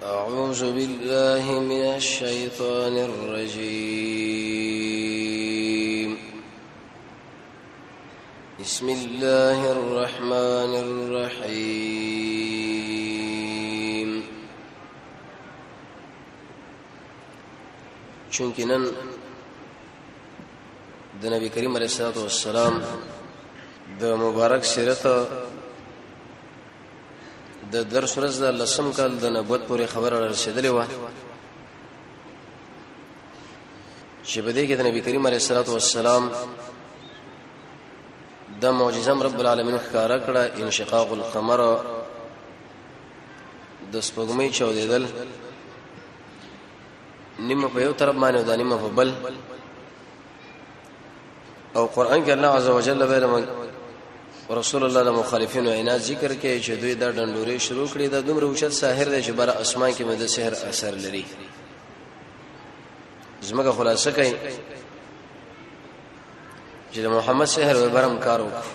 أعوذ بالله من الشيطان الرجيم. بسم الله الرحمن الرحيم. چونکه نن د نبی کریم علیه الصلاۃ والسلام د مبارک سیرت د درس ورځ د لسم کال د نبوت پورې خبره رسیدلې و، چې په دې کې د نبی کریم علیه الصلاۃ والسلام د معجزه رب العالمین ښکارا کړه، انشقاق القمر، د سپوږمۍ چودېدل، نیمه په یو طرف باندې او د نیمه په بل. او قران کې الله عزوجل به رسول الله د مخالفینو عناد ذکر کوي چې دوی دا ډنډورې شروع کړې، دا دومره اوچت ساحر دی چې بر اسمان کې مده سحر اثر لري. زمګه خلاصه کوي چې د محمد سحر و برم کار وکړ،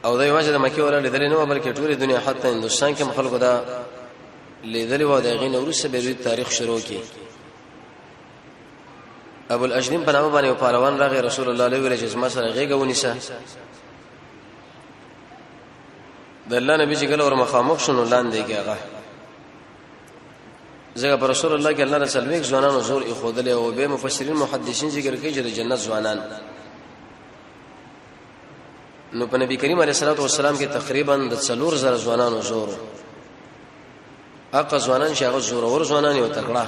او دا یوازې د مکه ولا لیدل نه، بلکې ټوله دنیا حتی هندستان کې خلکو دا لیدل و. د غین ورسره به تاریخ شروع کی. ابو الاجدین په نامه باندې یو پهلوان راغی، رسول الله علیه ویل چې زما سره غېږه ونیسه. د الله نبی چې کله ور مخامخ شنو لاندې کې هغه ځکه پر رسول الله کې الله رسول ویک ځوانانو زور یې خودلې، او به مفسرین محدثین ذکر کوي چې د جنت ځوانان. نو په نبی کریم علیه الصلاه والسلام کې تقریبا د 4000 ځوانانو زور، هغه ځوانان چې هغه زور ور ځوانان یو تکړه.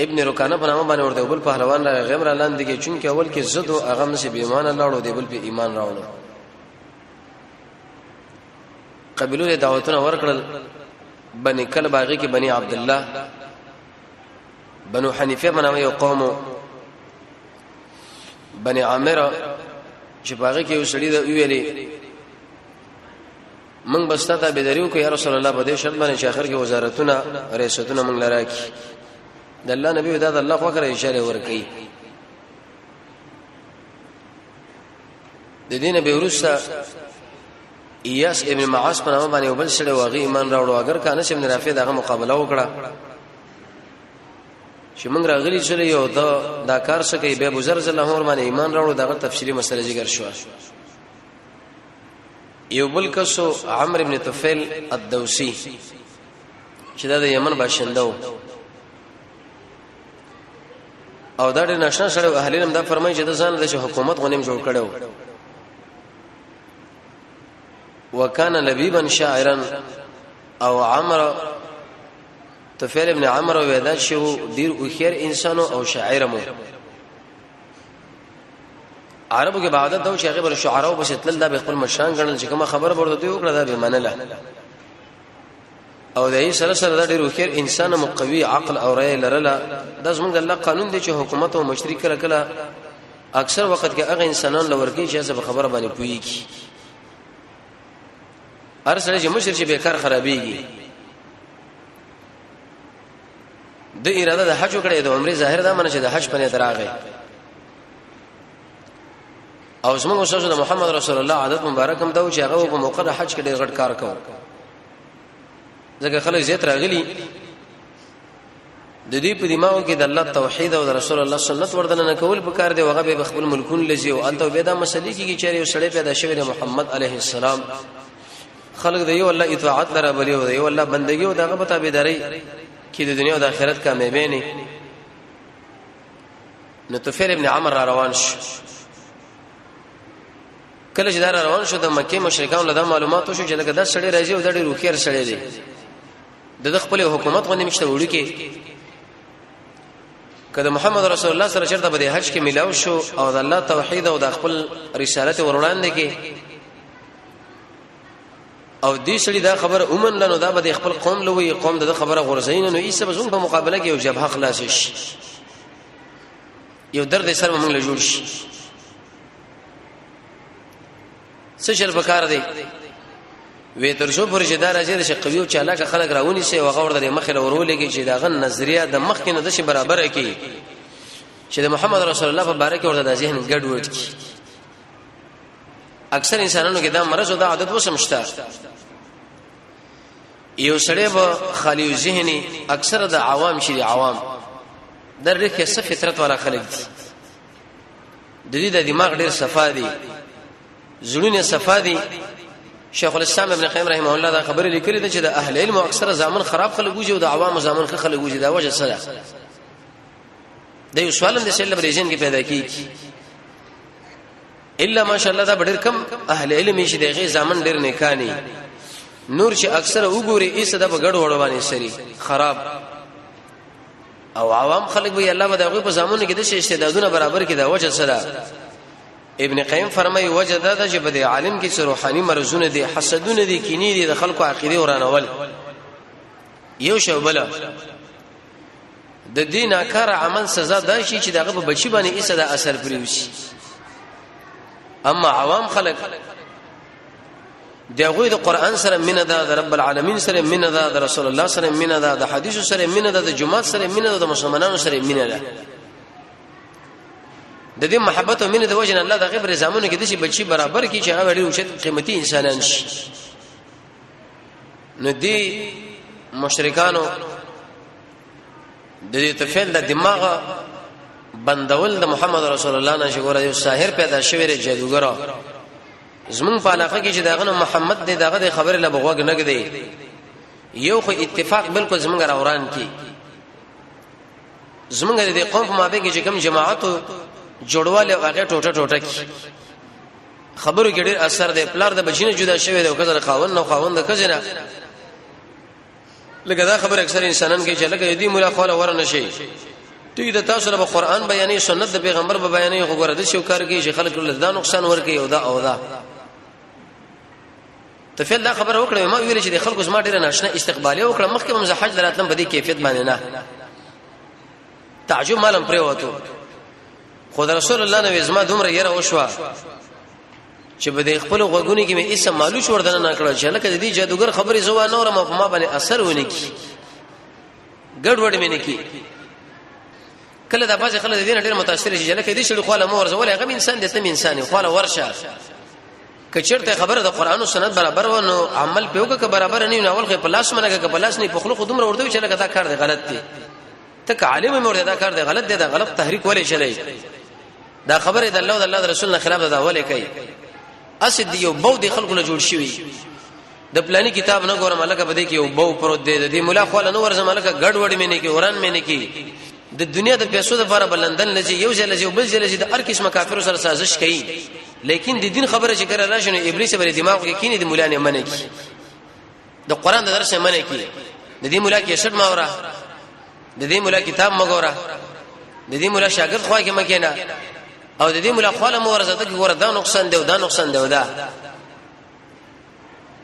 ابن رکانه په نامه باندې ورته بل پهلوان راغی، غیر لاندې کې چونکه اول کې زد او هغه مې به ایمان لاړو، دی بل په ایمان راوړو. قبیلو له دعوتونه ورکړل، بني کلب باغی کې بني عبد الله، بنو حنیفه په نامه یو قوم، بني عامر چې باغی کې یو سړی دا ویلې موږ بستا ته بيدریو کو یا رسول الله، په دې شرط باندې چې اخر کې وزارتونه ریاستونه موږ لراکی. د الله نبی دا د الله خو کړه اشاره ور کوي. د دینه به ورسته ایاس ابن معاذ په نامه باندې وبل سره واغی ایمان راوړو، اگر کانه ابن رافع دغه مقابله وکړه چې موږ راغلي چې یو دا دا کار څه کوي، به ابو ذر رضی الله عنه باندې ایمان راوړو، دغه تفصیلی مسله ذکر شو. یو بل کسو عمرو ابن طفیل الدوسی چې دا د یمن باشنده و، او دا ډېر ناشنا سره اهل علم دا فرمایي چې د ځان د حکومت غنیم جوړ کړو. وکانه لبیبا شاعرا، او عمرو طفیل ابن عمرو ودا چې ډیر اوخیر انسان او شاعر مو. عربو کې عادت دا چې هغه بر شعراو بس تل دا به خپل مشران ګڼل، چې کومه خبره ورته دوی وکړه دا به منله. او د یې سره سره دا ډیر وخیر انسان مقوي عقل او رأی لرله. دا زمونږ الله قانون دی چې حکومت او مشري کله کله اکثر وخت کې هغه انسانان لورکی چې څه خبره باندې پويږي. هر سره چې مشر چې بیکار خرابېږي، د اراده د حج وکړي د عمره ظاهر دا منه چې د حج په نیت راغی. او زموږ استاد د محمد رسول الله عادت مبارک هم دا و چې هغه په موقع د حج کې ډېر غټ کار کاوه، ځکه خلک زیات راغلي د دې په دماغ کې د الله توحید او د رسول الله سنت وردن نه کول په کار دی. وغه به خپل ملکون لذي او انته به دا مسلې کېږي چې یو سړی پیدا شوی د محمد علیه السلام، خلق د یو الله اطاعت لره بلی او د یو الله بندگی او دغه په تابعداري کې د دنیا او د آخرت کامیابی نه. نو طفیل ابن عمر را روان شو. کله چې دا روان شو د مکه مشرکان له دا معلوماتو شو چې لکه دا سړی راځي او دا ډېر هوښیار سړی دی، د خپل حکومت غونډې مشته وړي کې کله محمد رسول الله سره چرته په حج کې ملاو شو او د الله توحید او د خپل رسالت وروړاندې کې او دې سړي دا خبره اومن لنو دا به خپل قوم لوي قوم د خبره غورځین، نو ایسه به زموږ په مقابله کې یو جبهه خلاص شي، یو درد سره موږ له جوړ شي. څه چل پکار دی وی تر څو پر چې دا راځي چې قوي او چالاک خلک راونی سي او غور درې مخې له ورولېږي چې دا غن نظریه د مخ کې نه د شي برابر کی چې د محمد رسول الله په باره کې ورته د ذهن ګډ وډ کی. اکثر انسانانو کې دا مرض او دا عادت وسم شته. یو سړی به خالی ذهني اکثره د عوام شي، عوام در رخه څه فطرت والا خلک دي، د دې د دماغ ډیر صفا دي، زړونه صفا دي. شیخ الاسلام ابن قیم رحمه الله دا خبره لیکلې ده چې د اهل علم اکثره زامن خراب خلک وږي او د عوامو زامن ښه خلک وږي. دا وجه څه ده؟ د یو سوال هم د سیل بریزن کې پیدا کیږي. الا ماشاءالله دا ډېر کم اهل علم شي دغه زامن ډېر نیکانی، نور چې اکثره وګوري ایسه د بغړ وړ باندې سری خراب او عوام خلک به الله به دغه په زامنو کې د شي استعدادونه برابر کړي. دا وجه سره ابن قیم فرمایي وجه دا ده چې په دې عالم کې چې روحاني مرزونه دي، حسدونه دي، کینې دي، د خلکو عقیده ورانول یو شی بل د دې ناکار عمل سزا دا شي چې دغه په بچی باندې ایسه د اثر پریوسی. اما عوام خلک دغه د قران سره مینه ده، د رب العالمین سره مینه ده، د رسول الله سره مینه ده، د حدیث سره مینه ده، د جماعت سره مینه ده، د مسلمانانو سره مینه ده. د دې محبت او مینه د وجه نه الله دغه پر زامنو کې د شي بچي برابر کی چې هغه ډېر اوچت قیمتي انسانان شي. نو دی مشرکانو د دې تفعیل د دماغ بندول د محمد رسول الله نه شګوره یو ساحر پیدا شوی دی، جادوګر زمون په علاقه کې چې داغه نو محمد دی، داغه د خبره له بغوګ نه کړي، یو خو اتفاق بالکل زمونږ راوران کی، زمونږ د قوم په مابین کې چې کوم جماعت جوړواله هغه ټوټه ټوټه کی. خبرو کې ډېر اثر دی. پلار د بچینه جدا شوی دی او کزر خاوند نو خاوند د کزنه لکه دا خبر اکثر انسانان کې چې لکه دې مولا خوله ورنه شي، ټیک د تاسو له قرآن بیانې، سنت د پیغمبر به بیانې، خو ګوره د شو کار کې چې خلک له دا نقصان ورکي او دا او دا ته فعل دا خبره وکړه. ما ویل چې د خلکو زما ډیره ناشنا استقبالیه وکړه، مخکې هم زه حج دراتلم په دې کیفیت باندې نه تعجب مالم پرې وته، خو د رسول الله نو زما دومره یره وشوه چې په دې خپل غوګونی کې مې اسم مالوچ وردن نه کړل چې لکه د دې جادوګر خبرې زو نه ورم په ما باندې اثر ونه کی، ګډوډ مې نه کی. کله دا باز خلک د دې ډېر متاثر شي چې لکه دې شړ خواله مور زول هغه انسان دې تم انسان خواله ورشه، کچرته خبره د قران او سنت برابر و نو عمل په وکړه، برابر نه نو اول خو په لاس منګه، که په لاس نه په خلق دومره ورته چې لکه دا کار دی غلط دی، ته عالم مور دا کار دی غلط دی، دا غلط تحریک ولې چلی، دا خبره د الله او د الله رسول نه خلاف ده ولې کوي؟ اسد یو بو د خلکو نه جوړ شوی، د پلاني کتاب نه ګورم لکه بده کې یو بو پروت دی، د دې مولا خو نه ورزم لکه ګډ وډ مې نه کې، وران مې نه کې، د دنیا د پیسو لپاره بلندن لږي یو ځل لږي بل ځل لږي د هر قسمه کافر سره سازش کوي، لیکن د دین خبره چې کړه راشنه ابلیس بر دماغ کې کینې د مولا نه منې کی، د قران د درس نه منې کی، د دې مولا کې شټ ما وره، د دې مولا کتاب مګوره، د دې مولا شاګرد خو کې مکینا، او د دې مولا خواله مو ورزه ته ګوره دا نقصان دی او دا نقصان دی او دا.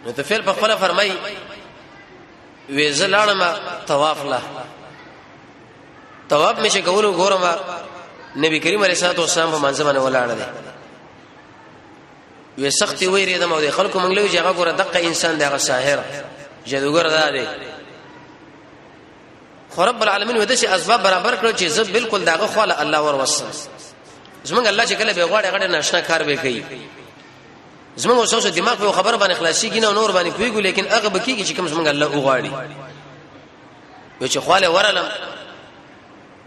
نو ته فعل په خپل فرمای وې زه لاړم طواف لا، طواف مې چې کولو ګورم نبی کریم علیه الصلاه والسلام په منځ باندې ولاړ دی، وې سختي وېرې د مو د خلکو مونږ لوي چې هغه ګوره دقه انسان دی، هغه ساحر جادوګر دا دی. خو رب العالمین ودا چې اسباب برابر کړو چې زه بالکل داغه خواله الله ور وسم. زمونږ الله چې کله به غواړي هغه ناشنا کار به کوي، زمونږ اوس دماغ په خبره باندې خلاصيږي نه نور باندې پويګو، لیکن هغه بکیږي چې کوم زمونږ الله وغواړي. و چې خواله ورلم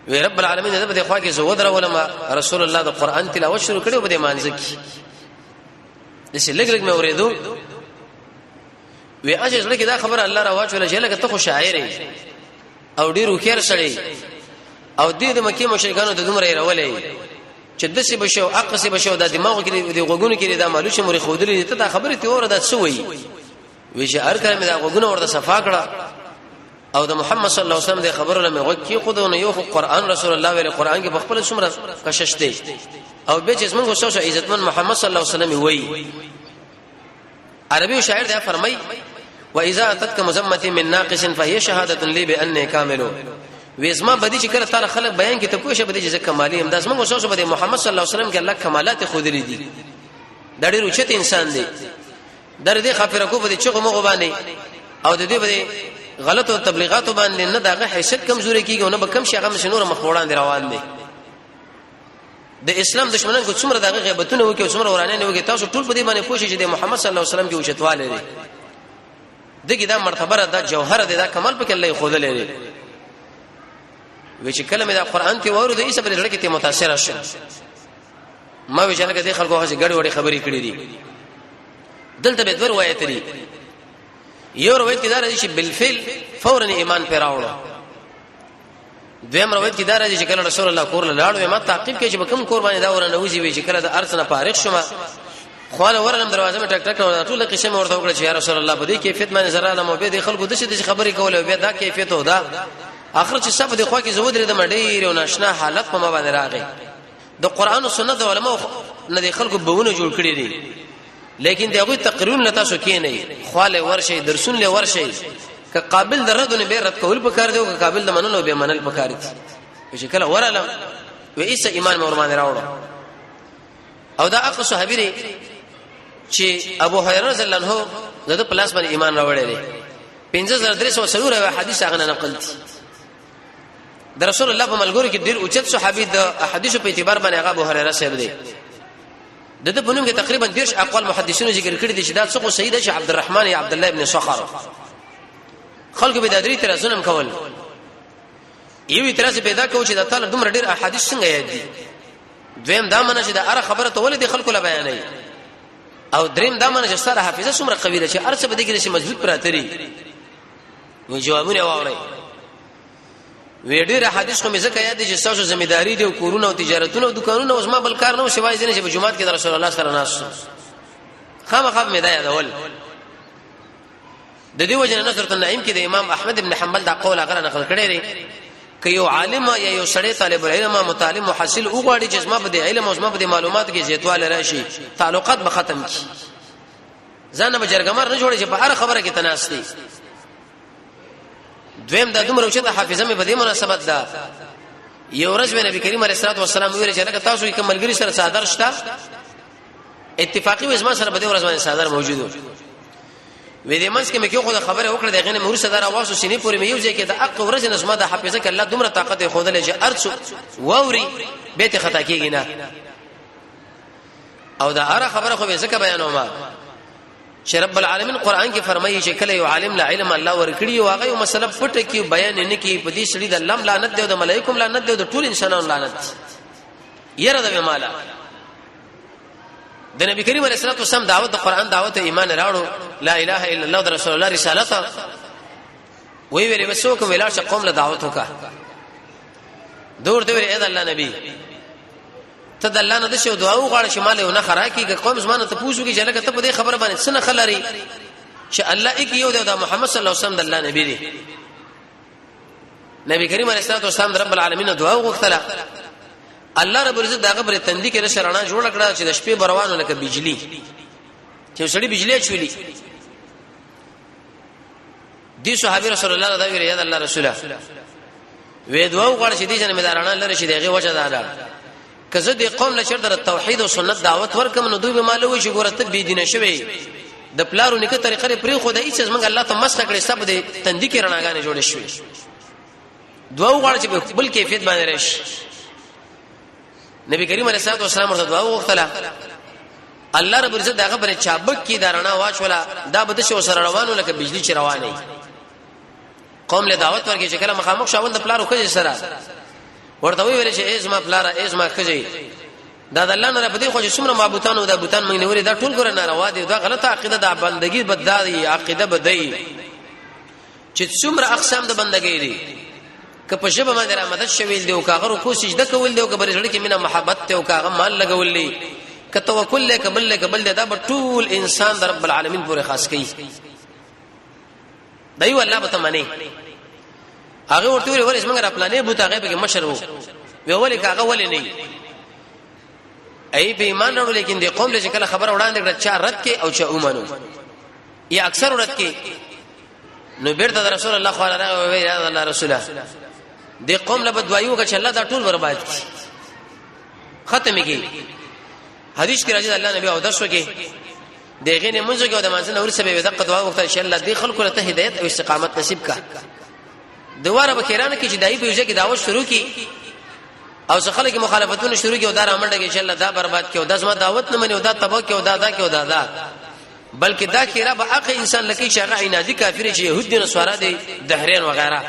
وی رب العالمین دې په دې خوا کې زه ودرولم، رسول الله د قران تلاوت شروع کړو په دې مانځ کې د څه لګ لګ مې اورېدو. وی اجه زړه کې دا خبره الله را واچول چې لکه ته خو شاعر یې او ډیر وکیر سړی او دې د مکه مشرکانو ته دومره راولې چې د څه بشو اقص بشو د دماغ کې د غوګونو کې دا مالوچ موري خودلې ته دا خبره ته اوره دا څه وایي. وی چې هر کله مې دا غوګونه ورته صفا کړه او د محمد صلی الله علیه وسلم د خبرو لمه غوږ کې خود نو یو خو قران رسول الله ویل قران کې په خپل څومره کشش دی او به چې موږ اوسه عزتمن محمد صلی الله علیه وسلم وایي. عربي شاعر دا فرمای واذا اتتك مزمه من ناقص فهي شهاده لي باني كامل. وېزما بدی چې کله تعالی خلق بیان کې ته پوه شه بدی چې کمالي هم داس موږ اوسه بده محمد صلی الله علیه وسلم کې الله کمالات خود لري دي، دا ډېر اوچت انسان دی، در دې خافر کو بده چغه مغه باندې او د دې بده غلطو تبلیغاتو باندې نه دغه حیثیت کمزوري کیږي نه به کم شي، هغه مشنور مخ وړاندې روان دي. د اسلام دشمنان کو څومره دغه غیبتونه وکي او څومره ورانه نه وکي، تاسو ټول په دې باندې پوه شئ چې د محمد صلی الله علیه وسلم کې اوچتواله دي. دغه دا مرتبه دا جوهر دی، دا کمال پکې الله خود لري. وی چې کله مې دا قران ته وورو، د ایسه پر لړ کې ته متاثر شم. ما وی چې لکه دې خلکو هغه ګډ وډې خبرې کړې دي. دلته به دوه روایت دي. یو روایت کې دا راځي چې بالفعل فورا ایمان پر راوړو. دویم روایت کې دا راځي چې کله رسول الله کور له لاړو، ما تعقیب کې چې کوم کور باندې دا ورنه وځي. وی چې کله د ارث نه فارغ شوم، خواله ورنم، دروازه مې ټک ټک کړه، ټول قصه مې ورته وکړه چې یا رسول الله، په دې کیفیت باندې زرا نه مو به د خلکو د څه خبرې کولې، بیا دا کیفیت و دا اخر چې سب د خوا کې زو درې د ډېر او ناشنا حالت په ما باندې راغی. د قران او سنت د علماو نه د خلکو بهونه جوړ کړی دي، لیکن دغه تقریرون لتا سو کې نه خواله ورشي، درسون له ورشي، که قابل د رد نه به رد کول پکار دی او که قابل د منلو به منل پکار دي. چې کله ورالم و ایسه ایمان مې ور باندې راوړو. او دا اخو صحابي دی چې ابو هريره رضی الله عنه د پلاس باندې ایمان راوړی دی. 5304 حدیث هغه نقل دي. د رسول الله په ملګرو کې ډیر اوچت صحابي د احادیث په اعتبار باندې هغه ابو هريره صاحب دی. د دې په نوم کې تقریبا 30 اقوال محدثینو ذکر کړی دي چې دا څه صحیح ده چې عبد الرحمن یا عبد الله ابن صخر. خلکو به د درې اعتراضونه کول. یو اعتراض پیدا کو چې د طالب دومره ډیر احادیث څنګه یاد دي؟ دویم دا منه چې د اره خبره ته ولې د خلکو لا بیانوي؟ او دریم دا منه چې سره حافظه څومره قوي ده چې ارڅ به دې کې مضبوط پراته دي. نو جوابونه واورئ. وی ډیر حدیث خو مې ځکه یاد دي چې تاسو ذمہ داری دی او کورونه او تجارتونه او دکانونه، اوس ما بل کار نه سوای ځنه چې په جمعات کې د رسول الله سره ناس خامخا مې دا یادول. د دې وجه نظرت النعیم کې د امام احمد ابن حنبل دا قول هغه نقل کړی دی که یو عالم یا یو سړی طالب العلم متعلم محصل وغواړي چې زما په دې علم او زما په دې معلومات کې زیاتواله راشي، تعلقات به ختم کی، ځان به جرګمار نه جوړي چې په هر خبره کې تناس دي. دویم دا دومره چې د حافظه مې په دې مناسبت ده. یو ورځ نبی کریم علیه الصلاه والسلام ویل چې لکه تاسو کوم ملګری سره صادر شته، اتفاقی وې زما سره په دې ورځ باندې صادر موجود و. وې دې منځ کې مې کې خو خبره وکړه، دغه نه مورسه دار واسو سینې پورې مې یو ځای کې د اق ورځ نه زما د حافظه کې الله دومره طاقت خودلې چې ارڅ ووري به ته خطا کیږي نه. او دا هر خبره خو به ځکه بیانوم چې رب العالمین قران کې فرمایي چې کله یو عالم له علم الله ورکړي او هغه یو مسله پټه کی بیان نه کی، په دې سړي د الله لعنت دی او د ملائکو لعنت دی او د ټول انسانانو لعنت دی. یره د مالا د نبی کریم علیه الصلاه والسلام دعوت، د قران دعوت، ایمان راوړو، لا اله الا الله، د رسول الله رسالت وی ویلې وسو کوم ویلا چې قوم له دعوت وکا. دور دی ویل اې د الله نبی، ته د الله نه د شو دعا وغواړه چې مال یو نه خرا کیږي، قوم زمانه ته پوښتنه کوي چې لکه ته په دې خبره باندې څه نه خلري چې الله یک یو دی، د محمد صلی الله علیه وسلم د الله نبی دی. نبی کریم علیه الصلاه والسلام رب العالمین دعا وغوښتله، الله رب العزت داغه پر تندې کې رڼا جوړ کړه چې د شپې بروانو لکه بجلی چې سړی بجلی چولی دی. صحابي رسول الله دا ویل، یاد الله رسوله، وې دعا وغواړه چې دې جن مې دارانه لره شي. دغه وجه دا ده که زه د قوم له چرته توحید او سنت دعوت ورکم نو دوی به مالوي چې ګوره ته بی دینه شوی، د پلارو نیکه طریقه پرې خو د هیڅ موږ الله ته مسخ کړي، سب دې تندې کې رڼاګانې جوړې شوې. دعا وغواړه چې په بل کیفیت باندې راشي. نبی کریم علیه الصلاه والسلام ورته دعا وغوښتله، الله رب عزت دغه پر چابک کې دارنا واچولا، دا به د شو سره روانو لکه بجلی چې روانه. قوم له دعوت ورکړي چې کله مخامخ شاول د پلارو خځې سره ورته ویل چې ای زما پلار، ای زما خځې، دا د الله نه په دې خو چې څومره معبودانو دا بوتان موږ نیولې، دا ټول ګره ناروا دي، دا غلطه عقیده ده، بندگی بدادي عقیده بدای چې څومره اقسام د بندګۍ دي، که په ژبه باندې را مدد شویل دی او کاغه رکوع سجده کول دی او که بر کې مینا محبت ته او کاغه مال لګول دی، که توکل له قبل له قبل دا به ټول انسان د رب العالمین پورې خاص کوي. دی الله به تمنه هغه ورته ویل ولې موږ را پلانې بوت هغه به مشر وو، وی ولې کاغه ولې نه ای به ایمان راوړل؟ لیکن د قوم له کله خبره وړاندې کړه، چا رد کې او چا اومنو یا اکثر رد کې. نو بیرته رسول الله خو راغی وی یا الله رسوله، د قوم له بدوایو چې الله دا ټول برباد کړي، ختم کی. حدیث کې راځي الله نبی او درس وکي دغه نه منځ کې او د مانځ نور سبب دغه دعا وکړه چې الله دې خلکو ته هدایت او استقامت نصیب کړه. دواره بکیران کې چې دای په یوځای کې دعوت شروع کی او څه خلک مخالفتونه شروع کی او دا رامنډه کې چې الله دا برباد کی او دا زما دعوت نه مني او دا تباہ کی او دا دا کی او دا دا. بلکې دا خیره به هغه انسان لکه چې هغه عنادي کافر چې يهود دي نصارا دي دهرین وغیرہ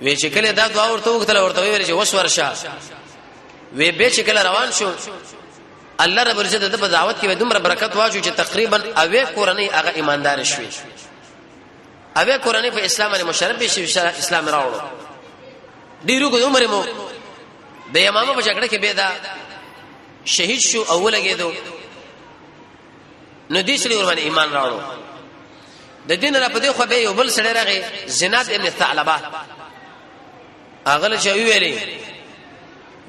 وی چې کله دا دعا ورته وکړه ورته ویل چې وس ورشه وی به چې کله روان شو الله رب العزت د په دعوت کې دومره برکت واچو چې تقریبا اوه کورنۍ هغه ایماندار شوي. اوه کورنۍ په اسلام باندې مشرف شي، اسلام راوړو. ډیرو کو عمر مو د یمامه په جګړه کې به دا شهید شو او ولګېدو، نو دې سړي ور باندې ایمان راوړو. د دین را په دې خو به یو بل سړی راغی، زناد ابن ثعلبه، اغل چې ویلې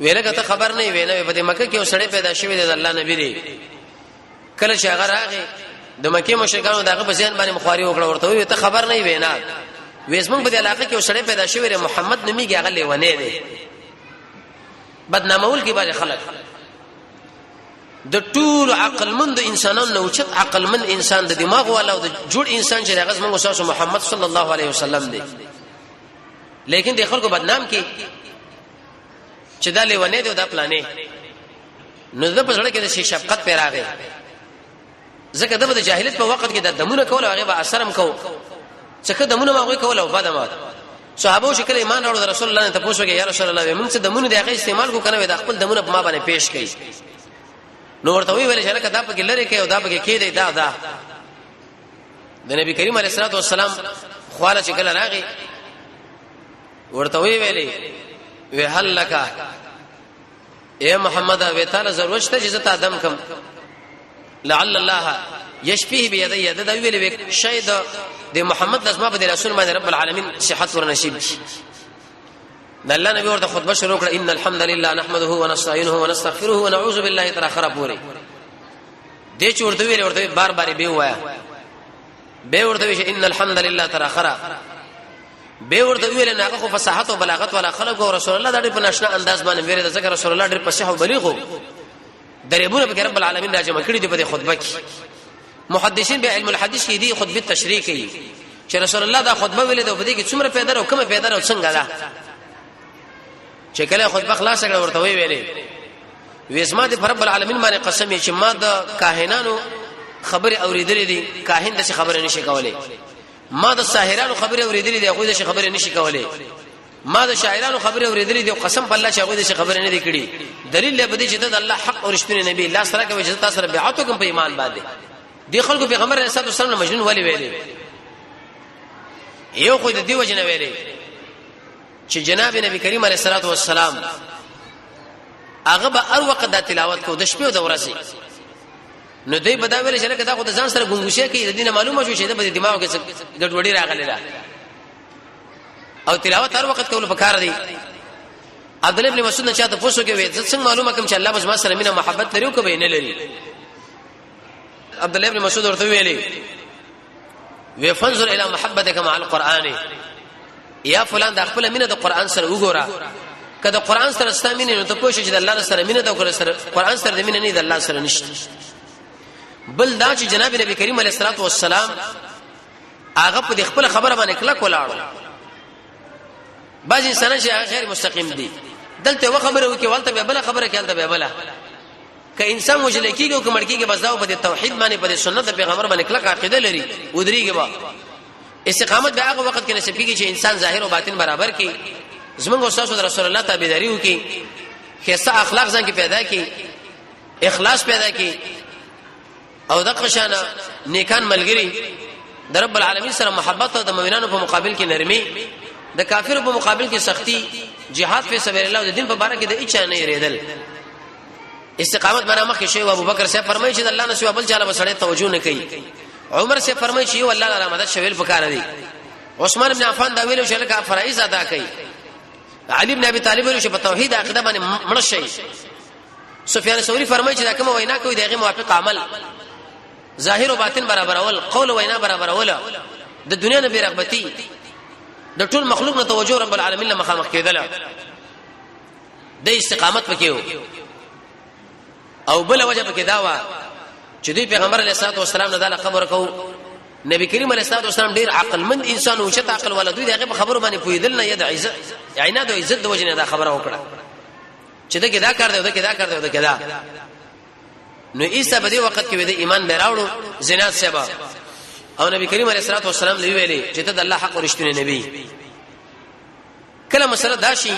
ویلګه ته خبر نه وینه، په دې مکه کې یو سړی پیدا شوی دی، د الله نبی دی. کله چې هغه راغی د مکه مشرکانو دغه په ځان باندې مخواري وکړه، ورته وی ته خبر نه وینا، وېزمن په دې علاقه کې یو سړی پیدا شوی دی، محمد نومیږي، هغه لیونه دی. بدنامول کې باندې خلک د ټول عقلمند انسانانو نه اوچت عقلمند انسان، د دماغ والا او د جوړ انسان چې هغه زموږ استاد محمد صلی الله علیه وسلم دی، لیکن د خلکو بدنام کې چې دا لیونه دی او دا پلانې. نو د په زړه کې د شفقت پیراغی، ځکه د جاهلیت په وخت کې د دمونه کول هغه به اثرم کو، څخه دمونه ما کول او بد ما صحابه چې کله ایمان راوړ رسول الله ته پوښتنه کوي، یا رسول الله موږ څه دمونه د هغه استعمال کو کنه؟ د خپل دمونه په ما باندې پیش کړي. نو ورته وی ویل چې لکه دا پکې لری کې او دا پکې کې دی. دا د نبی کریم علیه الصلاه والسلام خواله چې کله راغی ورته وی ویلې وی هل لک اے محمد، وی تعالی ضرورت شته چې زه تا دم کم، لعل الله یشفیه بيدی. دا ویلې وی شاید د محمد لازمه په رسول باندې رب العالمین صحت ور نصیب شي. د الله نبی ورته خطبه شروع کړه، ان الحمد لله نحمده ونستعینه ونستغفره ونعوذ بالله تر اخره پورې. دې چې ورته ویل ورته بار بار به وایا، به ورته ویل ان الحمد لله تر اخره به ورته ویل. نه هغه خو فصاحت او بلاغت والا خلق او رسول الله د ډېر په ناشنا انداز باندې ویل، ځکه رسول الله ډېر فصیح او بلیغ درېبونه په رب العالمین راجمع کړی دی په دې خطبه کې. محدثین به علم الحدیث کې دی خطبه تشریح کوي چې رسول الله دا خطبه ویلې ده، په دې کې څومره پیدا او کومه پیدا او څنګه ده. چې کله خطبه خلاص کړه ورته وی ویلې وېزما د رب العالمین باندې قسم چې ما د کاهنانو خبره اوریدلې دي، کاهن د خبره نشي کولای. ما د ساحرانو خبره اوریدلې دي، هغه د خبره نشي کولای. ما د شاعرانو خبره اوریدلې دي، قسم په الله چې هغه د خبره نه دي کړي. دلیل له بده چې د الله حق او رښتینی نبی الله سره کوي چې تاسو سره بیعت کوم په ایمان باندې. دی خلکو پیغمبر علیه الصلاه والسلام مجنون ولی ویلې؟ یو خو د دې وجه نه ویلې چې جناب نبی کریم علیه الصلاه والسلام هغه به هر وخت د تلاوت کو د شپې او د ورځې، نو دوی به دا ویل چې لکه دا خو د ځان سره ګنګوسه کوي، د دینه معلومه شو چې د دماغ کې ګډوډي راغلې ده او تلاوت هر وخت کول پکار دی. عبد الله ابن مسعود نه چاته پوښتنه کوي، زه څنګه معلومه کوم چې الله بس ما سره مینه محبت لري او که به نه لري؟ عبد الله ابن مسعود ورته ویلي وی فنظر الى محبتك مع القران یا فلان، د خپل مینه د قران سره وګوره. که د قران سره ستا مینه نو ته پوه شې چې د الله سره مینه ده، او سره قران سره د مینه نه د الله سره نشته. بل دا چې جناب نبی کریم علیه الصلاه والسلام هغه په خپل خبره باندې کلک ولاړ. بعض انسانان چې هغه غیر مستقیم دي، دلته و خبره وکي ولته به بل خبره کوي دلته به بل. که انسان وجل کیږي او که مړ کیږي، بس دا په توحید باندې په سنت پیغمبر باندې کلک عقیده لري ودریږي با. استقامت به هغه وخت کې نصیب کیږي چې انسان ظاهر او باطن برابر کړي، زمونږ استاد رسول الله تابعداري وکړي، خسته اخلاق ځان کې پیدا کړي، اخلاص پیدا کړي او د قشانه نیکان ملګری، د رب العالمین سره محبت او د مؤمنانو په مقابل کې نرمي، د کافرو په مقابل کې سختی، جهاد فی سبیل الله، د دین په باره کې د اچا نه ریدل. استقامت معنا مخکې شی. ابو بکر صاحب فرمایي چې د الله نه سوا بل چاله بسړې توجه نه کوي. عمر صاحب فرمایي چې یو الله تعالی مدد شویل پکار دی. عثمان ابن عفان دا ویلو چې لکه فرایض ادا کوي. علي ابن ابي طالب ویلو چې په توحید عقیده باندې مړ شي. سفیان ثوری فرمایي چې دا کوم وینا کوي دغه موافق عمل، ظاهر او باطن برابرول، قول او وینا برابرول، د دنیا نه بیرغبتی، د ټول مخلوق نه توجه رب العالمین له مخامخ کېدل، د استقامت پکې وو. او بل وجه پکې دا و چې دوی پیغمبر علیه الصلاه والسلام نه دا خبره کو. نبی کریم علیه الصلاه والسلام ډیر عقلمند انسان او چې عقل ولا، دوی دغه په خبرو باندې پویدل نه، ید عزت عناد او عزت د وجه نه دا خبره وکړه چې دغه دا کار دی، دغه دا کار دی، دغه دا. نو عیسی په دې وخت کې د ایمان به راوړو زینات صاحب او نبی کریم علیه الصلاه والسلام لوی ویلي چې ته د الله حق او رښتینی نبی. کله مسله دا شي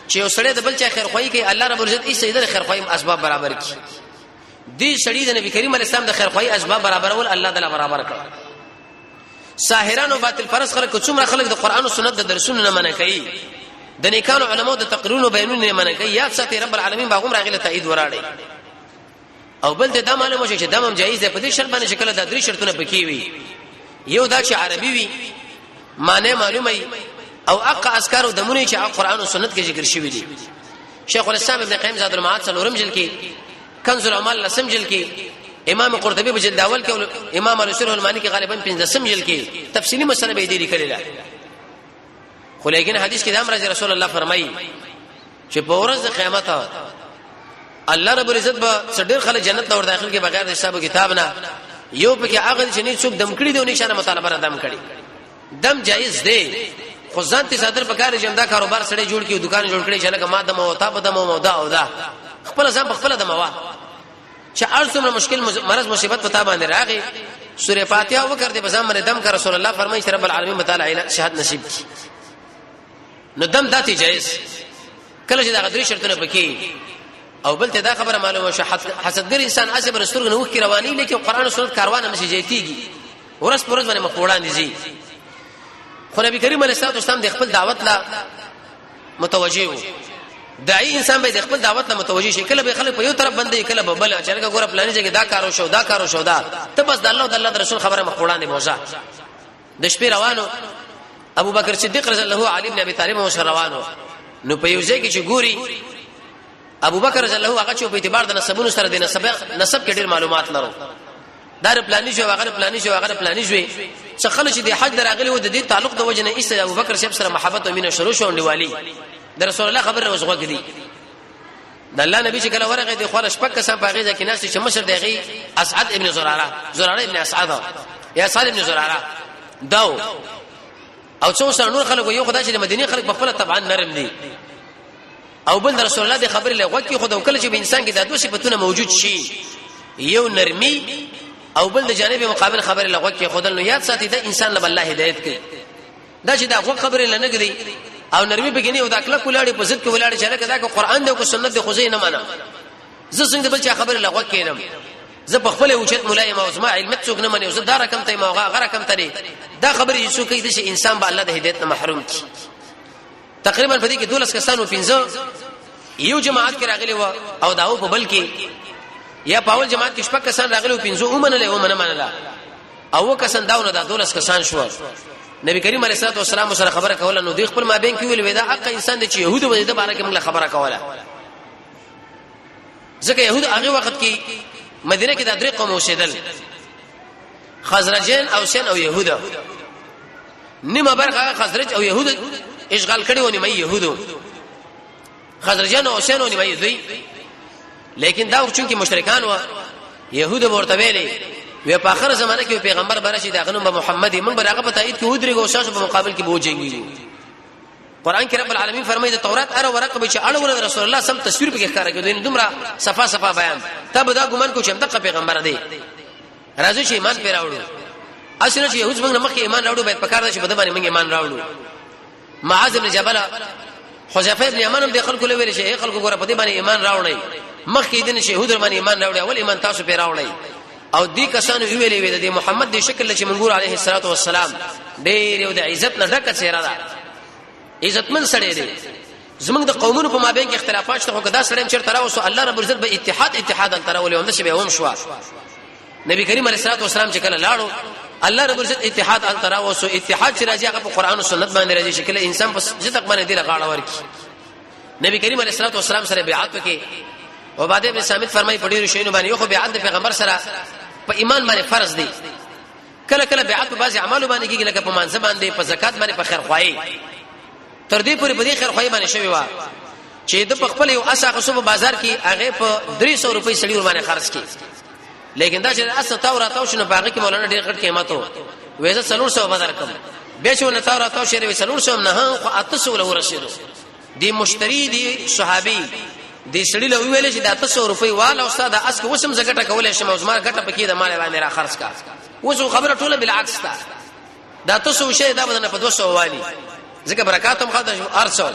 چې یو سړی د بل چا خیر خوایي کوي، الله رب العزت یې د خیر خوایي اسباب برابر کړي. دې سړی د نبی کریم علیه السلام د خیر خوایي اسباب برابرول الله تعالی برابر کړ. ساحرانو باطل پرست خلک څومره خلک د قران او سنت د درسونو نه منع کوي، د نیکانو علماو د تقریرونو بیانونو نه منع کوي، یاد ساتي رب العالمین باغوم راغله تایید وراړي. او بل ته دا معلومه شي چې دم هم جایز ده په دې شرط باندې چې کله دا درې شرطونه پکې وي. یو دا چې عربي وي، معنی معلومه او اقا اذکار او دمونه چې قرآن او سنت کې ذکر شوی دي. شیخ الاسلام ابن قیم زاد المعاد څلورم جلد کې، کنز العمال لسم جلد کې، امام قرطبي په جلد اول کې، امام الشرح المانی کې غالبا 15 جلد کې تفصیلی مسله به دې لیکلې ده. خو لیکن حدیث کې دا امر رسول الله فرمایي چې په ورځ د قیامت الله رب العزت به ډېر خلک جنت ته ور داخل کې بغیر د حساب کتاب نه، یو پکې هغه چې نه څوک دم کړی دی او نشانه مطالبه را دم کړي. دم جایز دی خو ځان ته صدر پکاره چې دا کاروبار سره جوړ کړي، دکان جوړ کړي چې لکه ما دم او تا به دم او دا او دا خپل ځان په خپل دم وا چې هر څومره مشکل مرض مصیبت پتا باندې راغی، سوره فاتحه وکړه دې بزام باندې دم کړ. رسول الله فرمایي چې رب العالمین تعالی شهادت نصیب کړي. نو دم داتې جایز کله چې دا غدري شرطونه پکې. او بل ته دا خبره معلومه شو، حسدګر انسان اسه بر سترګو نه وکي رواني، لیکن قران او سنت کاروان هم شي جیتیږي، ورس پرز باندې مخ وړاندې ځي. خو نبی کریم علیه الصلاه والسلام د خپل دعوت لا متوجه وو. داعی انسان به د خپل دعوت له متوجه شي. کله به خلک په یو طرف باندې، کله به بل، چې لکه ګوره پلاني ځای دا کارو شو، دا کارو شو، دا ته بس د الله او د الله رسول خبره مخ وړاندې موزه. د شپې روانو ابو بکر صدیق رضی الله علی ابن ابي طالب مو روانو، نو په یو ځای کې چې ګوري ابو بکر رضی الله هغه چې په اعتبار د نسبونو سره د نسب نسب کې ډیر معلومات لرو، دا پلاني شو، هغه پلاني شو، هغه پلاني شو، څه خلک چې د حج دراغلي و د دې تعلق د وجنه ایسته ابو بکر صاحب سره محبت او مینه شروع شو. انډیوالي د رسول الله خبره وسغوګ دي. د الله نبی چې کله ورغی د خپل شپږ کسان په غیزه کې ناست چې مشر دی غي اسعد ابن زراره، زراره ابن اسعد یا اسعد ابن زراره داو او څو سره نور خلکو. یو خدای چې د مدینه خلک په خپل طبعا نرم دي، او بل رسول الله د خبرې له غوږ کې خود او کله چې انسان کې د دوه صفاتونه موجود شي، یو نرمي او بل د جانب مقابل خبرې له غوږ کې خود، نو یاد ساتي د انسان له الله هدایت کوي. دا چې دا غوږ خبرې لنه ګري او نرمي پکې نه او دا کله کولاړي په ضد کې ولاړ چې لکه دا قرآن دی او سنت دی خو زه نه منم، زه څنګه بل چا خبرې له غوږ کینم، زه په خپل اوچت ملایم او زما علم څوک نه مني، زه دا رقم ته ما هغه رقم ته دی. دا خبرې چې څوک کوي چې انسان به الله د هدایت نه محروم کی. تقریبا په دې کې 12 کسانو پنځه یو جماعت کې راغلي و او داو په بل کې یا په اول جماعت کې شپږ کسان راغلي و، پنځه ومنله ومنه منله او کسان داونه دا 12 کسان شو. نبی کریم علیه الصلاه والسلام سره خبره کوله نو د خپل مابین کې ویل دا حق انسان دی چې يهودو به د باره کې موږ خبره کوله، ځکه يهود هغه وخت کې مدینه کې د درې قوم اوسېدل، خزرجین او سین او يهود. نیمه برخه خزرج او يهود اشغال کړي و، نیمه يهودو خزرجان او سین او نیمه دوی. لیکن دا وخت چې مشرکان و يهود ورته ویلي وی په اخر زمانه کې پیغمبر برشي دا غنوم به محمد موږ برغه په تایید کې ودرېږو، شاسو په مقابل کې به وجنګي. قران کې رب العالمین فرمایي د تورات اره ورقه به چې اړول رسول الله سم تصویر پکې ښکارا کېدو، دومره صفا صفا بیان ته به دا ګمان کو چې دغه پیغمبر دی. راځي چې ایمان پیر راوړو، اسنه چې يهود موږ مخکې ایمان راوړو، باید پکار ده چې په دې باندې موږ ایمان راوړو. معاذ بن جبل حذیفه ابن یمان هم د خلکو له ویل چې ای خلکو ګوره په دې باندې ایمان راوړئ، مخکې دین چې يهود باندې ایمان راوړي، اول ایمان تاسو پیر راوړئ. او دې کسانو ویلې وی د محمد د شکل چې منګور علیه الصلاۃ والسلام ډېر یو د عزت نه ډکه څهره ده، عزتمن سړی دی، زمونږ د قومونو په مابین کې اختلافات شته، خو دا سړی چیرته راوسو الله رب العزت به اتحاد اتحاد تراولې هم نشي به هم شو. نبی کریم علیه الصلاه والسلام چې کله لاړو الله رب العزت اتحاد ال تراوسو. اتحاد چې راځي هغه په قران او سنت باندې راځي، چې کله انسان په صدق باندې دی غاړه ورکی. نبی کریم علیه الصلاه والسلام سره بیعت وکي. عباده ابن صامت فرمایي په ډیرو شیانو باندې یو خو بیعت د پیغمبر سره په ایمان باندې فرض دی. کله کله بیعت په بعض اعمالو باندې کیږي، لکه په مانځ باندې، په زکات باندې، په خیر خوایي. تر دې پورې په دې خیر خوایي باندې شوی و چې د خپل یو اسا خصو په بازار کې هغه په 300 روپۍ سړي ور باندې خرج کړي، لیکن دا چې اسه تاو راتاو شنو باغ کې مولانا ډېر غټ قیمت وو، وېزه 300 بدر کم به شو نه تاو راتاو شری 300 نه خو 800 له ورسېدو. دی مشتری دی صحابي دې سړي له ویل چې دا 300 روپۍ والا استاد اس کې وسم زګټه کولای شم او زما ګټه پکې د مال باندې را خرڅ کا. اوس خبره ټوله بالعکس ده. دا 300 شی دا بدنه په 200 والی، ځکه برکات هم خاطر ارسو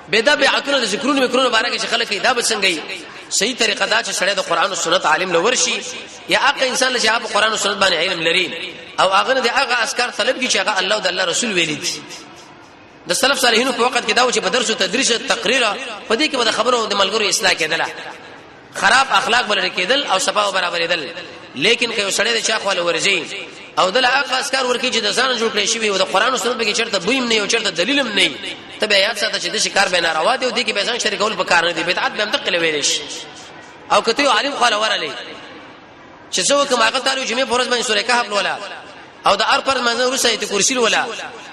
به دا بیعتونه د ذکرونو مکرونو باره کې چې خلک دا به څنګه صحیح طریقه دا چې سړی د قران او سنت عالم لور شي، یا هغه انسان چې هغه قران او سنت باندې علم لري او هغه نه د هغه اسکار طلب کی چې هغه الله او د الله رسول ویلي دي. د سلف صالحینو په وخت کې دا و چې په درس او تدریس او تقریر په دې کې به د خبرو د ملګرو اصلاح کېدله، خراب اخلاق بلل کېدل او صفا او برابرېدل. لیکن که یو سړی د چا خواله ورځي او دله هغه اسکار ورکی چې د ځان جوړ کړی شوی او د قران او سنت به چرته بویم نه او چرته دلیل هم نه، ته بیا یاد ساته چې د شکار به ناروا دی او د کې به ځان شریکول په کار نه دی، بدعت به هم دقل ویل شي. او کته یو عالم خواله ورلې چې څوک هغه تعالی جمعې پر ورځ باندې سورې کهف لولا او د ار پر منځ ورسې ایت کرسی لولا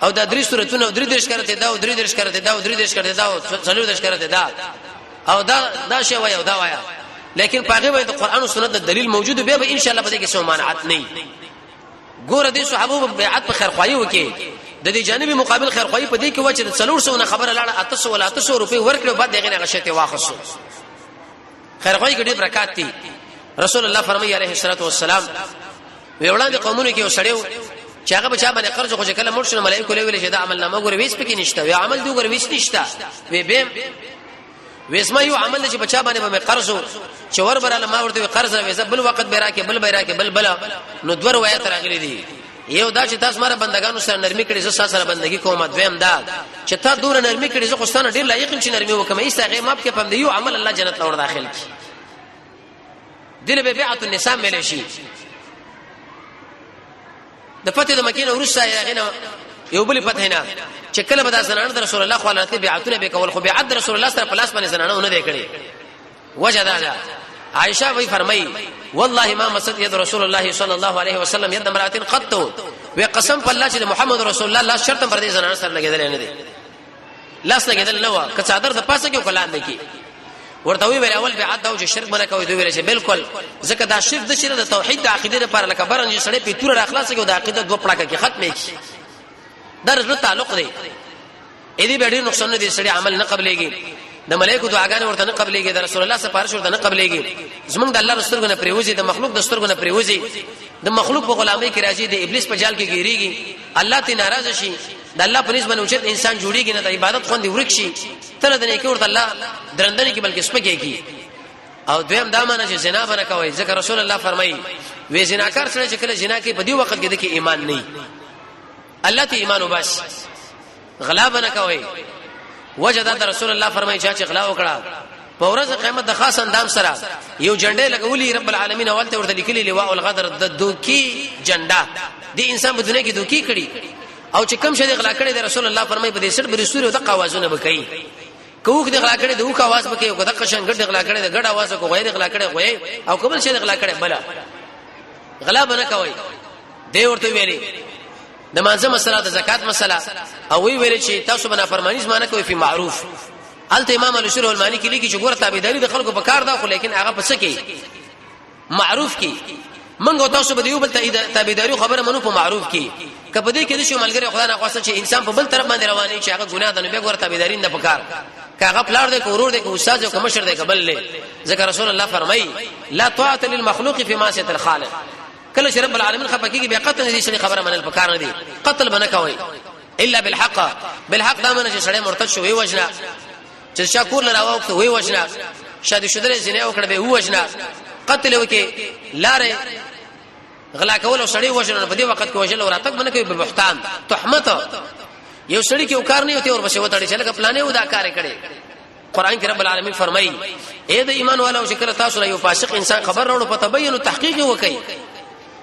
او د درې سورتونو درې درش کرته دا او درې درش کرته دا او درې درش کرته دا او څلور درش کرته دا او دا دا شی وای او دا وایا، لیکن پاغه وای د قران او سنت د دلیل موجود به به ان شاء الله په دې کې څه مانعت نه. ګوره دې صحابه بیعت په خیر خواهی وکي، د دې جانب مقابل خیر خواهی په دې کې و چې 300 نه خبره لاړه 800 ولا 800 روپۍ ورکړو بعد دغه نه غشته واخصو. خیر خواهی کې ډېر برکات دي. رسول الله فرمایي عليه الصلاه والسلام وی وړاندې قومونو کې یو سړی چې هغه بچا باندې قرض خو چې کله مړ شو ملائکه له ویل چې دا عمل نامه ګورې ویس پکې نشته، وی عمل دی ګورې ویس نشته، وی به وېسما یو عمل چې بچا باندې به قرض چې ور براله ما ورته قرض را وېزه بل وخت به راکې بل به راکې بل بل. نو دوه روایت راغلي دي، یو دا چې تاسو مره بندگانو سره نرمي کړې زه تاسو سره بندگی کوم، دویم دا چې تا دوره نرمي کړې زه خو ستانه ډیر لایق چې نرمي وکم، ایسته هغه ماپ کې پم دی یو عمل الله جنت لور داخل کی. دله به بیعت النساء ملي شي. د فتح د مکې نه وروسته هغه نه یو بل فتح نه چې کله به دا زنانه د رسول الله خو لاته بیعتونه به کول، خو بیعت د رسول الله سره په لاس باندې زنانه نه دی کړی. وجه دا ده عائشہ وی فرمای والله ما مست يد رسول الله صلی الله علیه وسلم يد امراه قط، وی قسم په الله چې محمد رسول الله لاس شرط پر دې زنانه سره لګیدل نه دی، لاس لګیدل نه و که څادر د پاسه کې کلان دی کې ورته وی ویل اول بیعت دا چې شرک منه کوي، دوی ویل چې بالکل ځکه دا شرک د شرک د توحید د عقیده لپاره لکه برنج سړی په تور راخلاص کې د عقیده دوه پړکه کې ختمه کی، دا رسول تعلق دی. اې دې ډېر نقصان نه دي، سړی عمل نه قبلېږي، د ملائکو دعاګانې ورته نه قبلېږي، د رسول الله سفارش ورته نه قبلېږي، زمونږ د الله رسول نه پریوزي، د مخلوق د سترګو نه پریوزي، د مخلوق په غلامۍ کې راځي، د ابلیس په جال کې ګیریږي، الله ته ناراض شي، د الله په نسبت اوچت انسان جوړیږي نه، د عبادت خوند ورک شي، تر د نیکي ورته الله درندنه کې بلکې سپکې کی. او دویم دا معنی چې زنا بنه کوي، ځکه رسول الله فرمایي وې زناکار سره چې کله زنا کوي په دې وخت کې د کې ایمان نه، الله ته ایمان وباس. غلا بنه کوي، وجه دا رسول الله فرمایي چې غلا وکړه په ورځ قیامت د خاص اندام سره یو جنډه لګولي رب العالمین اول ته ورته لیکلي لواء الغدر د دوکي جنډه، دی انسان په دنیا کې دوکي کړي او چې کم شې غلا کړي د رسول الله فرمایي په دې سر بری سوري او د قوازونه بکې کوخ د غلا کړي د وک आवाज بکې او د قشن ګډ غلا کړي د ګډ आवाज کو غیر غلا کړي غوي او کوم شې غلا کړي بل غلا بنه کوي. دی ورته ویلي د مانزه مسله د زکات مسله او وی ویل چې تاسو بنا فرمانی زمانه کوي په معروف. الته امام الشرح المانی کې لیکي چې ګوره تابعداري د خلکو په کار ده خو لیکن هغه پس کې معروف کې منګ تاسو به یو بل تابعداري خبره منو په معروف کې کبه دې کې د شو ملګری خدای نه خواسته چې انسان په بل طرف باندې رواني چې هغه ګناه ده نو به ګوره تابعداري نه پکار کاغه پلار دې کو ورور دې کو استاد کو مشر دې قبل له. ځکه رسول الله فرمایي لا طاعه للمخلوق في معصيه الخالق، کله چې رب العالمین خپه کیږي بیا قتل دې شي خبره منل پکار نه دي، قتل بنه کوي الا بالحق. بالحق دا منه چې سړی مرتد شو وی وجنه، چې چا کور لره وخت وی وجنه، شادي شدره زنه وکړه به وجنه، قتل وکي لاره غلا کول او سړی وجنه په دې وخت کې وجل او راتګ منه کوي په بهتان تهمت. یو سړی کې وکار نه وته اور بسې وتاړي چې لکه پلانې ودا کار کړي. قران کې رب العالمین فرمایي اے د ایمان والو چې کله تاسو یو فاسق انسان خبر راوړو په تبین او تحقیق وکړي.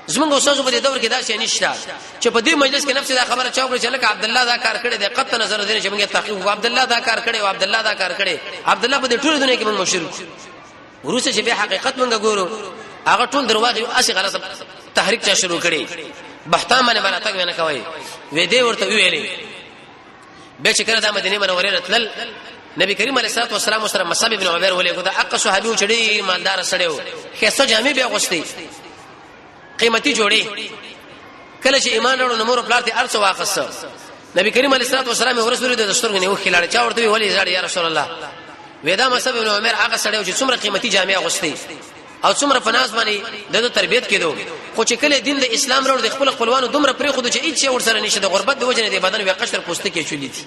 زمونږ استاد په دې دور کې دا شی نشته چې په دې مجلس کې نفس دا خبره چا وکړي چې لکه عبد الله دا کار کړی دی، قطع نظر دې چې موږ تحقیق وکړو عبد الله دا کار کړی او عبد الله دا کار کړی، عبد الله په دې ټول دنیا کې موږ مشرک وروسته چې به حقیقت موږ ګورو هغه ټول درواغ یو اسی غلط تحریک چا شروع کړي، بهتان باندې باندې تک نه کوي. وې دې ورته ویلې به چې کله د مدینه منورې راتلل نبی کریم علیه الصلاه والسلام سره مصعب ابن عمر ولې دا اقا صحابي چې ډېر مالدار سړی و، خسته جامې به غوستي قیمتي جوړي، کله چې ایمان راوړ نو مور پلار ته ارڅ واخص. نبی کریم علیه الصلاه والسلام ورسول د سترګو نه وخلاړ چا ورته ویلې زړ یا رسول الله ودا مصعب ابن عمر هغه سړی چې څومره قیمتي جامې اغوستي او څومره په ناز باندې د تربیت کېدو، خو چې کله دین د اسلام راوړ، د خپل خپلوانو دومره پرې خود چې هیڅ شی ورسره نشته، د غربت د وجې نه د بدن وی قشر پوستکی چولې دي.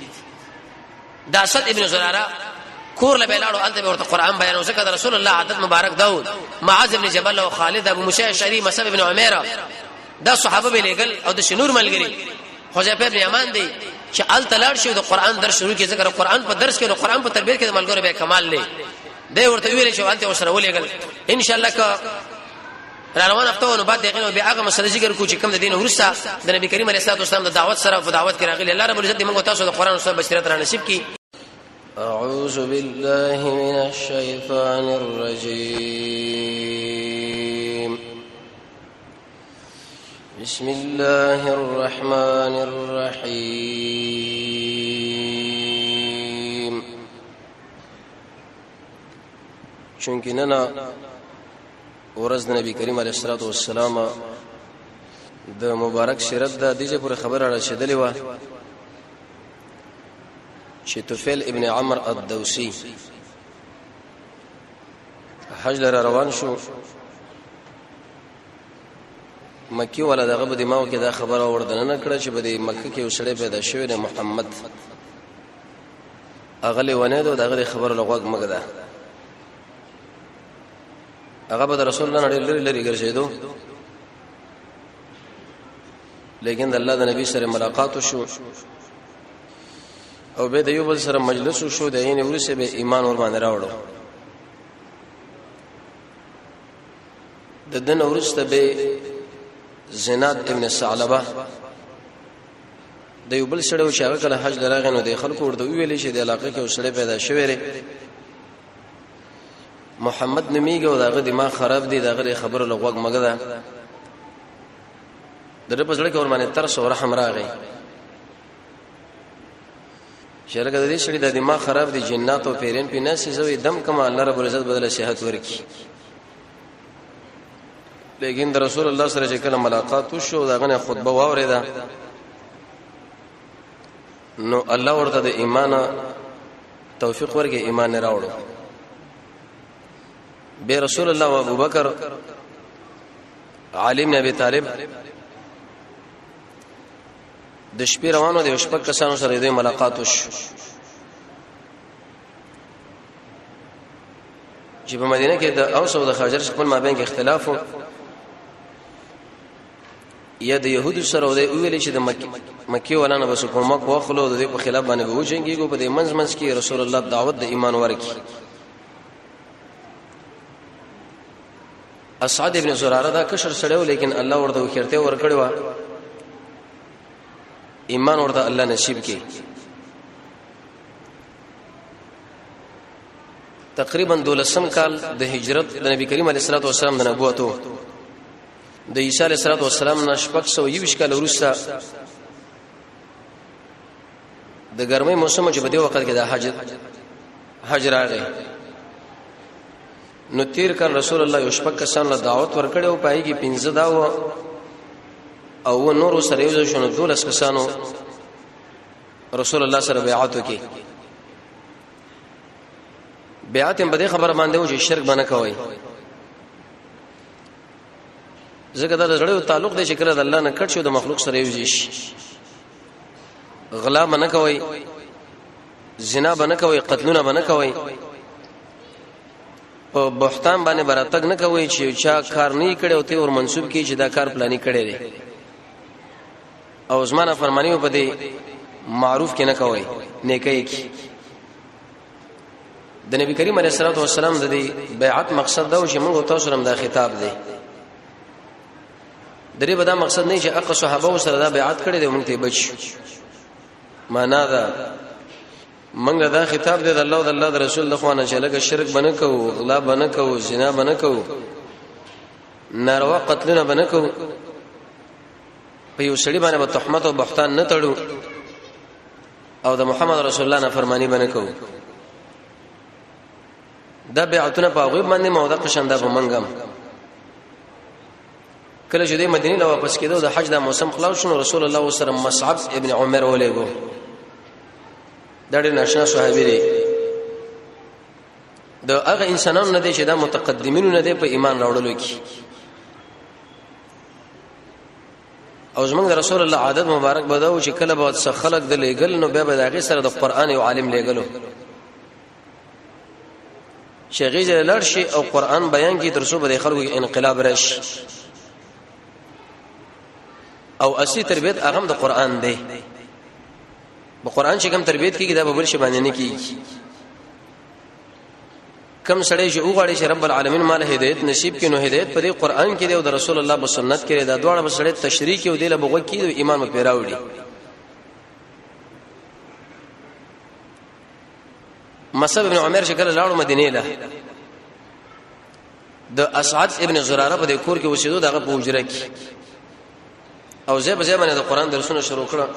د اسد ابن زراره کور له بلاړو، الته به ورته قران بیانو، ځکه د رسول الله عادت مبارک داود، معاذ ابن جبل او خالد، ابو موسی اشعری، مصعب ابن عمیره، دا صحابه به لګل او د شنور ملګری حذیفه ابن یمان دی چې ال تلاړ شو د قران درس شروع کې، ذکر قران په درس کې او قران په تربیت کې د ملګرو به کمال لې دی ورته ویل چې الته وسره ولېګل. ان شاء الله که را روان هفته نو بعد دغه به هغه مسله ذکر کو چې کوم د دین ورسته د نبی کریم علیه الصلاه والسلام د دعوت سره په دعوت کې راغلي. الله رب العزت موږ تاسو د قران او سنت بشریت را نصیب کړي. أعوذ بالله من الشيطان الرجيم. بسم الله الرحمن الرحيم. چونکی نن ورځ د نبی کریم علیه الصلاۃ والسلام د مبارک سیرت د دې پورې خبره را رسیدلې و چې طفیل ابن عمر الدوسی حج لره روان شو. مکی ولا دغه په دماغ کې دا خبره وردن نه کړه چې په دې مکه کې وسړی پیدا شوی دی محمد، اغلی ونه دو دغه خبره لغوګ مګه ده. هغه به رسول الله نړۍ لري لري ګرځیدو، لیکن د الله د نبی سره ملاقات شو او به د یو بل سره مجلس شو، د عین ورسه به ایمان ور باندې راوړو. د دن ورسته به زناد ابن ثعلبه د یو بل سره چې هغه کله حج دراغ نو د خلکو ورته ویل چې د علاقې کې وسړی پیدا شوی دی محمد نمیږي او داغه دماغ خراب دی، داغه خبره لغوګ مګه ده. د په ځړ کې ور باندې ترس او رحم راغی چې لکه د دې سړي د دماغ خراب دي، جنات او پیرین په ناسي زوی دم کما الله رب العزت بدله صحت ورکي. لیکن د رسول الله سره چې کله ملاقات وشو، دا غنه خطبه واورېده نو الله ورته د ایمان توفیق ورکړي، ایمان راوړو. به رسول الله او ابو بکر، علی بن ابي طالب د شپې روانو د شپږ کسانو سره د ملاقات وشو چې په مدینه کې د اوس او د خزرج خپل مابین کې اختلاف وو، یا د يهودو سره ودی ویل چې د مکی ولانه بس کومک واخلو د دې په خلاف باندې به وجنګیږو. په دې منځ منځ کې رسول الله دعوت د ایمان ورکی. اسعد ابن زراره دا کشر سړیو، لیکن الله ورته وخیرته ورکړی و، ایمان ورته الله نصیب کړي. تقریبا دولسم کال د هجرت د نبی کریم علیه الصلاه والسلام د نبوتو د عیسی علیه السلام نه شپږ سو یوویشت کال وروسته د ګرمۍ موسم چې په دې وخت کې د حج راغی، نو تیر کال رسول الله یو شپږ کسان له دعوت ورکړ او پای کې 15 داو او نور سره یو ځای شنو 12 کسانو رسول الله سره بیعت وکړي. بیعت هم په دې خبره باندې و چې شرک باندې کوي، ځکه دا د زړه تعلق دی چې کله د الله نه کټ شو د مخلوق سره یو ځای شي. غلا باندې کوي، زنا باندې کوي، قتلونه باندې کوي، په بهتان باندې براتګ نه کوي چې چا کار نه کړي او ته ور منسوب کی چې دا کار پلاني کړي دی، او زمانه فرمانی په دې معروف کې نه کوي، نیکي کی. د نبی کریم علیه الصلاه والسلام د دې بیعت مقصد دا و چې موږ تاسو سره دا خطاب دی. درې به دا مقصد نه چې اقا صحابه سره دا بیعت کړي دی موږ ته بچ، معنا دا موږ دا خطاب دی د الله او د الله د رسول له خوانه چې لکه شرک بنه کو، غلا بنه کو، زنا بنه کو، ناروا قتلونه بنه کو، په یو سړي باندې به تهمت او بهتان نه تړو، او د محمد رسول الله نه فرمانی بنه کو. دا بیعتونه په غیب باندې موده قشنده په منګم. کله چې د مدینه له واپس کېدو د حج د موسم خلاص شو، رسول الله سره مصعب ابن عمر ولېګو. دا ډېر ناشنا صحابي دی. د هغه انسانانو نه دی چې دا متقدمینو نه دی په ایمان راوړلو کې. او زمونږ د رسول الله عادت مبارک بداو چې کله به څه خلق د لېګل نو بیا به د هغه سره د قران یو عالم لېګلو چې غیزه لړ شي او قران بیان کی تر څو به د خلکو کې انقلاب راشي. او اصلي تربیت هغه د قران دی. په قران چې کوم تربیت کیږي دا به بل شي باندې نه کیږي. کم سړی چې وغواړي چې رب العالمین مال هدایت نصیب کړي نو هدایت په دې قران کې دی او د رسول الله په سنت کې دی. دا دواړه به سړی تشریح کې او دله بغو کې او ایمان په پیراوړي. مصعب ابن عمر چې کله لاړو مدینه له د اسعد ابن زراره په دې کور کې اوسېدو، دغه په حجره کې او زه به زه باندې د قران درسونه شروع کړم.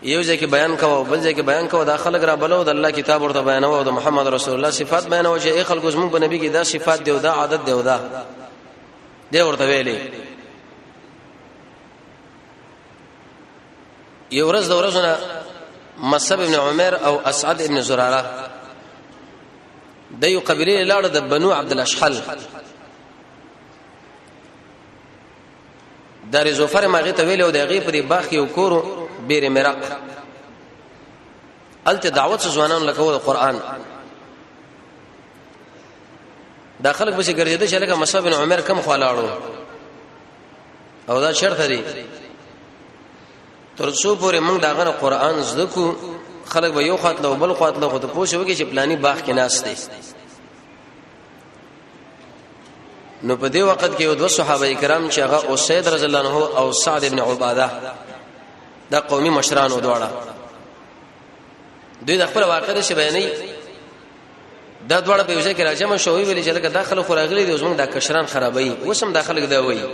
یو ځای کې بیان کاوه، بل ځای کې بیان کاوه، دا خلک را بلو د الله کتاب ورته بیانوه او د محمد رسول الله صفات بیانوه چې ای خلکو زموږ په نبی کې دا صفات دی او دا عادت دی او دا دی ورته ویلې. یو ورځ د ورځونه مصعب ابن عمر او اسعد ابن زراره د یو قبیله لاړ د بنو عبد الاشحل دار زوفر ماغه ته ویلو د هغه په دې باغ کې یو کورو بیر مرق الته دعوت ځوانان لکه د قران دا خلک به ګرځیدل چې لکه مصعب بن عمر کم خلاړو او دا شرط دی تر څو پورې موږ دا غنه قران زده کو. خلک به یو خاطر او بل خاطر خو ته پوښتنه وکړي چې پلاني باغ کې ناس دی. نو په دې وخت کې یو دوه صحابه کرام چې هغه اسید رضی الله عنه او سعد ابن عباده دا قومي مشرانو دواړه دوی د خپل واقع شي بیانې. دا دواړه په یوځای کې راجم شوې ویل چې لکه داخله خو راغلي دي زموږ دا کشران خرابوي اوس هم داخله دا وایي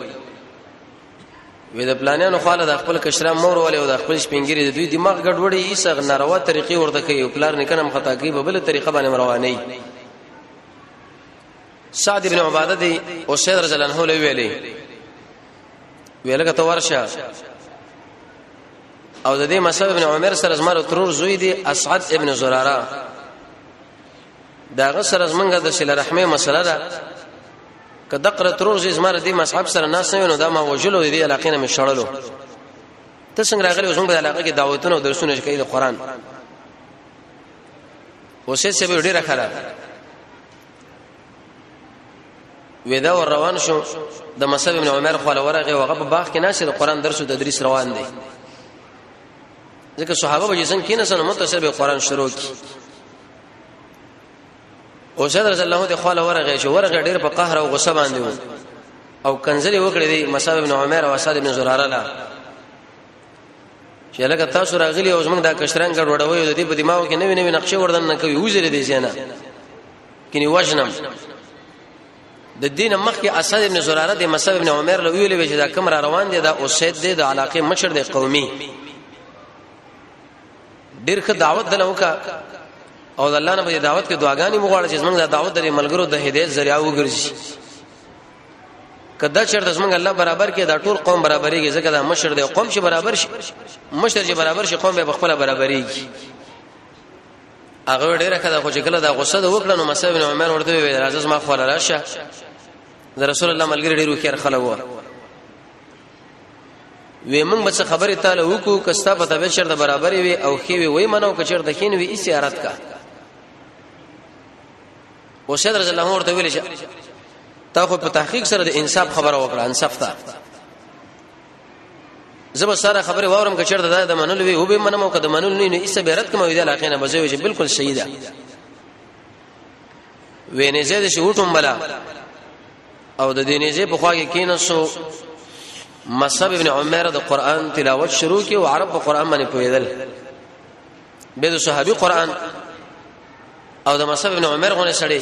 وې د پلانیانو خاله د خپل کشران مور ولې او د خپل سپینګری د دوی دماغ ګډوډي ایسه ناروا طریقې ورته کوي او پلار نکنم خطا کوي په بل طریقه باندې رواني. سعد ابن عباده دی او سید رضی الله عنه له ویلې ویلګه ته ورشه او د دې مصعب ابن عمر سره زمره ترور زوی دی اسعد ابن زراره داغه سره زمونږ د صله رحمه مسله ده که دقره ترور زوی زمره دې مصعب سره ناس نه نو دا ما وجلو دې علاقې نه مې شړلو. ته څنګه راغلی زمونږ په علاقه کې دعوتونه او درسونه کوي د قران اوسه څه به ډیره خراب ودا ور روان شو د مصعب ابن عمر خو ورغه وغه په باغ کې ناشه د قران درس او تدریس روان دی. ځکه صحابه به څنګه کینې سره متصل به قران شروع کی. او سید رضی الله عنه خو ورغه شو ورغه ډیر په قهر او غصه باندې وو او کنځلې وکړې دی مصعب ابن عمر او اسعد ابن زراره لا چې لکه تاسو راغلی او زمونږ دا کشران ګډوډوي د دې په دماغ کې نوې نوې نقشې وردن نه کوي وزرې دي زینا کینی وجنم د دین مخکې اسد ابن زراره د مصعب ابن عمر له ویلې چې دا کم را روان دي دا اسید دی د علاقې مشر دی قومي ډیر ښه دعوت دله وکا او د الله نه په دعوت کې دعاګانې وغواړي چې زمونږ د دعوت د ملګرو د هدایت ذریعہ وګرځي. کدا چرته زمونږ الله برابر کې دا ټول قوم برابرېږي ځکه دا مشر دی قوم چې برابر شي مشر چې برابر شي قوم به خپل برابرېږي. هغه ډیره کده خو چې کله دا غصه د وکړه نو مصعب بن عمر ورته ویل راځه ما خو راشه. د رسول الله ملګری ډیر وکړ خلک وو وی موږ به خبره تعالی وکړو کستا په تبه شر د برابرې وي او خې وی وای منو کچر د خین وی اسیارت کا. او سید رضی الله ورته ویل چې تا خو په تحقیق سره د انصاف خبره وکړه انصاف ته زه سره خبره واورم که چېرته دا د منلو وي او به منم او که د منلو نه نو ایسه بیرت کوم وی د علاقې نه بزوي چې بالکل صحیح ده. وینې زید شي وټوم بلا او د دې نيزه په خوا کې کینسو مصعب ابن عمر د قران تلاوت شروع کی او عرب په قران باندې پوهیدل به د صحابي قران او د مصعب ابن عمر غونه سړی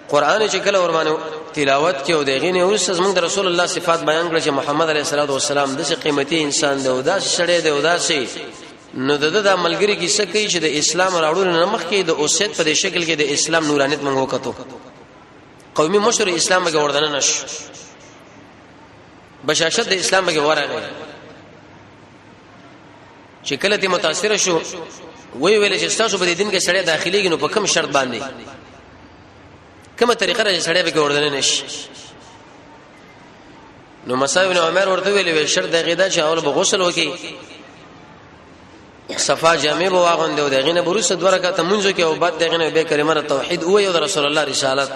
قران چې کله ور باندې تلاوت کې او دغه نه اوس زموږ د رسول الله صفات بیان کړ چې محمد علیه الصلاه والسلام د څه قیمتي انسان دی او داسې سړی دی او داسې نو د د ملګری کې څه کوي چې د اسلام راوړلو نه مخکې د اوسیت په دې شکل کې د اسلام نورانیت موږ وکړو قومي مشر اسلام کې وردن نش بشاشت د اسلام کې ورغی. چې کله ته متاثر شو، وی ویل چې تاسو په دې دین کې سړی داخليږي نو په کوم شرط باندې، کومه طریقه راځي سړی به وردن نشي؟ نو مصعب ابن عمر ورته ویل، وی شرط دغه دا چې اول به غسل وکي، صفا جامع به واغوندې او دغه نه بروسه دوه رکعاته منځ کې او بعد دغه نه به کلمه توحید او یو رسول الله رسالت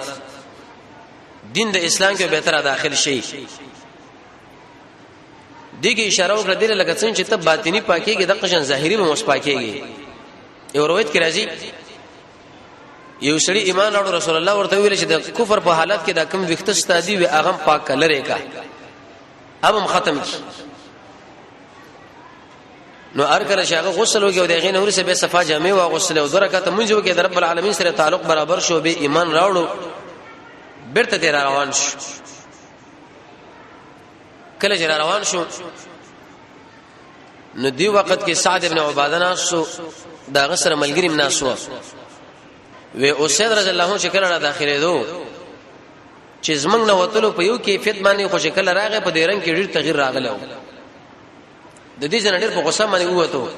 دین د اسلام کې به تر داخل شي. دغه اشاره وکړه دله لکه څنګه چې ته باطینی پاکیږي د قشن ظاهری به موس پاکیږي. یو روایت کې راځي، یو سړي ایمان راوړ، رسول الله ورته ویل چې د کفر په حالت کې دا کم وخت ستادي وي هغه پاک لره کا ابم ختم کی. نو ار کله چې هغه غسل وکړي او دغه نور سه به صفا جامع وا غسل او درکات مونږ وکړي، د رب العالمین سره تعلق برابر شو، به ایمان راوړو، بیرته تیر روان شو. کله چې روان شو نو دی وخت کې سعد ابن عباده ناسو، دا غسر ملګری ناسو، وی اسید رضی الله عنه چې کله را داخله دو چې زمنګ نه وتلو په یو کیفیت باندې، خو شکل راغی په دې رنگ کې ډیر تغییر راغلی. د دې جن ډیر په غوسه باندې ووتو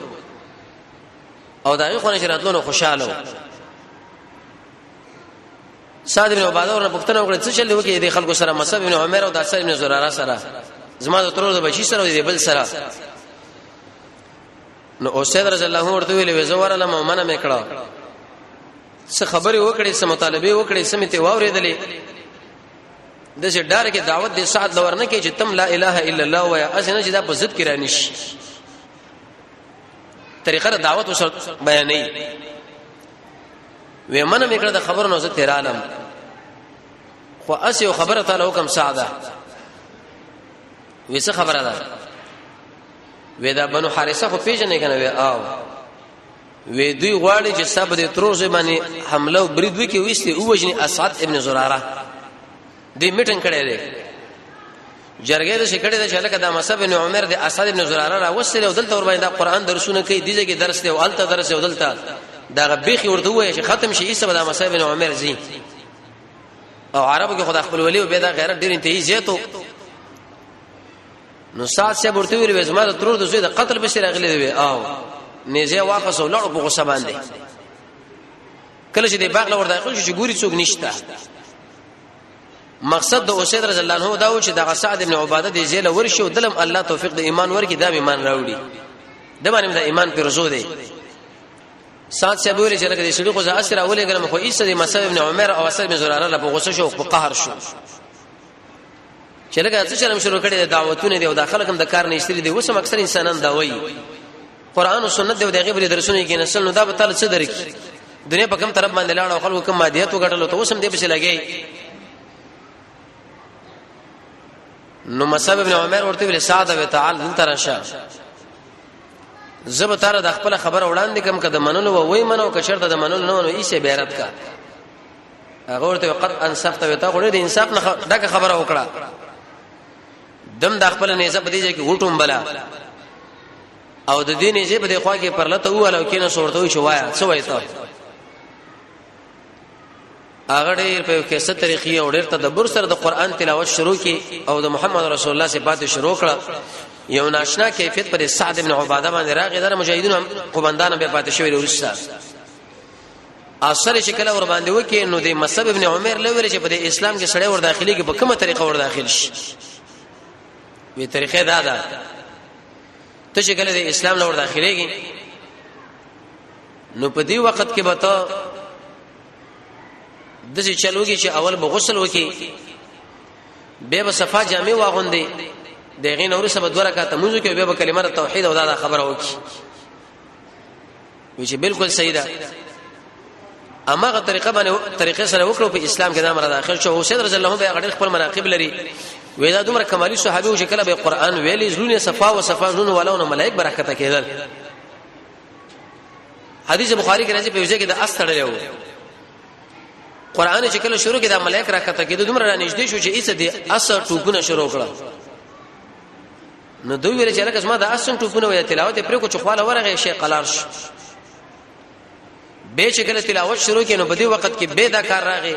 او دا یو خو نه چې راتلو نو خوشاله. سعد بن عباده ورنه پوښتنه وکړه څه چل وکي د خلکو سره، مصعب بن عمر او د اسد بن زراره سره، زما د ترور د بچی سره او د بل سره؟ نو اسید رضی الله عنه ورته ویل، وې زه ورله مؤمنه مې کړه، څه خبرې وکړې، څه مطالبه وکړې، څه مې ته واورېدلې، د څه ډار کې دعوت دې سعد لور نه کې چې تم لا اله الا الله ویا، اسنه چې دا په ضد کې رانیش طریقه د دعوت وسره بیانې. وې منه مې کړه د خبرو نو زه تیرالم، خو اس یو خبره تعالی حکم ساده. وې څه خبره ده؟ وې دا بنو حارثه خو پیژنې کنه؟ وې آو. وې دوی غواړي چې سب دې تروزه باندې حمله او برید وکي، وېستي او وجني اسعد ابن زراره. دې میټنګ کړی دی، جرګه د شکړې د شلکه د مصعب ابن عمر د اسعد ابن زراره را وسله او دلته ور باندې دا قران درسونه کوي، دیږي کې درس دی او الته درس او دلته دا بیخي ورته وایي چې ختم شي ایسه د مصعب ابن عمر زی. او عربو کې خدای خپل ولی او به دا غیرت ډیر انتهایی زیاتو. نو سات صاحب ورته ویل، زما د ترور د زوی د قتل په سر راغلی دی. او نيزه واخصو لړ په غصه باندې. کله چې د باغ لور داخل شو چې ګوري څوک نشته. مقصد د اسید رضی الله عنه دا و چې د سعد ابن عباده د زیل ورشي او دلم الله توفیق د ایمان ورکي، دا ایمان راوړي، د باندې د ایمان پیرزو دی. سعد صاحب ویل چې لکه د سړي خو زه اسره ولې ګرم، خو ایسه د مصعب ابن عمر او اسد بن زراره له غوسه شو، په قهر شو چې لکه څه چلم شروع کړي د دعوتونه دی او د خلک هم د کار نه استری دی. اوس هم اکثر انسانان دا وایي قران او سنت دی او دغه بری درسونه کې نسل، نو دا به تعالی څه درکې دنیا په کوم طرف باندې لاړ او خلکو کوم مادیت وګټل، ته اوس هم دې پسې لګي. نو مصعب ابن عمر ورته ویل، سعد و تعال دلته راشه، زه به تعالی د خپل خبره وړاندې کوم، که د منلو و وای منو، که چرته د منلو نه نو ایسه بیرت کا. هغه ورته قد انصفت و تا غوړي د انصاف نه ډکه خبره وکړه. دم د خپل نيزه په دې ځای کې وټوم بلا او د دې نيزه په دې خوا کې پرلته واله کې نه سورته شو، وایا څه وای ته؟ هغه ډېر په کیسه طریقې او ډېر تدبر سره د قران تلاوت شروع کی او د محمد رسول الله صفات شروع کړه. یو ناشنا کیفیت پر سعد ابن عباده باندې راغی، در مجاهدینو هم قومندان به پاتې شوی ورسته اثر چې کله ور باندې وکي، نو د مصعب ابن عمر لور چې په اسلام کې سړی ور داخلي کې په کومه طریقه ور داخل شي؟ وی طریقې دا ده، ته چې کله د اسلام لور داخليږي نو په دې وخت کې به ته د څه چلوږي چې اول به غسل وکي، به به صفا جامې واغوندي، دغه نور سبا دوه رکعاته مونږ کې به کلمه توحید او دا خبره وکي. وی چې بالکل صحیح ده، اماغه طریقه باندې طریقې سره وکړو، په اسلام کې دا مر داخل شو. حسین رضی الله عنه به غړي خپل مناقب لري. وی دا دومره کمالي صحابي او چې کله به قران ویلې زلونه صفا او صفا زلونه والو ملائک برکته کېدل. حدیث بخاری کې راځي په وجه کې د اس تړلې وو قران چې کله شروع کې دا ملائک راکته کېدل، دومره را نږدې شو چې ایسه دې اس ټوپونه شروع کړه. نو دوی ویل چې لکه زما د اسن ټوپونه وي، تلاوت پر کو چې خواله ورغه شي قلار شو. به چې کله تلاوت شروع کینو په دې وخت کې به دا کار راغی،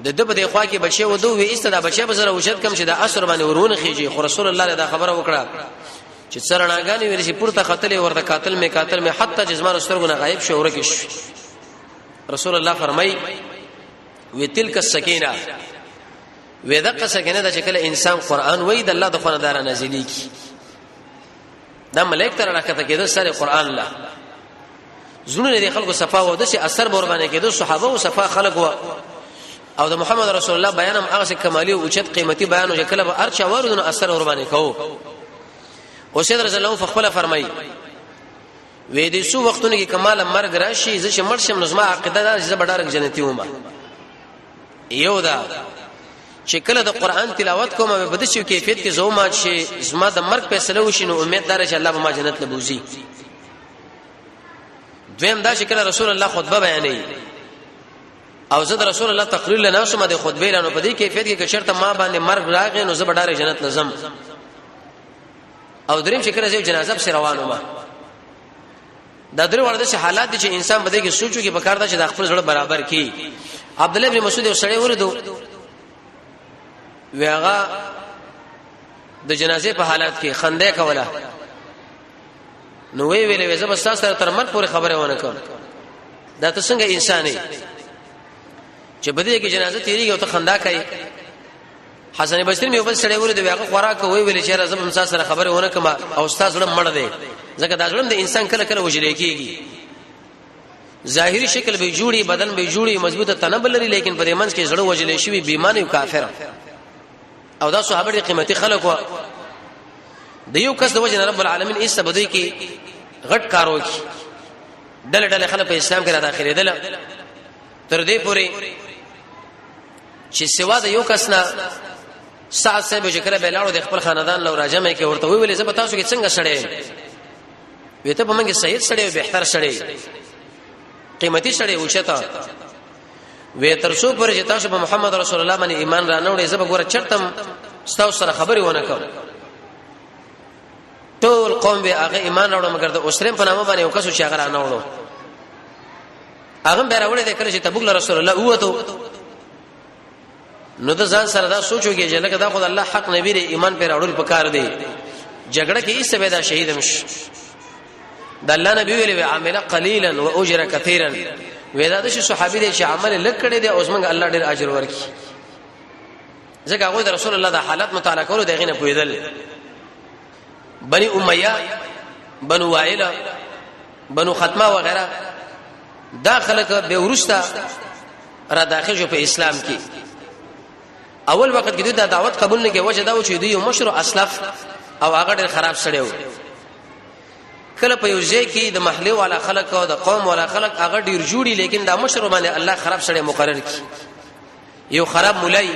د د په دې خوا کې بچي ودو وی ایسته دا بچي به زره وشد کم چې د اسر باندې ورونه خيږي. خو رسول الله دا خبره وکړه چې سرناګانې ویل شي پورته خطلې ورته قاتل می قاتل می حتی چې زما سترګونه غایب شو ورکه شو. رسول الله فرمای وی تلک السکینه، وی دغه سکینه د چې کله انسان قران وای د الله د خونه دار نازلی کی، دا ملائک تر راکته کېده سره قران لا زړونه د خلکو صفا و د شي اثر بور باندې کېده. صحابه او صفا خلک و او د محمد رسول الله بیان هم هغه کمالي او اوچت قیمتي بیان او کله به ارچا ورونه اثر ور باندې کوو. او سید رضی الله عنه خپل فرمایي وې دې سو وختونو کې کمال مرګ راشي، زه چې مړ شم نو زما عقیده دا چې زه به ډارک جنتی وم. یو دا چې کله د قران تلاوت کوم په دې شی کیفیت کې زوما چې زما د مرګ فیصله وشي نو امید دار چې الله به ما جنت لبوزي. دویم دا چې کله رسول الله خطبه بیانوي او زه د رسول الله تقریر لنه شوم د خطبه لنه په دې کیفیت کې چرته ما باندې مرګ راغی نو زه به ډارې جنت لزم. او دریم چې کله زه جنازه په روانو ما دا درې ورته چې حالات دي چې انسان بده کې سوچو کې پکار ده چې د خپل زړه برابر کړي. عبد الله بن مسعود یو سړی وردو ویغه د جنازې په حالت کې خنده کوله نو وی ویلې وې زه تاسو سره تر مرګ پورې خبره ونه کوم، دا ته څنګه انسان یې چې بده کې جنازه تیریږي او ته خندا کوي. حسن بصری مې بل سړی ولید هغه خوراک وی ویل چې راځم هم سره خبره ونه کوم او استاد زړه مړ دی، ځکه دا زړه د انسان کله کله وجلې کیږي. ظاهری شکل به جوړي، بدن به جوړي، مضبوطه تنه لري، لیکن په دې منځ کې زړه وجلې شوی، بیمانه او کافر. او دا صحابه دي قیمتي خلک و د یو کس د وجه رب العالمین ایسته بدوي کې غټ کارو کې ډله ډله خلک په اسلام کې را داخلي دل تر دې پورې چې سوا د یو کس نه سعد صاحب چې کله بلاړو د خپل خاندان لو راجمه کې ورته ویلې زه به تاسو کې څنګه سړی وي، ته په منګه سید سړی او بهتر سړی قیمتي سړی اوچتا وې تر څو پر چې تاسو په محمد رسول الله باندې ایمان را نه وړي زه به ګوره چرتم تاسو سره خبرې ونه کوم. ټول قوم به هغه ایمان راوړ مګر د اوسرم په نامه باندې یو کس چې هغه را نه وړو هغه به راوړی د کله چې تبوک له رسول الله ووتو نو د ځان سره دا سوچو کې چې لکه دا خو الله حق نبی دی ایمان پر راوړل پکار دی، جګړه کې ایسه به دا شهید مش. د الله نبی ویلي وی عمل قليلا واجر كثيرا، وې دا د صحابي دی چې عمل لکړې دی او زمونږ الله ډېر اجر ورکړي، ځکه هغه د رسول الله د حالت مطالعه کولو دغه نه پوهیدل. بني امیہ، بنو وائل، بنو ختمه وغیرہ دا خلک به ورسته را داخل شو په اسلام کې. اول وخت کې دوی دا دعوت قبول نه کې وجه دا و چې دوی یو مشر اسلف او هغه ډېر خراب سړی و. کله په یو ځای کې د محلي والا خلک او د قوم والا خلک هغه ډیر جوړي، لیکن دا مشر باندې الله خراب سړی مقرر کی، یو خراب مولای،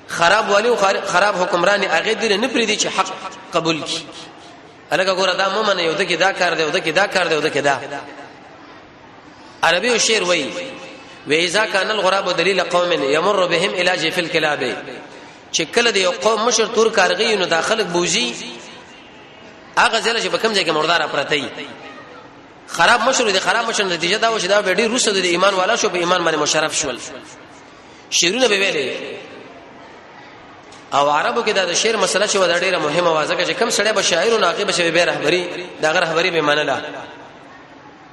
خراب والی او خراب حکمران هغه دې نه پریدي چې حق قبول کی. الګا ګوره دا مومن یو دغه دا کار دی او دغه دا کار دی او دغه دا. عربي شعر وای و اذا كان الغراب دلیل قوم يمر بهم الى جف الكلاب، چې کله د یو قوم مشر تور کارغي نو داخله بوزي هغه ځله چې په کوم ځای کې مردار پرته وي. خراب مشر دي، خراب مشر نتیجه دا و چې دا ډېر روسه د ایمان والا شو، په ایمان باندې مشرف شول. شعرونه به ویلې او عربو کې دا د شعر مسله چې ودا ډیره مهمه و، ځکه چې کم سړی به شاعر او ناقي به به رهبری دا غره رهبری به منله.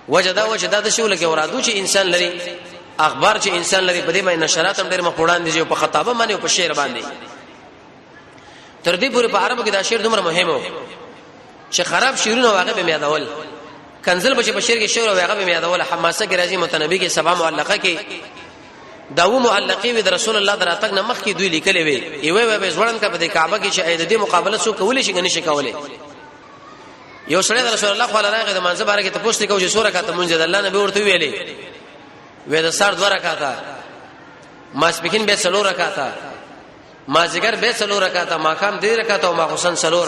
وجه دا وجه دا د شو لکه ورادو چې انسان لري، اخبار چې انسان لري، په دې باندې نشرات هم ډېر مخوړان دي په خطابه باندې او په شعر باندې. تر دې پورې په عربو کې دا شعر دومره مهم و چې خراب شعرونه واغه به میادول، کنزل به په شعر کې شعر واغه به میادول. حماسه کې راځي، متنبی کې، سبا معلقه کې دا و معلقې وي د رسول الله دراتګ نه مخکې دوی لیکلې وي، یو وی به ځوړن کا په دې کعبه کې چې د دې مقابله څوک کولی شي غني شي کولی. یو سړی د رسول الله خو راغی د مانځه باره کې ته پوښتنه کوي چې سوره کاته مونږ د الله نبی ورته ویلې وې د سار دوه رکعاته، ماسپخین به څلور رکعاته، مازیګر به څلور رکعاته، ماقام درې رکعاته او ماخوسن څلور.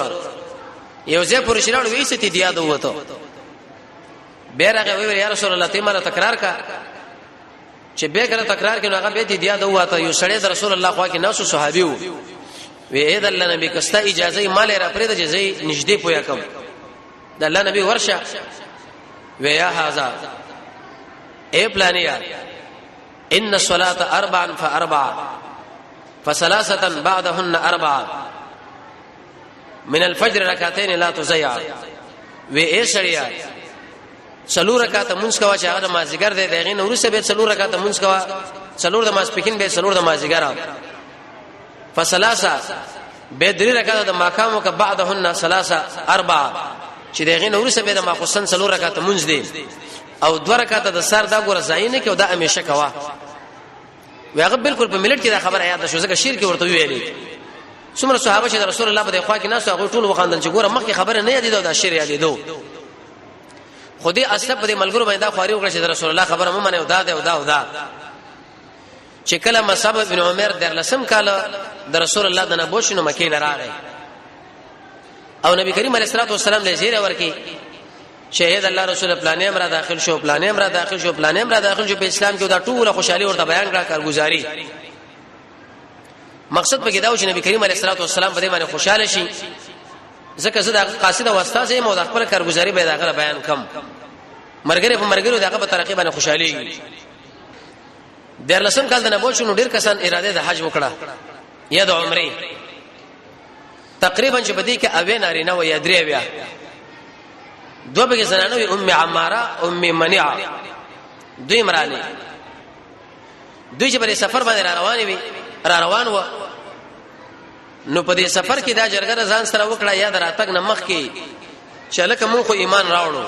یو ځای پورې شلاړ وې ستې دی یاد وته بیا راغی وی یا رسول الله ته مال تکرار کا چې به کله تکرار کړي هغه به دې یاد وته. یو سړی د رسول الله خوا کې ناسو صحابي وو وی اې د الله نبی کستا اجازه مال را پرې د جزې نږدې پویا کوم. د الله نبی ورشه وی یا هاذا اے پلانیا ان الصلاه اربعا فاربع فثلاثه بعدهن اربع. من الفجر رکعتین لا تضيع. وی اے سړیا، څلور رکعاته مونږ کوا چې هغه د مازیګر دی، دغه نو ورسره به څلور رکعاته مونږ کوا، څلور د ماسپخین به څلور د مازیګر، فثلاثه به درې رکعاته د ماقام وک، بعدهن ثلاثه اربع، چې دغه نو ورسره به د ماخصن څلور رکعاته مونږ دی، او دوه رکعاته د سر دا ګور ځای نه کې، او دا همیشه کوا. وی هغه بالکل په ملت کې دا خبره یاد شو، ځکه شیر کې ورته ویلې. څومره صحابه چې رسول الله په خوا کې ناس، هغه ټول وخاندل چې ګوره مخکې خبره نه یادېده، دا شیر یادېدو. خو دې اصل په دې ملګرو باندې دا خواري وکړه چې رسول الله خبره مو منه، او دا ده او دا او دا. چې کله مصعب بن عمر در لسم کال د رسول الله د نبوت شنو مکه لراغی، او نبی کریم علیه الصلاه والسلام له زیره ورکی، شهید الله رسول، پلانې امر داخل شو، پلانې امر داخل شو، پلانې امر داخل شو په اسلام کې، دا ټول خوشحالي ورته بیان کړه، کارګزاري. مقصد په کې دا و چې نبی کریم علیه الصلاه والسلام په دې باندې خوشاله شي، ځکه زه د قاصد او استاد یم او د خپل کارګزاري به داخله بیان کم، مرګره په مرګرو دغه په ترقی باندې خوشحالي. د لسم کال د نبوت شنو ډیر کسان اراده د حج وکړه یا د عمرې، تقریبا چې په دې کې اوې نارینه و یا درې بیا دوه به زنانه وي، ام عماره، ام منیعه، دوی مرالي. دوی چې په سفر باندې را روان وي، را روان و، نو په دې سفر کې دا جرګه ځان سره وکړه یا دراتګ نه مخ کې چې لکه مونږ خو ایمان راوړو،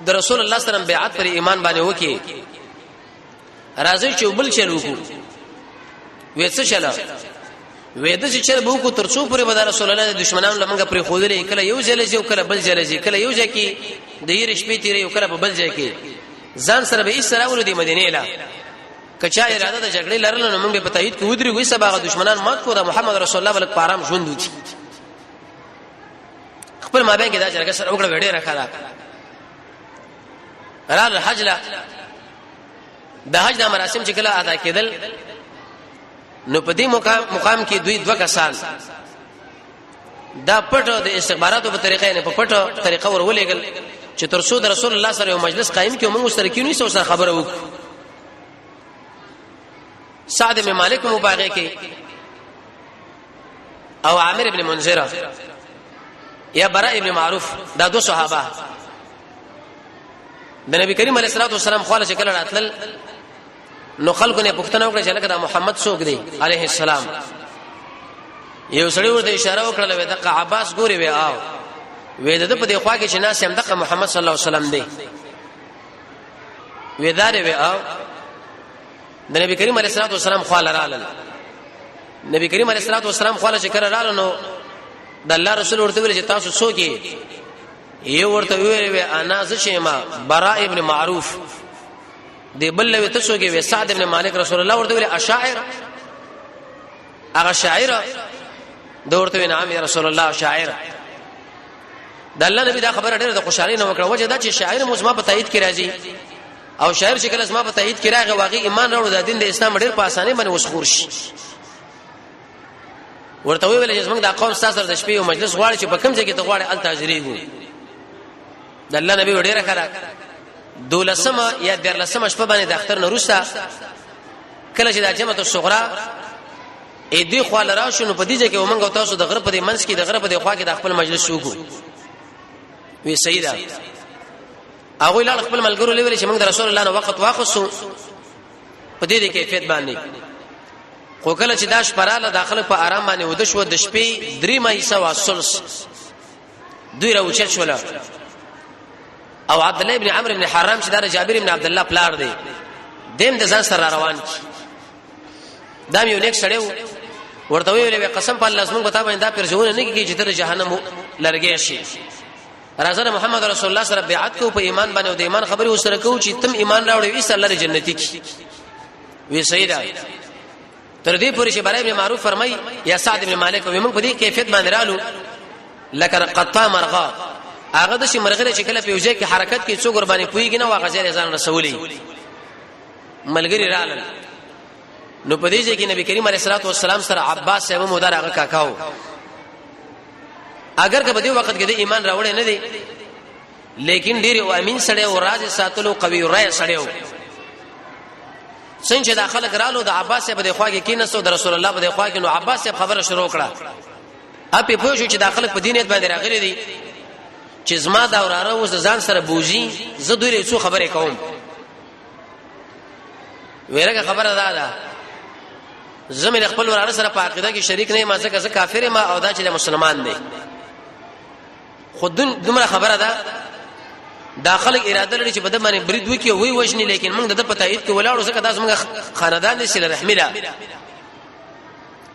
د رسول الله صلی الله علیه وسلم بیعت پر ایمان باندې وکي، راځي چې بل چل وکړو. وې څه چل؟ وې د چې چل به وکړو، تر څو پورې به د رسول الله د دشمنانو لمنګه پرې خودلې، کله یو ځل ځي او کله بل ځل ځي، کله یو ځای کې د یې شپې تیرې او کله په بل ځای کې، ځان سره به یې سره ولې د مدینه لا کچا اراده د جګړې لرله، نو موږ به په تایید کې ودرېږو، سبا دشمنان مات کو، د محمد رسول الله بلک پارام ژوند وکړي. خپل مابین کې دا جرګه سره وکړه، وړې راخلا رال حج لا. د حج د مراسم چې کله ادا کېدل، نو په دې مقام کې دوی دوه کسان دا پټ د استخباراتو په طریقې نه په پټه طریقه ورولېګل چې تر څو د رسول الله سره یو مجلس قائم کړي، موږ سره کینو سره خبره وکړو. سعد بن مالک مباغه کې او عامر ابن منذر یا براء ابن معروف، دا دو صحابه د نبی کریم علیه الصلاه والسلام خواله چې کله راتلل، نو خلکو نه پوښتنه وکړه چې لکه دا محمد څوک دی علیه السلام؟ یو سړی ورته اشاره وکړه، وې دغه عباس ګوري؟ وې آو. وې د په دې خوا کې چې ناس هم دغه محمد صلی الله علیه وسلم دی. وې دار؟ وې آو. د نبی کریم علیه الصلاه والسلام خواله رالل. نبی کریم علیه الصلاه والسلام خواله چې کله رالل، نو د الله رسول ورته ویل چې تاسو څوک یې؟ یو ورته ویل وی انا زشیما براء ابن معروف دی، بل لوي تاسو کې وی سعد ابن مالک. رسول الله ورته ویل اشاعر؟ هغه شاعر د ورته ویل نعم یا رسول الله شاعر. د الله نبی دا خبره ډیره د خوشحالي نه وکړه، وجه دا چې شاعر مو زما په تایید کې راځي، او شاعر چې کله زما په تایید کې راغی واغی ایمان راوړ، د دین د اسلام ډیر په اسانۍ باندې وسخور شي. ورته ویل چې زمونږ د قوم تاسو سره د شپې یو مجلس غواړي، چې په کوم ځای کې ته غواړې الته حاضرېږو. د الله نبی ډیره خلا دولسمه یا دیارلسمه شپه باندې د اختر نه وروسته کله چې د جمعه الصغرا اې دی خو لرا شو، نو په دې ځای کې ومنګ تاسو د غره په دې منځ کې، د غره په دې خوا کې د خپل مجلس وکړو. وی سیدا. هغه لاړ خپل ملګرو لوي چې موږ د رسول الله نو وخت واخصو په دې کیفیت باندې. خو کله چې دا شپراله داخله په آرام باندې ود شو، د شپې درې مې سوا سلس دوی راوچت شول، او عبد الله ابن عمرو ابن حرام چې دا جابر ابن عبد الله پلار دی، دیم د ځان سره روان کی. دا یو نیک سړی ورته ویل، قسم په الله زمونږ ته باندې دا پرځونه نه کیږي چې تر جهنم لرګی شي. راځه محمد رسول الله سره بیعت کو په ایمان باندې، او د ایمان خبرې وسره کو چې تم ایمان راوړې وي الله جنتی کی. وی سیدا. تر دې پورې چې برای ابن معروف فرمای یا سعد ابن مالک، وی موږ په دې کیفیت باندې رالو لکه قطا مرغه، هغه د شي مرغله چې کله په یوځای کې حرکت کې څو قرباني پويږي نه واغه ځای ځان رسولي. ملګری رالل، نو په دې ځای کې نبی کریم علیه الصلاه والسلام سره عباس صاحب مدار هغه کاکاو، اگر که په دې وخت کې د ایمان راوړې نه دی، لیکن ډیر او امین سړی او راز ساتلو قوي رای سړی و. څنګه چې دا خلک رالو، د عباس صاحب د خوا کې کینستو، د رسول الله په د خوا کې، نو عباس صاحب خبره شروع کړه. اپی پوه شو چې دا خلک په دینیت باندې راغلي دي چې زما دا وراره اوس ځان سره بوزي، زه دوی له څو خبرې کوم. ویرګه خبره ده ده زه مې خپل وراره سره په عقیده کې شریک نه یم، ځکه زه کافر یم او دا چې مسلمان دی. خو دومره خبره ده، دا خلک اراده لري چې په د باندې برید وکړي وي وژني، لیکن موږ د په تایید کې ولاړو، ځکه دا زموږ خاندان دی، سره رحمی ده،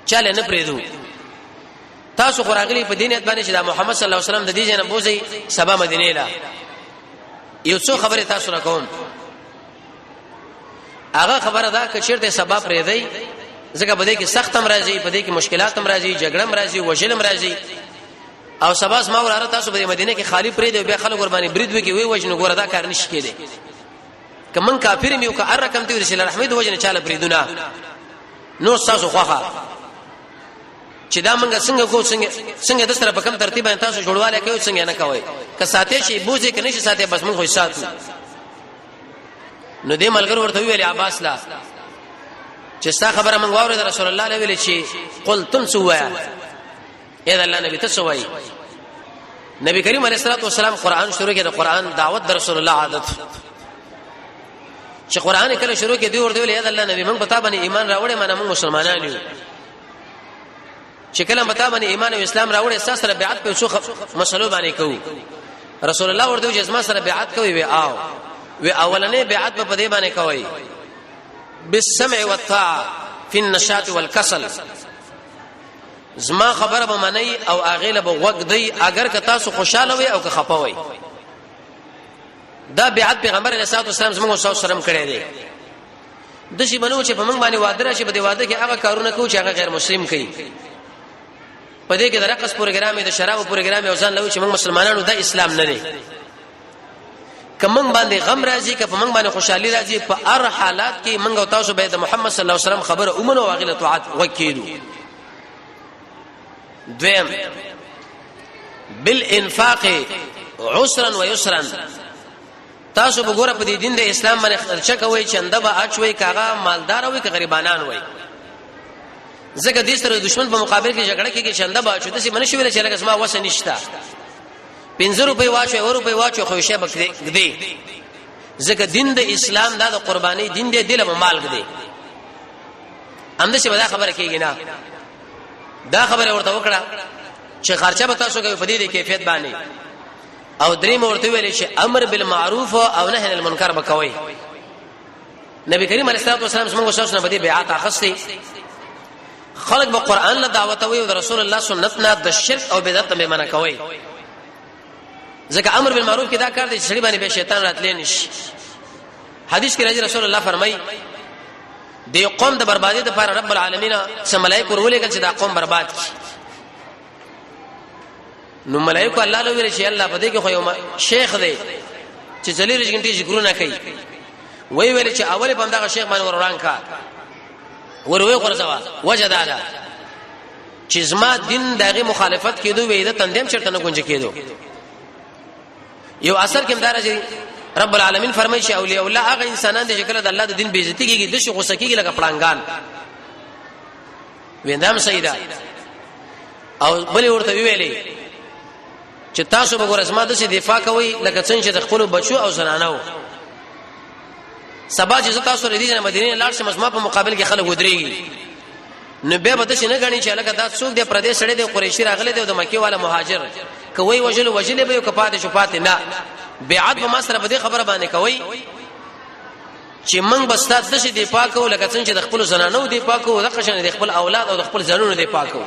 چاله نه پرېدو. تاسو خو راغلي په دینیت باندې چې دا محمد صلی الله علیه وسلم د دې جنب بوزي سبا مدینه لا. یو څو خبره تاسو را کوم. هغه خبره ده چې چیرته سبا پرې دی، ځکه په دې کې سخت هم راځي، په دې کې مشکلات هم راځي، جګړه هم راځي، وژل هم راځي، او سبا زما وراره تاسو په مدینه کې خالی پرې دی، بیا خلک ور باندې برید وکي وی وژنو. ګوره دا کار نشي کېدی، که من کافر میو که ار رقم ته رسول رحمت وجنه چاله پریدونه. نو تاسو خوخه چې دا موږ څنګه کو، څنګه څنګه د سره په کم ترتیب باندې تاسو جوړواله کوي، څنګه نه کوي، که ساتي شي بوزي کنه شي ساتي، بس موږ خو ساتو. نو دې ملګر ورته ویل عباس لا چې ستا خبره موږ واورید، رسول الله له ویل چې قلتم سوایا، اې الله نبی ته سوای. نبی کریم علیه الصلاه والسلام قران شروع کړ، د قران دعوت د رسول الله عادت چې قران کله شروع کړي، دی ورته ویل اې الله نبی موږ پتا باندې ایمان راوړې، مانه موږ مسلمانان یو، چې کله متا باندې ایمان او اسلام راوړې ستا سره بیعت په څو مسلو باندې کوو. رسول الله ورته چې زما سره بیعت کوي، وی آو، وی اولنې بیعت په دې باندې کوي بالسمع والطاعه في النشاط والكسل، زما خبره به منئ او اغه له غوږ دی، اگر که تاسو خوشاله وي او که خپه وي. دا بیعت پیغمبر علیه الصلاه والسلام زموږ صلی الله علیه وسلم کړی دی. د شي بنو چې په موږ باندې واده راشي، په دې واده کې هغه کارونه کوي چې هغه غیر مسلم کوي، په دې کې د رقص پروګرام، د شراب پروګرام او ځان لوي چې موږ مسلمانانو، دا اسلام نه دی. که موږ باندې غم راځي، که په موږ باندې خوشحالي راځي، په هر حالات کې موږ او تاسو به د محمد صلی الله علیه وسلم خبره ومنو او هغه طاعت وکړو. دویم، بالانفاق عسرا ويسرا. تاسو وګوره په دې دین د اسلام باندې خرچه کوي، چنده به اچوي، کاغه مالدار وي که غریبانان وي، ځکه دې سره دشمن په مقابل کې جګړه کې چنده به اچو. داسې منشي ویل چې لکه زما وسه نشته، 5 روپۍ واچو، 1 روپۍ واچو، خو شی بکدي، ځکه دین د اسلام دا د قرباني دین دی، دله مال دی. همداسې به دا خبره کېږي نه؟ دا خبره ورته وکړه چې خرچه به تاسو کوي په دې کیفیت باندې. او درې ورته ویل چې امر بالمعروف او نهی عن المنکر بکوي. نبی کریم علیه الصلاه والسلام زموږ سره په دې بیعت اخستي، خلق به قران له دعوت وي او د رسول الله سنت نه د شرک او بدعت به منع کوي، ځکه امر بالمعروف کې دا کار دی چې سړي باندې به شیطان راتلې نشي. حدیث کې راځي رسول الله فرمایي د قوم د بربادي لپاره رب العالمین سم ملائکه ورولېږل چې دا قوم برباد کړي. نو ملائکه الله له ویل چې الله په دې کې خو یو شیخ دی چې څلور غنټې ذکرونه کوي، وی ویل چې اول په دغه شیخ باندې وران کا وروي غرزوا، وجه دا ده چې زما دین دغه مخالفت کېدو، وې د تندیم چرته نه گنج کېدو. یو اثر کې مدار چې رب العالمین فرمایي چې اولیاء الله هغه انسانان دي چې کله د الله د دین بیزتی کیږي، د شي غوسه کیږي لکه پړنګان. ویندام سیدا او بل ورته ویلې چې تاسو به ګور اسما د څه دفاع کوي لکه څنګه چې د خپل بچو او زنانو. سبا چې تاسو ردی نه مدینه لاړ شم، زما په مقابل کې خلک ودرېږي، نو بیا به داسې نه غني چې لکه دا څوک دی، پردې سړی دی، قریشي راغلی دی او د مکې والا مهاجر کوي، وجل وجلې به یو کپاتې شو پاتې نه. بیعت به ما سره په دې خبره باندې کوي چې موږ به ستاسو د شي دی پاکو لکه څنګه چې د خپل زنانو دی پاکو، د قشن د خپل اولاد او د خپل ځانونو دی پاکو.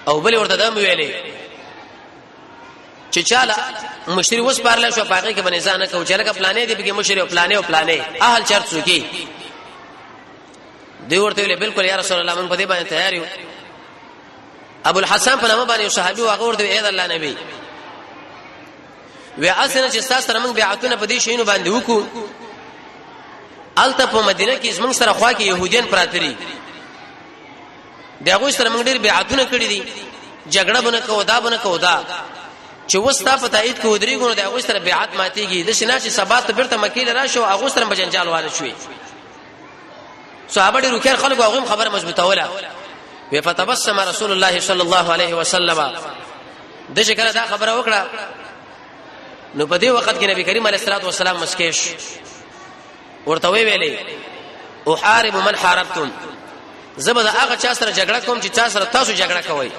او بل ورته دا ویلې چې چاله مشری وس پارل شو پاګه کې باندې ځان کو چې لکه پلانې دی به مشری او پلانې او پلانې اهل چرته څوکي دی. ورته ویل بالکل یا رسول الله، موږ په دې باندې تیار یو. ابو الحسن په نامه باندې صحابي واغ ورته اې الله نبی، وی اسنه چې تاسو سره موږ بیعتونه په دې شینو باندې وکړو، الته په مدینه کې زموږ سره خوا کې يهوديان پراته دي، دغه سره موږ ډېر بیعتونه کړی دي، جګړه بنه کو، دا بنه کو، دا چې وستا په تایید کې ودرېږو نو دغه سره بیعت ماتيږي، د شنه چې سبا ته بیرته مکې له راشو هغه سره به جنجال وانه شوي. صحابه ډېر وکړ خلکو هغه خبره مضبوطه وله. وی فتبسم رسول الله صلی الله علیه وسلم. د چې کله دا خبره وکړه نو په دې وخت کې نبی کریم علیه الصلاه والسلام مسکیش ورته وی ویلې، احارب من حاربتم، زبر د هغه چا سره جګړه کوم چې چا سره تاسو جګړه کوئ،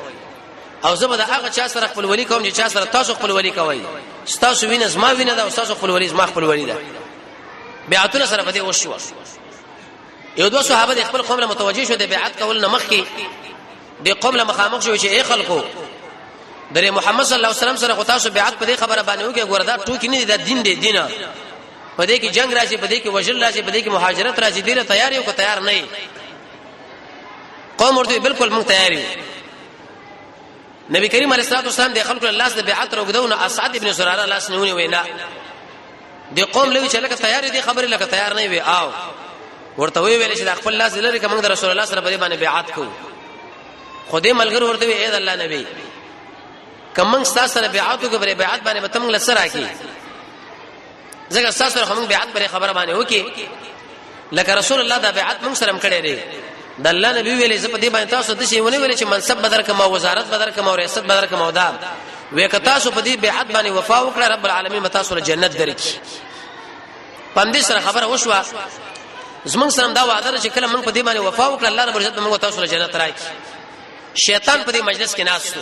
او زبر د هغه چا سره خپل ولی کوم چې چا سره تاسو خپل ولی کوئ. تاسو وینه زما وینه ده او تاسو خپل ولی زما خپل ولی ده. بیعتونه سره په دې وشو. یو دوه صحابه د خپل قوم له متوجه شو، د بیعت کول نه مخکې د قوم له مخامخ شو چې ای خلکو، در محمد صلی الله علیه وسلم سره خو تاسو بیعت په دې خبره باندې وکړه، ګوره دا ټوکی نه دی، دا دین دی، دینه په دې کې جنگ راځي، په دې کې وژل راځي، په دې کې مهاجرت راځي، دې له تیار یو که تیار نه یې؟ قوم ورته بالکل مونږ تیار یو. نبی کریم علیه الصلاه والسلام د خلکو لاس د بیعت روګدو نو اسعد ابن زراره لاس نیونی وینا د قوم لوي چې لکه تیار دي خبره لکه تیار نه وي، آو ورته وی ویل چې د خپل لاس لري کوم د رسول الله سره په دې باندې بیعت کو. خو دې ملګر ورته وی اے الله نبی، کوم تاسو سره بیعت وکړو، پر بیعت باندې به تم لسره کی، ځکه تاسو سره موږ بیعت پر خبره باندې وکي لکه رسول الله دا بیعت موږ سره کړی دی. د الله نبی ویلې زه په دې باندې تاسو د شي ونه ویلې چې منصب بدر کما، وزارت بدر کما او ریاست بدر کما، دا وې که تاسو په دې بیعت باندې وفا وکړه رب العالمین به تاسو له جنت درکړي. پندې سره خبره وشوه، زمونږ سره دا وعده چې کله موږ په دې باندې وفا وکړه الله رب العزت موږ تاسو له جنت راکړي. شیطان په دې مجلس کې ناست و.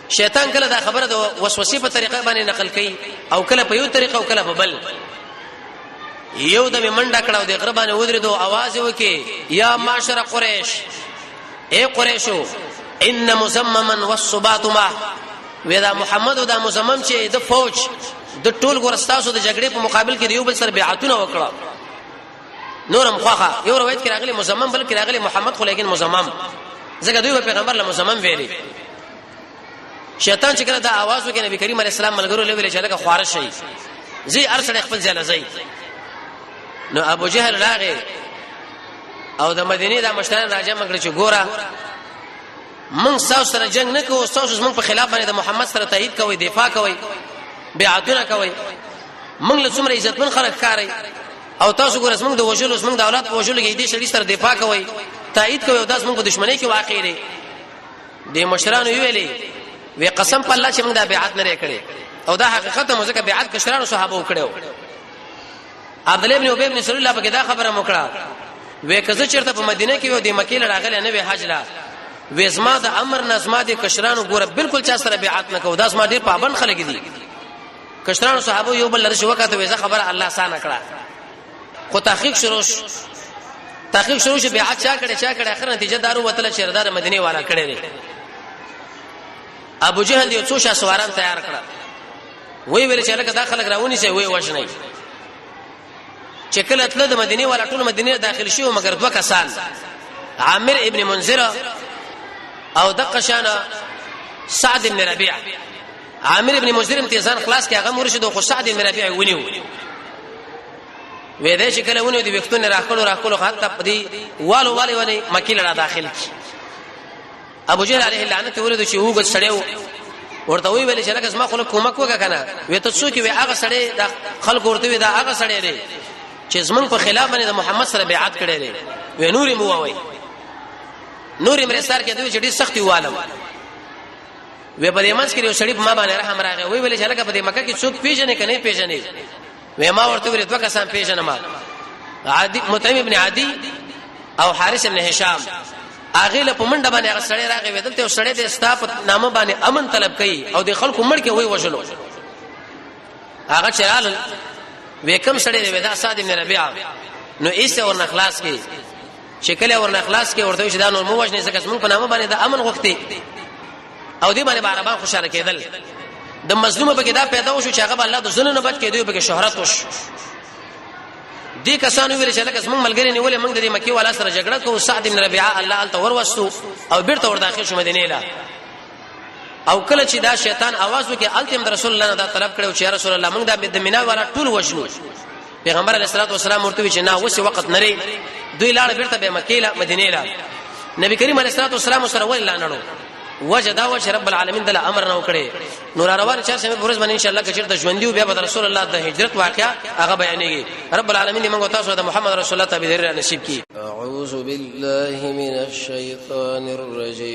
شیطان کله دا خبره د وسوسې په طریقه باندې نقل کړي او کله په یو طریقه او کله په بل. یو د منډه کړه او د غره باندې ودرېدو، आवाज وکي یا معاشر قریش، اے قریشو، ان مزمما والصبات ما، ودا محمد او دا مزمم چې د فوج د ټول ګورستاسو د جګړې په مقابل کې یو بل سره بیعتونه وکړه. نورم خوخه یو روایت کې راغلی مزمم، بل کې راغلی محمد، خو لیکن مزمم ځکه دوی پیغمبر له مزمم ویلي. شیطان چې کله دا आवाज وکړ نبی کریم علیه السلام ملګرو له ویل چې لکه خوار شي زی ارسل خپل ځای لځي. نو ابو جهل راغی او د مدینه د مشران راجم کړ چې ګوره موږ تاسو سره جنگ نه کوو، تاسو زموږ په خلاف باندې د محمد سره تایید کوي، دفاع کوي، بیعتونه کوي، موږ له څومره عزتمن خلک کاري او تاسو ګور زموږ د وژلو، زموږ د اولاد په وژلو کې دې شړي سره دفاع کوي، تایید کوي او تاسو موږ په دښمنۍ کې واقع دي. د مشرانو ویلي وی قسم په الله چې موږ دا بیعت نه کړی او دا حقیقت مو ځکه بیعت کشرانو صحابه وکړو. عبد الله ابن ابي ابن سلول الله پکې دا خبره وکړه وې کزه چیرته په مدینه کې و د مکې لړاغله نه وی حج لا وې زما د امر نظم د کشرانو ګوره بالکل چا سره بیعت نه کو، دا زما ډیر پابند خلک دي. کشرانو صحابه یو بل لري وکاته وې زه خبره الله سانه کړه. خو تحقیق شروع شو، تحقیق شروع شو، بیعت چا کړي چا کړي، اخر نتیجه دارو وتله چې دار مدینه والا کړي دي. ابو جهل یو څو شاه سواران تیار کړه، وی ویل چې لکه دا خلک راونی سي وی وژني. چې کله تل د مدینه والا ټول مدینه داخل شو مګر دوه کسان، عامر ابن منذر او دقه شان سعد ابن ربيع. عامر ابن منذر امتیازان خلاص کې هغه مرشد خو سعد ابن ربيع ونیو. وې دې چې کله ونیو د وختونه راخلو راخلو حتی په دې والو والي ونی مکی لړا داخل کی. ابو جهل علیه اللعنت ولید چې وګت سړیو ورته وی ویل چې لکه زما خلک کومک وکړه کنه، وې ته څوک وی هغه سړی د خلک ورته وی دا هغه سړی دی چې زمون په خلاف باندې د محمد سره بیعت کړی دی. وې نورې مو وای نورې مرستار کې دوی چې ډیر سختي والم. وې په دې منځ کې یو سړی په ما باندې رحم راغی، وی ویل چې لکه په دې مکه کې څوک پیژنې کنه پیژنې؟ وې ما ورته ویل دوه کسان پیژنم، عادی مطعم ابن عادی او حارث ابن هشام. هغه له پمنډه باندې هغه سړی راغی وې دلته یو سړی د ستا په نامه باندې امن طلب کوي او د خلکو مړ کې وای وژلو. هغه چرال وې کم سړی دی؟ دا سعد ابن ربيعه. نو ایسه ورنه خلاص کی، چې کله ورنه خلاص کی ورته چې دا نور مو وژنې ځکه زمونږ په نامه باندې د امن غوښتي او دې باندې عربان خوشاله کېدل. د مظلوم په کې دا پیدا وشو چې هغه الله د ظلم نه بچ کېدو په کې شهرت وشو. دې کسانو ویل چې لکه زمونږ ملګری نیولې موږ د دې مکی والا سره جګړه کوو. سعد بن ربيعه الله الته وروستو او بیرته ور داخل شو مدینه له. او کله چې دا شیطان आवाज وکړي الته رسول الله نه دا طلب کړو چې یا رسول الله موږ دا د مینا والا ټول وژنو. پیغمبر علیه الصلاه والسلام ورته چې نه وسه وخت نری، دوی لاړ بیرته به مکه له مدینه له. نبی کریم علیه الصلاه والسلام سره ول لاړو وجه دا و چې رب العالمین دله امر نه وکړي. نور روان چار شنبه ورځ باندې ان شاء الله کچیر د ژوندۍ بیا به رسول الله د هجرت واقعا هغه بیانېږي. رب العالمین موږ تاسو د محمد رسول الله تابعداري نصیب کړي. اعوذ أعوذ بالله من الشيطان الرجيم.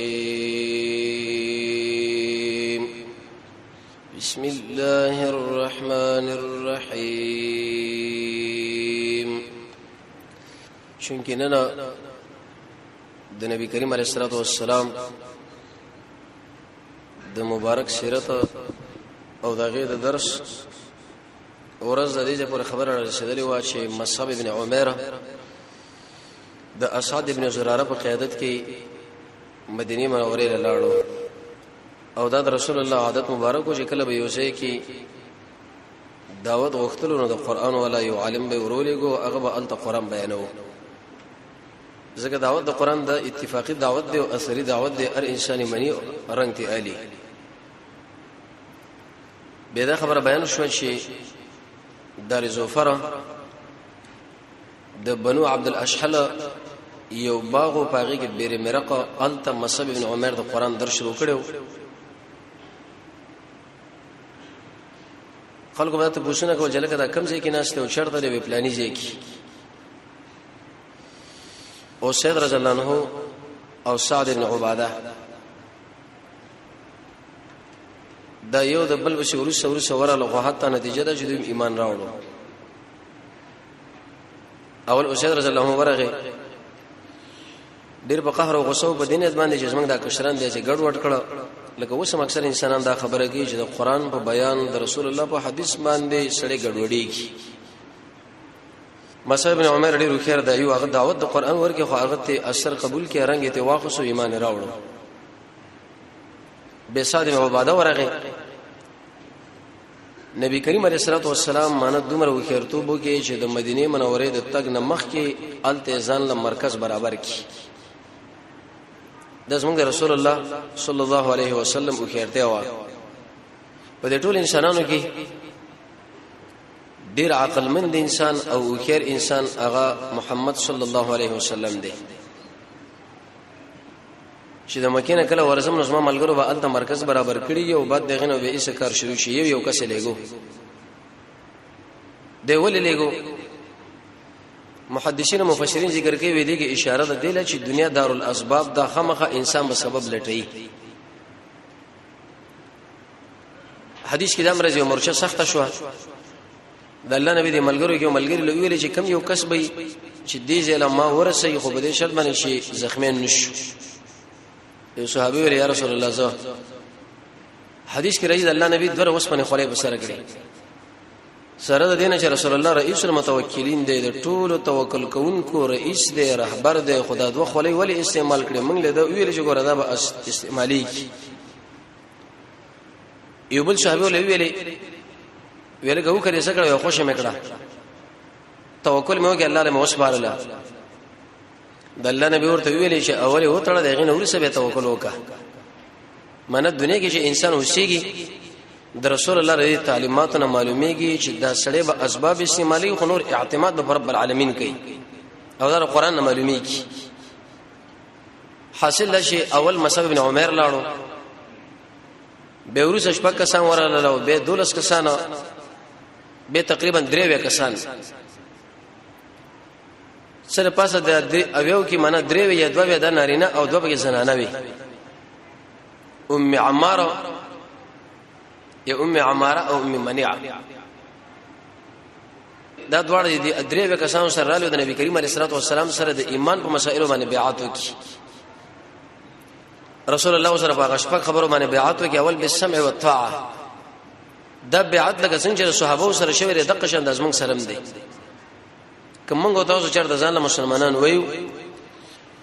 بسم الله الرحمن الرحيم. چونکه نن د نبی کریم علیه الصلاۃ والسلام د مبارک سیرت او دغه د درس ورځ د دې پر خبره رسیدلې و چې مصعب ابن عمر د اسعد ابن زراره په قیادت کې مدینه منورې ته لاړو، او دا د رسول الله عادت مبارک چې کله به یو ځای کې دعوت غوښتلو نو د قران ولا یو عالم به ورولېګو، هغه به الته قران بیانو. ځکه دعوت د قران د اتفاقی دعوت دی او اثري دعوت دی، هر انسان منی رنگ ته علی. به دا خبره بیان شو چې دار زوفر د بنو عبد الاشحل یو باغ او پاغي کې بیر مرقه الته مصعب بن عمر د قران درس شروع کړو. خلکو به ته پوښتنه کول چې لکه دا کم ځای کې ناشته او چرته دی پلاني ځای کې. او سید رضی الله عنه او سعد بن عباده دا یو د بل بشي ورسره ورسره وراله، خو حتی نتیجه ده چې دوی ایمان راوړو. اول اسید رضی الله عنه ورغه ډیر په قهر او غصه په دین باندې چې زمنګ دا کشران دي چې ګډ وډ کړه. لکه اوس هم اکثر انسانان دا خبره کوي چې د قران په بیان د رسول الله په حدیث باندې سړی ګډوډيږي. مصعب بن عمر ډیر خیر دی، یو هغه دعوت د قران ورکه، خو هغه ته اثر قبول کړي، رنگ ته واخصو، ایمان راوړو. به سعد بن عباده ورغه نبی کریم علیه الصلاۃ والسلام مانه دومره وخیرتوب وکي چې د مدینه منورې د تګ نه مخکې الته ځان له مرکز برابر کی. د زمونږ رسول الله صلی الله علیه وسلم وخیرته وا په دې ټول انسانانو کې ډیر عقلمند انسان او خیر انسان هغه محمد صلی الله علیه وسلم دی. چې د مکې نه کله ورزم نو زما ملګرو به الته مرکز برابر کړی او بعد دغه نو به ایسه کار شروع شي. یو یو کس لګو دی ولې لګو. محدثین او مفسرین ذکر کوي وی دي کې اشاره ده دی چې دنیا دار الاسباب دا خامخه انسان به سبب لټي. حدیث کې دا مرز یو مرچه سخته شو د الله نبی د ملګرو کې ملګری لوي ویل چې کم یو کس به چې دې ځله ما ورسې، خو به دې شرط باندې شي زخمین نشو. یو صحابي ویل یا رسول الله زه حدیث کې راځي د الله نبی دوه وسپنه خولې په سر کړې سره د دینه چې رسول الله رئیس المتوکلین دی، د ټولو توکل کوونکو رئیس دی، رهبر دی، خدا دوه خولې ولی استعمال کړې؟ موږ له دا ویل چې ګوره دا به استعمالي. یو بل صحابي ول ویلې ویل کو کړي سکړه یو خوشې مکړه توکل مې وکړ الله له موسبارله. د الله نبی ورته ویلې چې اوله وتړه دغه نور سره به توکل وکړه. منه دنیا کې چې انسان اوسېږي د رسول الله رضی تعلیماتو نه معلومیږي چې دا سړی به اسباب استعمالي خو نور اعتماد به رب العالمین کوي، او دا قرآن نه معلومیږي. حاصل شي اول مصعب بن عمر لاړو، به ورسره شپږ کسان وراله، به 12 کسان، به تقریبا درې وې کسان سره پاسه د اویو کې معنا درې وې یا دوه وې د نارینه او دوه به زنانه وي. ام عماره یا ام عماره او ام منیعه دا دواړه دي درې وې کسان سره رالو د نبی کریم علیه الصلاه والسلام سره د ایمان په مسائلو باندې بیعت وکړي. رسول الله سره په غشپک خبرو باندې بیعت وکړي. اول بالسمع والطاعه، دا بیعت لکه څنګه چې صحابه سره شوی دی دغه شان د زمنګ سره دی. کوم موږ تاسو چرته ځان له مسلمانان وایو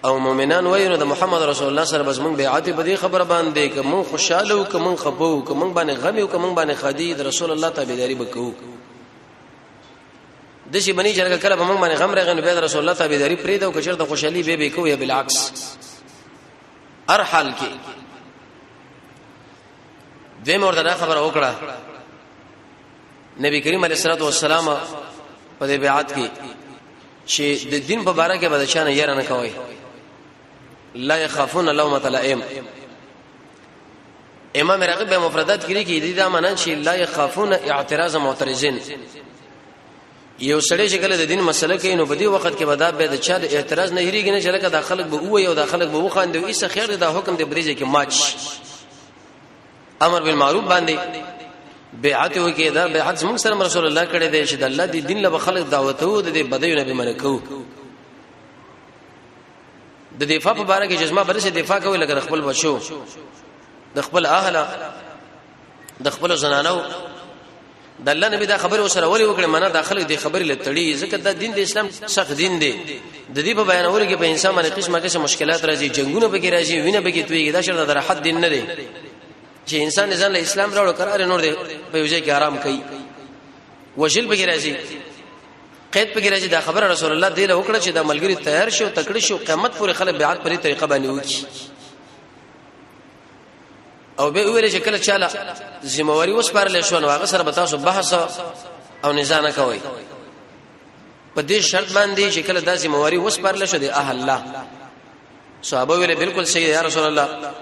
او مؤمنان وایو نو د محمد رسول الله سره بس موږ بیعت په دې خبره باندې کوم خوشاله او کوم خپو کوم باندې غم او کوم باندې خدي د رسول الله تابعداري وکړو. د شي بني جرګه کله به موږ باندې غم راغی نو بیا د رسول الله تابعداري پرې دا او کچر د خوشحالي به به کو یا بالعکس. هر حال کې دوی ورته دا خبره وکړه نبی کریم علیه الصلاه والسلام په دې بیعت کې چې د دین په باره کې به د چانه یره نه کوي، لا يخافون لومه لائم. امام راغب به مفردات کړي کې دي دا معنی چې لا يخافون اعتراض معترضین، یو سړی چې کله د دین مسله کوي نو په دې وخت کې به دا به د چا د اعتراض نه هریږي نه چې لکه دا خلک به ووایي او دا خلک به وخاندي او ایسه خیر دا حکم دی بریځي کې ماچ امر بالمعروف باندې بیعت وکي. دا بیعت زموږ سره رسول الله کړی دی چې د الله دی دین له خلک دعوت وو، د دې بدیو نه به منکو. د دفاع په اړه کې جزما برسه دفاع کوي لکه خپل بچو، د خپل اهل، د خپل زنانو. د الله نبی دا خبره وسره ولي وکړه؟ معنا دا خلک د خبرې لتړي، ځکه دا دین د اسلام سخت دین دی. د دې په بیانولو کې په انسان باندې قسمه قسم مشکلات راځي، جنگونه پکې راځي، وینه پکې تویږي. دا شرط د راحت دین نه دی چې انسان ځان له اسلام راوړ قرار نور دی په یو ځای کې آرام کوي. وجل پکې راځي، قید پکې راځي. دا خبره رسول الله دی له وکړه چې دا ملګری تیار شي او تکړه شي او قیامت پورې خلک بیعت پرې طریقه باندې وکړي. او به ویل چې کله چاله ذمہواری وسپارل شو نو هغه سره به تاسو بحث او نزاع نه کوئ، په دې شرط باندې چې کله دا ذمہواری وسپارل شو د اهل الله. صحابه ویل بالکل صحیح یا رسول الله.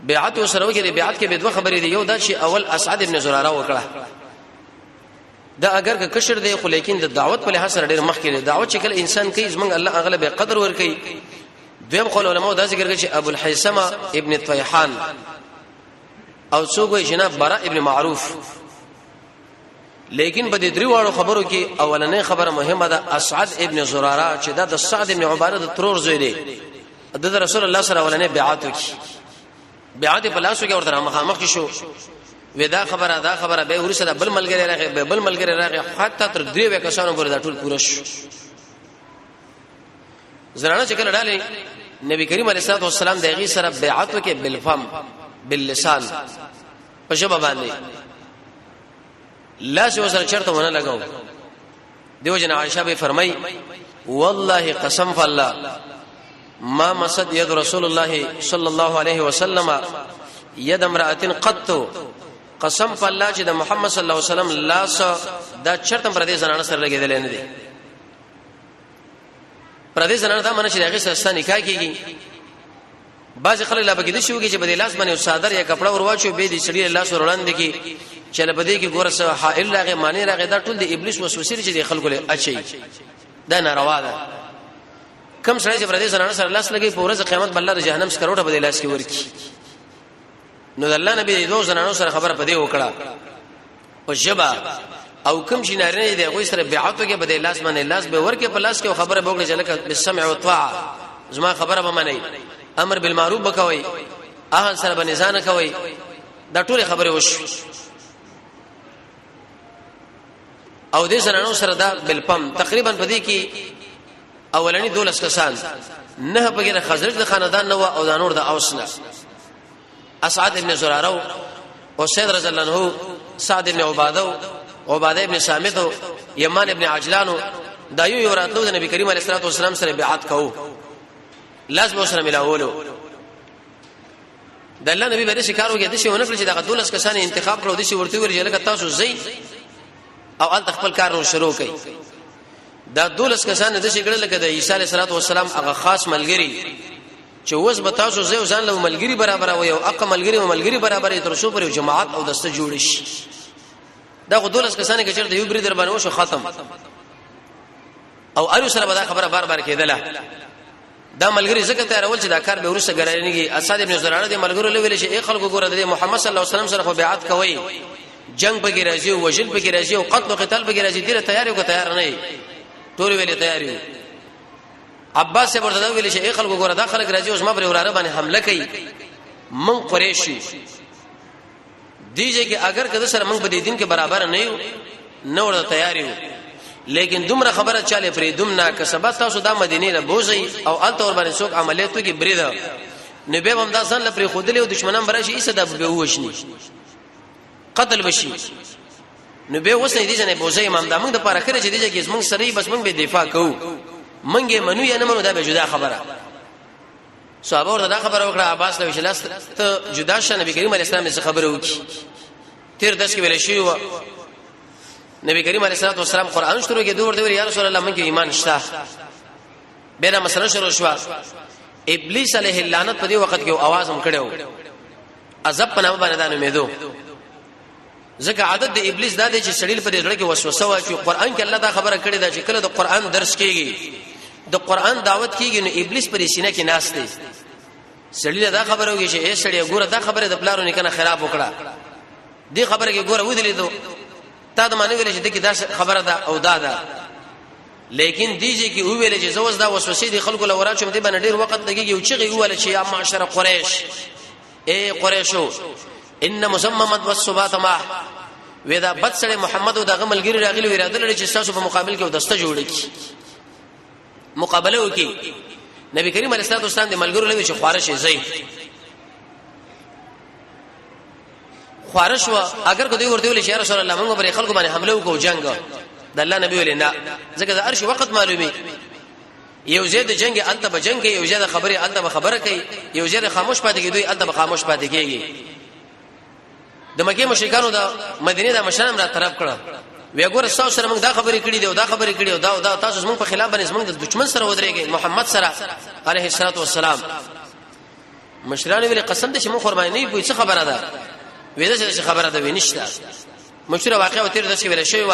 بیعت وسره وکړي. بیعت کې به دوه خبرې دي. یو دا چې اول اسعد ابن زراره وکړه، دا اگر که کشر دی خو لیکن د دعوت په لحاظ سره ډیر مخکې دی. دعوت چې کله انسان کوي زمونږ الله اغلب قدر ور کوي. دویم قول علماء دا ذکر کوي چې ابو الحیثمه ابن طیحان او څوک وایي جناب براء ابن معروف. لیکن په دې درې واړو خبرو کې اولنې خبره مهمه ده، اسعد ابن زراره چې دا د سعد ابن عباده د ترور زوی دی، د رسول الله صلی الله علیه وسلم بیعت وکړي. بیعت په لاسو کې ورته مخامخ شو، ودا خبره دا خبره به ورسره بل ملګری راغی، به بل ملګری راغی، حتی تر درې وکسانو پورې دا ټول پوره شو. زنانه چې کله ډالې نبی کریم علیه الصلاه والسلام د هغه سره بیعت وکړي بالفم باللسان په ژبه باندې، لاس وسره چرته ونه لګاو. دیو جن عائشہ به فرمای والله قسم فالله ما مسد يد رسول الله صلى الله عليه وسلم يد امراه قط. قسم په الله چې د محمد صلی الله علیه وسلم لاس دا چرته پر دې زنانه سره لګیدل نه دی. پر دې زنانه دا منه چې هغه سره نکاح کیږي. بعض خلک لا بګی د شوګي چې په دې لاس باندې صادر یا کپڑا ورواچو به دې سړي لاس وروړاندې کی چې له بده کې ګوره سه حائل راغې معنی راغې. دا ټول د ابلیس وسوسې چې د خلکو له اچي، دا ناروا ده. کم سړی چې پر دې زنانه سره لاس لګي په ورځ قیامت بل د جهنم سکروټه په دې لاس کې ورکی. نو د الله نبی دوه زنانو سره خبره پدې وکړه په ژبه، او کوم چې نارینه دی هغه سره بیعت کې بده لاس باندې لاس به ورکه په لاس کې خبره به وکړي چې لکه بالسمع والطاعه زما خبره به منئ، امر بالمعروف وکوي، اهل سره به نزان کوي. دا ټول خبره وشو. او دې زنانو سره دا بالپم تقریبا پدې کې اولنی دولس کسان نه پکې د خزرج د خاندان نه او د نور د اوس نه، اسعد ابن زراره او سید رضی الله عنه، سعد ابن عباده، عباده ابن صامت، یمان ابن عجلان، دا یو یو راتلو د نبی کریم علیه الصلاه والسلام سره بیعت کوو، لاس به سره ملاولو. د الله نبی باندې شکار وکړي د شي ونه کړ چې دغه دولس کسان انتخاب کړو، د شي ورته ویل چې لکه تاسو زی او انت خپل کار نور شروع کړئ. دا دولس کسان د شي کړل لکه د عیسی علیه السلام هغه خاص ملګری چې اوس به تاسو زه ځان له ملګری برابر او یو اق ملګری او ملګری برابر تر څو پر جماعت او دسته جوړ شي. دا خو دولس کسان کې چیرته یو برید در باندې وشو ختم. او ارو سره به دا خبره بار بار کېدله. دا ملګری زکه تیارول چې دا کار به ورسره ګرانیږي. اسد ابن زراره د ملګرو لویل چې ای خلکو ګوره د محمد صلی الله علیه وسلم سره خو بیعت کوي، جنگ پکې راځي او وجل پکې راځي او قتل او قتال پکې راځي، ډیره تیاری کو تیار نه ټول ویلې تیاری. عباس ورته دا ویل چې ای خلکو ګوره دا خلک راځي اوس ما پر وراره باندې حمله کوي، من قریش یو دیږي کې اگر کده سره موږ په دې دین کې برابر نه یو نه ورته تیار یو، لیکن دومره خبره چاله پرې دوم نه که سبا تاسو دا مدینه له بوزي او الته ور باندې څوک عملیاتو کې برید نو به هم دا ځان لپاره خودلې او دشمنان براشي ایسه دا به وښني قتل بشي. نو به وسنه دي جنې بوزي امام دا موږ د پاره خره چې دي چې موږ سره بس موږ به دفاع کوو، موږ منو یا نه منو دا به جدا خبره. صحابه ورته دا خبره وکړه عباس له شلاس ته جدا شه نبی کریم علیه السلام څخه خبره وکړي. تیر داس کې ویل شي و نبی کریم علیه الصلاه والسلام قران شروع کې دوه ورته یا رسول الله موږ ایمان شته. به دا مسله شروع شو. ابلیس علیه اللعنت په دې وخت کې आवाज هم کړو عذاب په نامه باندې دا نومېدو. ځکه عادت د ابلیس دا دی چې سړی په دې زړه کې وسوسه واچي. قران کې الله دا خبره کړې ده چې کله د قران درس کیږي، د قران دعوت کیږي، نو ابلیس پر سینه کې ناس دی. سړی دا خبره وږي چې اے سړی ګوره، دا خبره د پلارو نکنه خراب وکړه، دې خبره کې ګوره ودلې دو تا د معنی ویل چې دغه دا خبره ده او دا ده. لیکن دیږي کې ویل چې زوز دا وسوسې دي خلکو لورا چې دې باندې ډیر وخت لګیږي او چې ویل چې یا معاشر قریش، اے قریشو، ان مسممت والثبات ما ودا بد سره محمد او دغه ملګری راغلی وی رادل چې تاسو په مقابل کې دسته جوړ کی مقابله وکي. نبی کریم علیه الصلاه والسلام د ملګرو لوي چې خوارش زی خوارش و. اگر کو دوی ورته ویل چې رسول الله، موږ پر خلکو باندې حمله وکړو جنگ، د الله نبی ویل نه، ځکه د ارش وخت معلومي. یو ځای د جنگ الته به جنگ کوي، یو ځای د خبرې الته به خبره کوي، یو ځای د خاموش پاتې کیږي، دوی الته به خاموش پاتې کیږي. د مکه مشرکانو د مدینه د مشران را طرف کړه، وی ګور تاسو سره موږ دا خبرې کړې دي او دا خبرې کړې او دا او دا، تاسو زموږ په خلاف باندې زموږ د دشمن سره ودرېږئ محمد سره عليه الصلاه والسلام. مشران ویل قسم دې چې موږ قرباني نه پوي، څه خبره ده؟ وې دا څه خبره ده؟ وینشته مشهور واقعا تیر د څه ویل شوی و.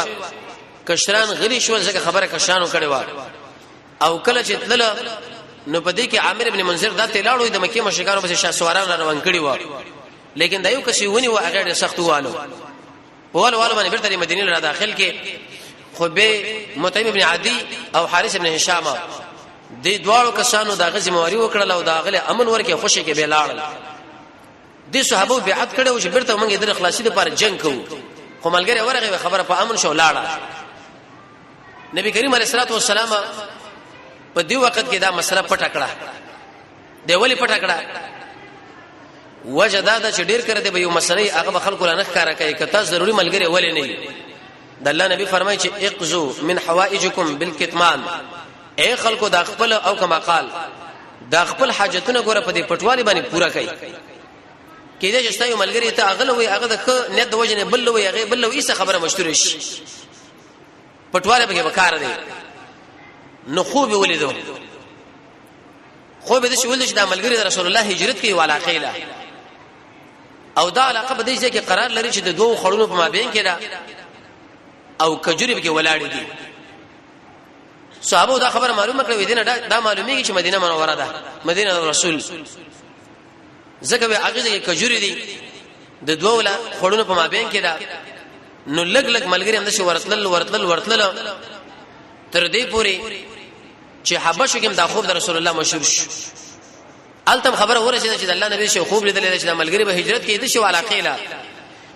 کشران غلی شول ځکه خبره کشرانو کړې و. او کله چې تلل نو په دې کې عامر ابن منذر دا تلاړو د مکه مشرکانو پسې شاه سواران را روان کړي و، لیکن دا یو کسي ونی و هغه ډېر سخت والو والو والو باندې بیرته مدینه را داخل کې. خو به مطعم ابن عدی او حارث ابن هشام د دواړو کسانو دا غزي مواري وکړل او دا غله امن ورکه خوشي کې به لاړل. دي صحابه بیعت کړو چې بیرته موږ د خلاصي لپاره جنگ کوو، خو ملګری ورغه خبره په امن شو لاړه. نبی کریم علیه الصلاه والسلام په دې وخت کې دا مسله پټه کړه. دی ولی پټه کړه؟ وجه دا ده چې ډیر کړه دی به یو مسلې هغه به خلکو لا نه ښکارا کوي، که تاسو ضروري ملګری ولې نه. د الله نبی فرمایي چې اقزو من حوائجکم بالکتمان، اے خلکو دا خپل او کما قال دا خپل حاجتونه ګوره په دې پټوالي باندې پورا کړئ. کېدای چې ستاسو ملګری ته اغله وي، هغه د ښه نیت د وجې نه بل وي، هغه بل وي، څه خبره مشتور شي، پټواله به وکار دی. نو خوب ولیدو، خوب دې شول چې دا ملګری د رسول الله هجرت کوي والا خیله، او دا علاقه په دې ځای کې قرار لري چې د دوو خړونو په مابین کې ده او کجوري به کې ولاړې دي. صحابه دا خبره معلومه کړې وې دینه دا معلومیږي چې مدینه منوره ده، مدینه رسول، ځکه به هغه ځای کې کجوري دي د دوو لا خړونو په مابین کې ده. نو لګ لګ ملګری هم د شي ورتلل ورتلل ورتلل تر دې پوري چې حبشو کې دا خوب د رسول الله مشهور شو. التم خبره ورسېده چې د الله نبی شو خوب لیدل چې د ملګری به هجرت کې د شو علاقې لا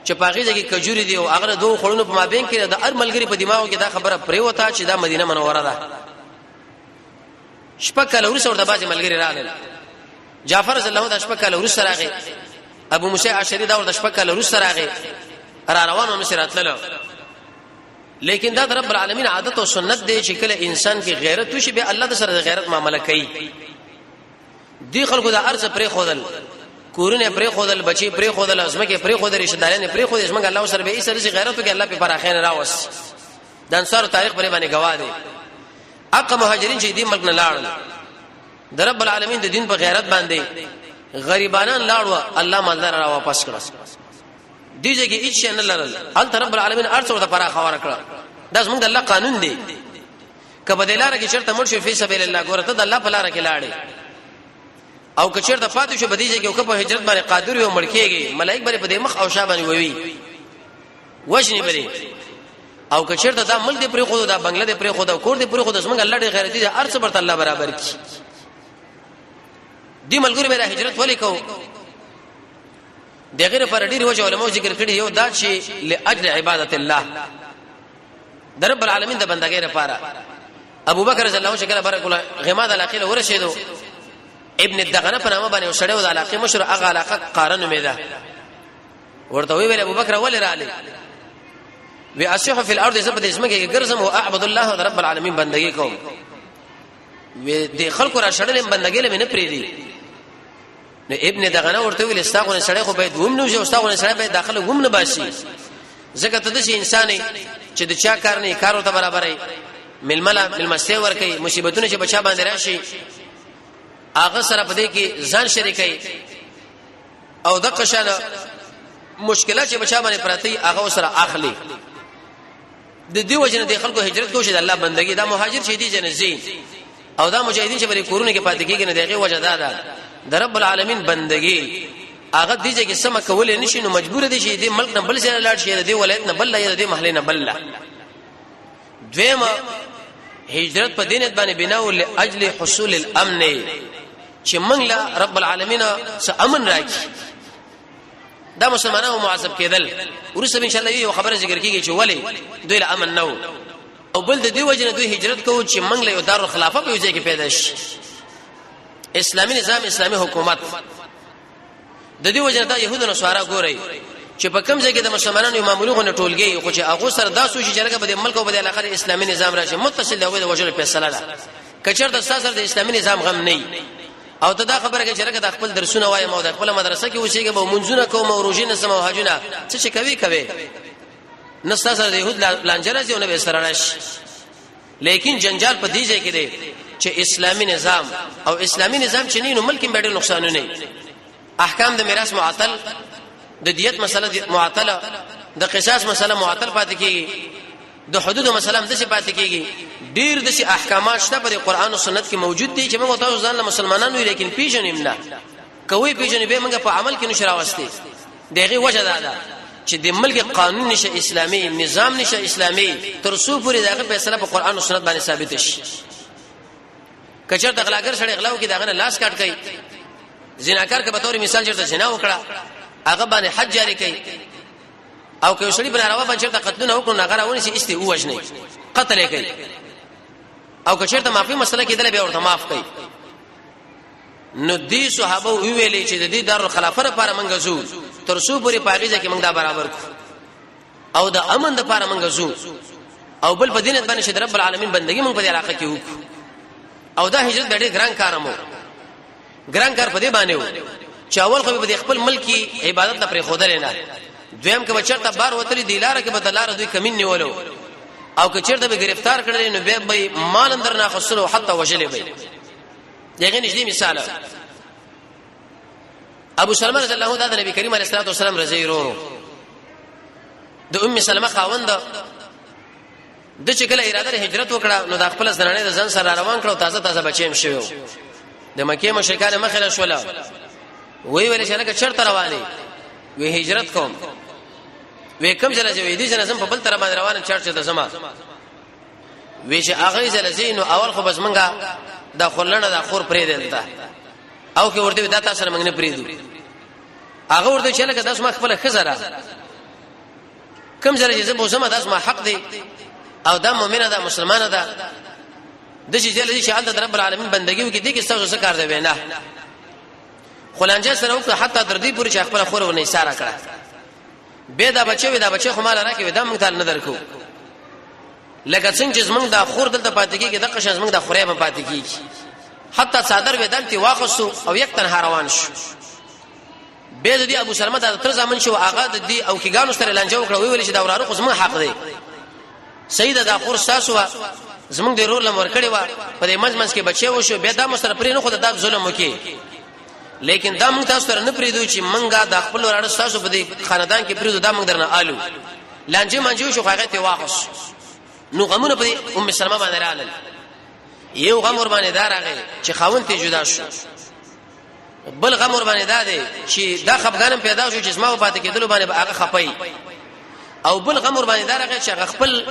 چې پاغي ځای کې کجوري دی او هغه دوه خړونو په مابین کې د هر ملګری په دماغ کې دا خبره پریوته چې دا مدینه منوره ده. شپږ کاله وروسته ورته بعضې ملګري راغلل. جعفر رضی الله عنه شپږ کاله وروسته راغی، ابو موسی اشعری دا ورته شپږ کاله وروسته راغی، را روانو مې سره راتلل. لیکن دا رب العالمین عادت او سنت دی چې کله انسان کې غیرت وشي به الله د سره د غیرت معاملې کوي. دی خلکو دا ارڅ پرې خودل، کورونه پرې خودل، بچي پرې خودل، ازمکه پرې خودل، رشتہ پرې خودل، زمنګ الله سره به یې سره غیرت کې الله په پراخین راوس. د انصار تاریخ پرې باندې گواه دی. اقا مهاجرین چې دې ملک نه لاړل د رب العالمین د دین په غیرت باندې غریبانان لاړو، الله مالدار را واپس کړ. دې ځای کې هیڅ شی نه لرل، هلته رب العالمین ارڅ ورته پراخه ورکړه. دا زمونږ د الله قانون دی. کبه د لار کې چرته مړ شو فی سبیل الله، ګوره ته د الله په لار کې لاړې، او که چرته پاتې شو بدیجه کې او که په هجرت باندې قادر یو مړ کېږي، ملائک باندې په دې مخ او شا باندې ووي وښنی بری. او که چرته دا ملک دې پرې خو دا بنگله دې پرې خو دا کور دې پرې خو د زمونږ الله دې غیرتی دې ارڅ برته الله برابر کی. دی ملګری مې هجرت ولې کو؟ د غیر پر ډیر وجه علماء ذکر کړي. یو دا چې لاجل عبادت الله، د رب العالمین د بندګۍ لپاره. ابو بکر رضی الله عنه کله برک الله غماد علاقه له ورسېدو، ابن الدغنه په نامه باندې وسړیو د علاقه مشر، هغه علاقه قارن میده، ورته ویل ابو بکر ولې رااله؟ وی اصح فی الارض، زه په دې ځمکه کې ګرځم او اعبد الله د رب العالمین بندگی کوم. وی د خلکو را شړلم بندګی لمه نه پریدي. نو ابن دغنه ورته ویل استاغونه سړی خو باید وم نو چې استاغونه سړی باید داخله وم نه باسي، ځکه ته د انسان چې د چا کار نه کار ورته برابرې، ململه ملمسته ور کوي، مصیبتونه چې بچا باندې راشي هغه سره په دې کې ځان شریکي او د قشانه مشکلات چې بچا باندې پراته هغه سره اخلي. د دې وجنه د خلکو هجرت کوي چې د الله بندگی، دا مهاجر چې دي جنزي او دا مجاهدین چې بری کورونه کې پاتې کیږي، نه دغه وجه دا ده د رب العالمین بندگی هغه دې چې سم کولای نشي، نو مجبور دي چې دې ملک نه بل ځای لاړ شي، دې ولایت نه بل، دې محلې نه بل. دویمه هجرت په دینت باندې بنا او لاجل حصول الامن، چې موږ له رب العالمین څخه امن راکړي. دا مسلمانانو معذب کېدل، ورسره ان شاء الله یو خبره ذکر کیږي چې ولی دوی له امن نه. او بل د دې وجه نه دوی هجرت کوو چې موږ له یو دارالخلافه په ځای کې پیدا شي، اسلامي نظام، اسلامي حکومت. د دې وجه نه دا يهودو نصارا ګوري چې په کوم ځای کې د مسلمانانو یو معمولی غو ټولګي، خو چې هغه سره دا سوچ چې لکه په دې ملک او په دې علاقه اسلامي نظام راشي، متصل دغه د وجلو فیصله ده. کچر د سره د اسلامي نظام غم نه، او ته دا خبره کې چې لکه د خپل درسونه وایم او د خپل مدرسه کې اوسېږم او منځونه کوم او روزي نسم او حجونه څه چې کوي کوي، نه سره د يهود لانجه راځي او نه به سره راشي. لیکن جنجال په دې ځای کې دی چې اسلامي نظام او اسلامي نظام چې نه، نو ملک کې ډېر نقصانونه، احکام د میراث معطل، د دیت مسله معطله، د قصاص مسله معطل پاتې کیږي، د حدود مسله هم داسې پاتې کیږي. ډیر داسې احکامات شته په قرآن او سنت کې موجود دي چې موږ تاسو ځان له مسلمانانو یو، لیکن پیژنیم نه کوي، پیژنې به موږ په عمل کې نشو راوستي. دغه وجه دا ده چې د ملک قانون نشه، اسلامي نظام نشه، اسلامي تر څو پورې دغه فیصله په قرآن او سنت باندې ثابت شي. کچر د غلاګر سره غلاو کې دغه لاس کاټ کوي، زناکار که به تور مثال چرته زنا وکړه هغه باندې حج جاری کوي، او که سړي بنا روا باندې چرته قتلونه وکړو هغه راونی سي استي وژني قتل کوي، او که چرته معافي مسله کېدل بیا ورته معاف کوي. نو دې صحابه ویلې چې د دې دارالخلافه لپاره مونږ زو تر څو پورې پاګیزه کې مونږ دا برابر کو، او د امن د لپاره مونږ زو، او بل په دینت باندې چې رب العالمین بندگی مونږ په دې علاقه کې وکړو. او دا هجرت ډېر ګران کار مو، ګران کار په دې باندې وو چې اول خو به خپل ملک عبادت نه پرې خودل نه، دویم که چرته بار وتلی دی لار کې به دلار دوی کمین نیولو، او که چرته به گرفتار کړل نو به به مال اندر نه خسرو، حتی وجلې به. دغه نږدې مثال ابو سلمہ رضی الله عنه د نبی کریم علیه الصلاه والسلام رضی ورو د ام سلمہ خاوند د چې کله اراده هجرت وکړه، نو د خپل زنانه د ځان سره روان کړو، تازه تازه بچیم شوی. د مکه مشرکان مخه له شوله، وی ویل چې لکه چرته رواني؟ وی هجرت کوم. وی کوم ځای چې وی دي چې زم په بل طرف باندې روان چرته ته زما؟ وی چې هغه ځای زینو اول خو بس منګه د خلنه د خور پرې دلته، او کې ورته دا تاسو سره منګ نه پرې دو. هغه ورته چې لکه داس ما خپل خزره کوم ځای چې زه بوزم داس ما حق دی، او دا مؤمنه ده مسلمانه ده، د چې جل چې حالت رب العالمین بندگی وکړي، دې کې تاسو څه کار دی؟ نه خلانجه سره وکړه، حتی تر دې پورې چې خپل خور ونه اشاره کړه، به دا بچي دا بچي خو مال راکې، دا موږ ته نه درکو، لکه څنګه چې زمونږ دا خور دلته پاتې کیږي دغه شان زمونږ دا خورې به پاتې کیږي. حتی صادر ودان تی واخصو او یک تنها روان شو. به د دې ابو سلمہ د تر ځامن شو، هغه د دې او کیګانو سره لانجه وکړه، وی ویل چې دا وراره خو زمونږ حق دی، سیده دا خور تاسو زمونږ د رور لمر کړي وا، په دې منځ منځ کې بچي وشو، به دا مو سره پرې نه خو دا ظلم وکي، لیکن دا موږ تاسو سره نه پریدو چې مونږه د خپل وراړه تاسو په دې خاندان کې پریدو، دا موږ درنه آلو. لانجه منجو شو، هغه ته واخص. نو غمونه په ام سلمہ باندې رالل. یو غم ور باندې دار راغی چې خاون ته جدا شو، بل غم ور باندې دا دی چې دا خفګانم پیدا شو چې زما په پاتې کېدلو باندې به هغه خپای، او بل غم ور باندې دا راغی چې هغه خپل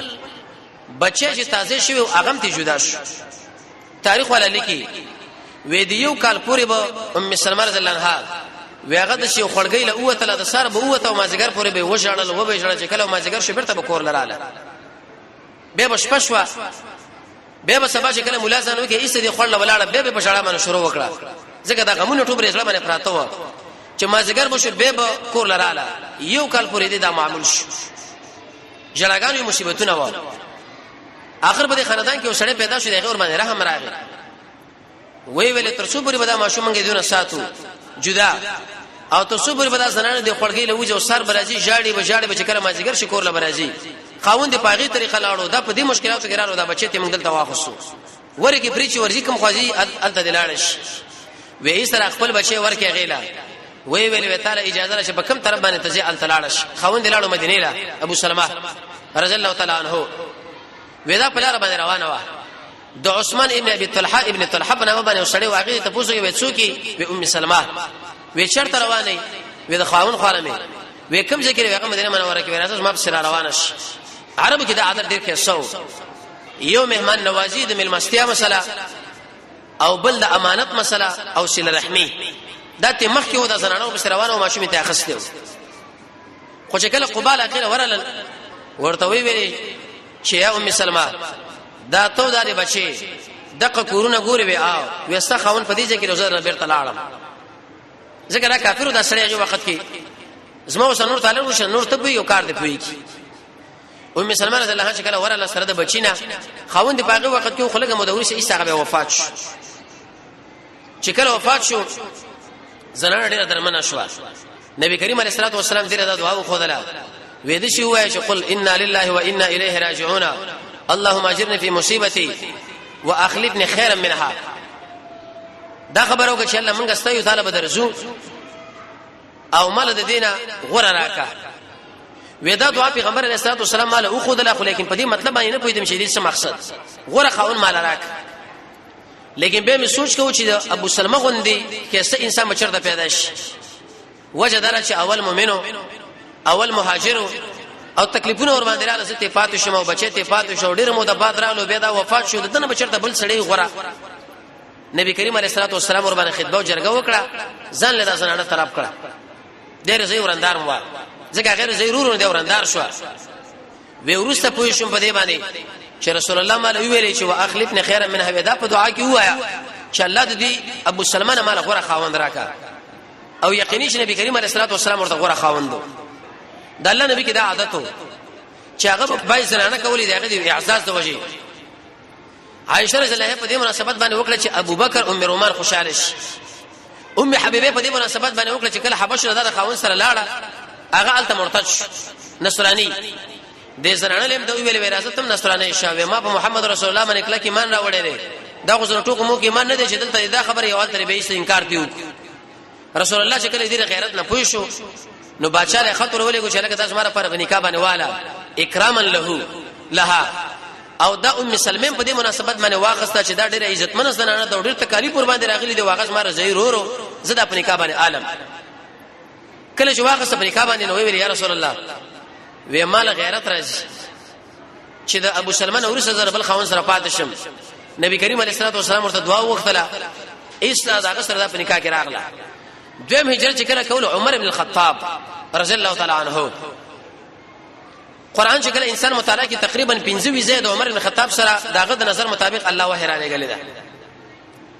بچی چې تازه شوی هغه ته جدا شو. تاریخ ولا لیکي وې دی یو کال پورې به ام سلمہ رضی الله عنها وی هغه د شی خړګۍ له اوته له سر به اوته او مازیګر پورې به وژړل و به ژړل، چې کله مازیګر شو بیرته به کور لراله، به بشپه شو، به به سبا چې کله مولا ځان وکي ایسه دی خړل ولاړه، به به په ژړا باندې شروع وکړه، ځکه دا غمونه ټوبرې زړه باندې پراته و، چې مازیګر به شو به به کور لراله. یو کال پورې دی دا معمول شو، ژړاګانې مصیبتونه و. اخر په دې خاندان کې وسړی پیدا شو، دغه ور باندې رحم راغی، وی ویل تر څو پورې به دا ماشوم موږ دونه ساتو جدا، او تر څو پورې به دا زنانه د خړګۍ له وجه او سر برازي ژاړي به ژاړي به چې کله مازیګر شي کور له برازي. خاوند په هغه طریقه لاړو، دا په دې مشکلاتو کې رالو، دا بچی ته موږ دلته واخصو ورکه پرې چې ورځي کوم خوازي الته دلاړ شي. وی سره خپل بچی ورکه غیلا وی ویل وی تعالی اجازه را چې په کم طرف باندې تزي ال تلاړش خوند لاړو مدینه لا ابو سلمہ رضی الله تعالی عنہ ودا په لار باندې روانه و د عثمان ابن ابي طلحه ابن طلحه په نامه باندې وسړی واغې ته پوسوي وې څوکي وې ام سلمہ وې چرته روانه وې د خاون خاله مې وې کوم ذکر وې هغه مدینه منوره کې راځه ما په سره روانه شي عربو کې دا عادت ډیر کې سو یو مهمان نوازی د ملمستیا مسله او بل د امانت مسله او صله رحمی دا ته مخکې و د زنانو په روانه او ماشومې ته اخستې خو چې کله قبال اخیره ورلل ورته وی ویلې چې یا ام سلمہ دا تو داري بچي دغه کورونه ګوري وی آو وستا خاون په دې ځای کې روزه بیرته لاړم ځکه دا کافرو دا سړی هغه وخت کې زما اوس نور تعالی وشه نور ته به یو کار دی پوي کی ام سلمہ رضی الله عنها کله ورله سره د بچینا خاوند په هغه وخت کې خلګ مدوري سي هغه وفات شو چې کله وفات شو زنانه ډیره درمنه شو نبی کریم علیه الصلاه والسلام دې دا دعا وخدله وې دې شی وای چې قل انا لله وانا الیه راجعون اللهم اجرني في مصیبتي واخلفني خيرا منها دا خبره وکړه چې الله مونږ ستاسو تعالی بدرزو او مال د دینه غره راکا ودا دعا پیغمبر علیه الصلاه والسلام مال او خود له خو لیکن په دې مطلب باندې نه پوهیدم چې دې څه مقصد غره خاون مال راک لیکن به می سوچ کوو چې ابو سلمہ غوندي کې څه انسان بچرته پیدا شي وجه دار چې اول مؤمنو اول مهاجرو او تکلیفونه ور باندې رااله ته پاتې شوم او بچی ته پاتې شو ډیر مو د بعد رالو بیا دا وفات شو دنه بچرته بل سړی غره نبی کریم علیه الصلاه والسلام ور باندې خطبه او جرګه وکړه ځان له زنانه طرف کړه ډېر زی ورندار مو ځکه غیر زی رورو دی ورندار شو وی ورسته پوه شوم په دې باندې چې رسول الله مال ویلې چې واخلفني خیرا من هدا په دعا کې وایا چې الله دې ابو سلمہ مال غره خاوند راکا او یقیني چې نبی کریم علیه الصلاه والسلام ورته غره خاوند د الله نبی کې دا عادت وو چې هغه بای زنانه کولې دغه د اعزاز د وجې عائشه رضی الله په دې مناسبت باندې وکړه چې ابوبکر ام رومان خوشاله شي ام حبیبه په دې مناسبت باندې وکړه چې کله حبش له خاون سره لاړه هغه الته مرتد شو نصرانی د زنانه لم د ویل وراثت هم نصرانی شوه ما په محمد رسول الله باندې کله کې مان راوړی دی دا خو زره ټوکو مو کې مان نه دی چې دلته دا خبره یو تر به هیڅ انکار دی رسول الله چې کله دې غیرت نه پوي شو نو بادشاہ له خطر ولې کو چې لکه تاسو ماره پر نکاح باندې والا اکراما له لها او دا ام سلمې په دې مناسبت باندې واخسته چې دا ډېره عزتمن زنانه دا ډېر تکالیف ور باندې راغلي دی واغس ماره زهیر ورو زه دا په نکاح باندې عالم کله چې واخسته په نکاح باندې نو ویل یا رسول الله وې مال غیرت راځي چې د ابو سلمہ نور سره بل خاون سره پاتې شم نبی کریم علیه الصلاه والسلام ورته دعا وغوښتله ایسلا دا سره په نکاح کې راغله دویم هجرت چې کله کول عمر بن الخطاب رضی الله تعالی عنہ قران چې کله انسان مطالعه کې تقریبا 25 زید عمر بن خطاب سره داغه د نظر مطابق الله وحی را لګل ده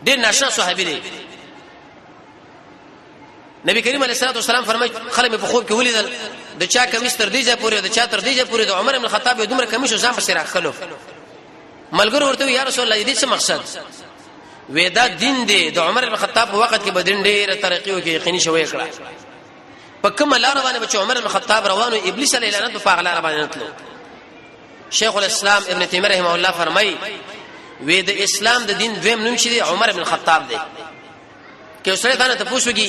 ډیر ناشنا صحابي دی نبی کریم علیه الصلاه والسلام فرمایي خلک په خوب کې ولیدل د چا کمیس تر دې ځای پورې د چا تر دې ځای پورې د عمر بن خطاب دومره کمیس ځان پسې راخلو ملګرو ورته یا رسول الله دې څه مقصد ودا دین دی د عمر بن خطاب په وخت کې بدین ډېر ترقی وکي یقیني شوی کړه په کومه لار باندې چې عمر بن خطاب روانو ابلیس علیه لعنت په هغه لار باندې نتلو شیخ الاسلام ابن تیمیه رحمه الله فرمایي وې د اسلام د دین دویم نوم چې دی عمر بن خطاب دی کې سره دا نه ته پوښوږي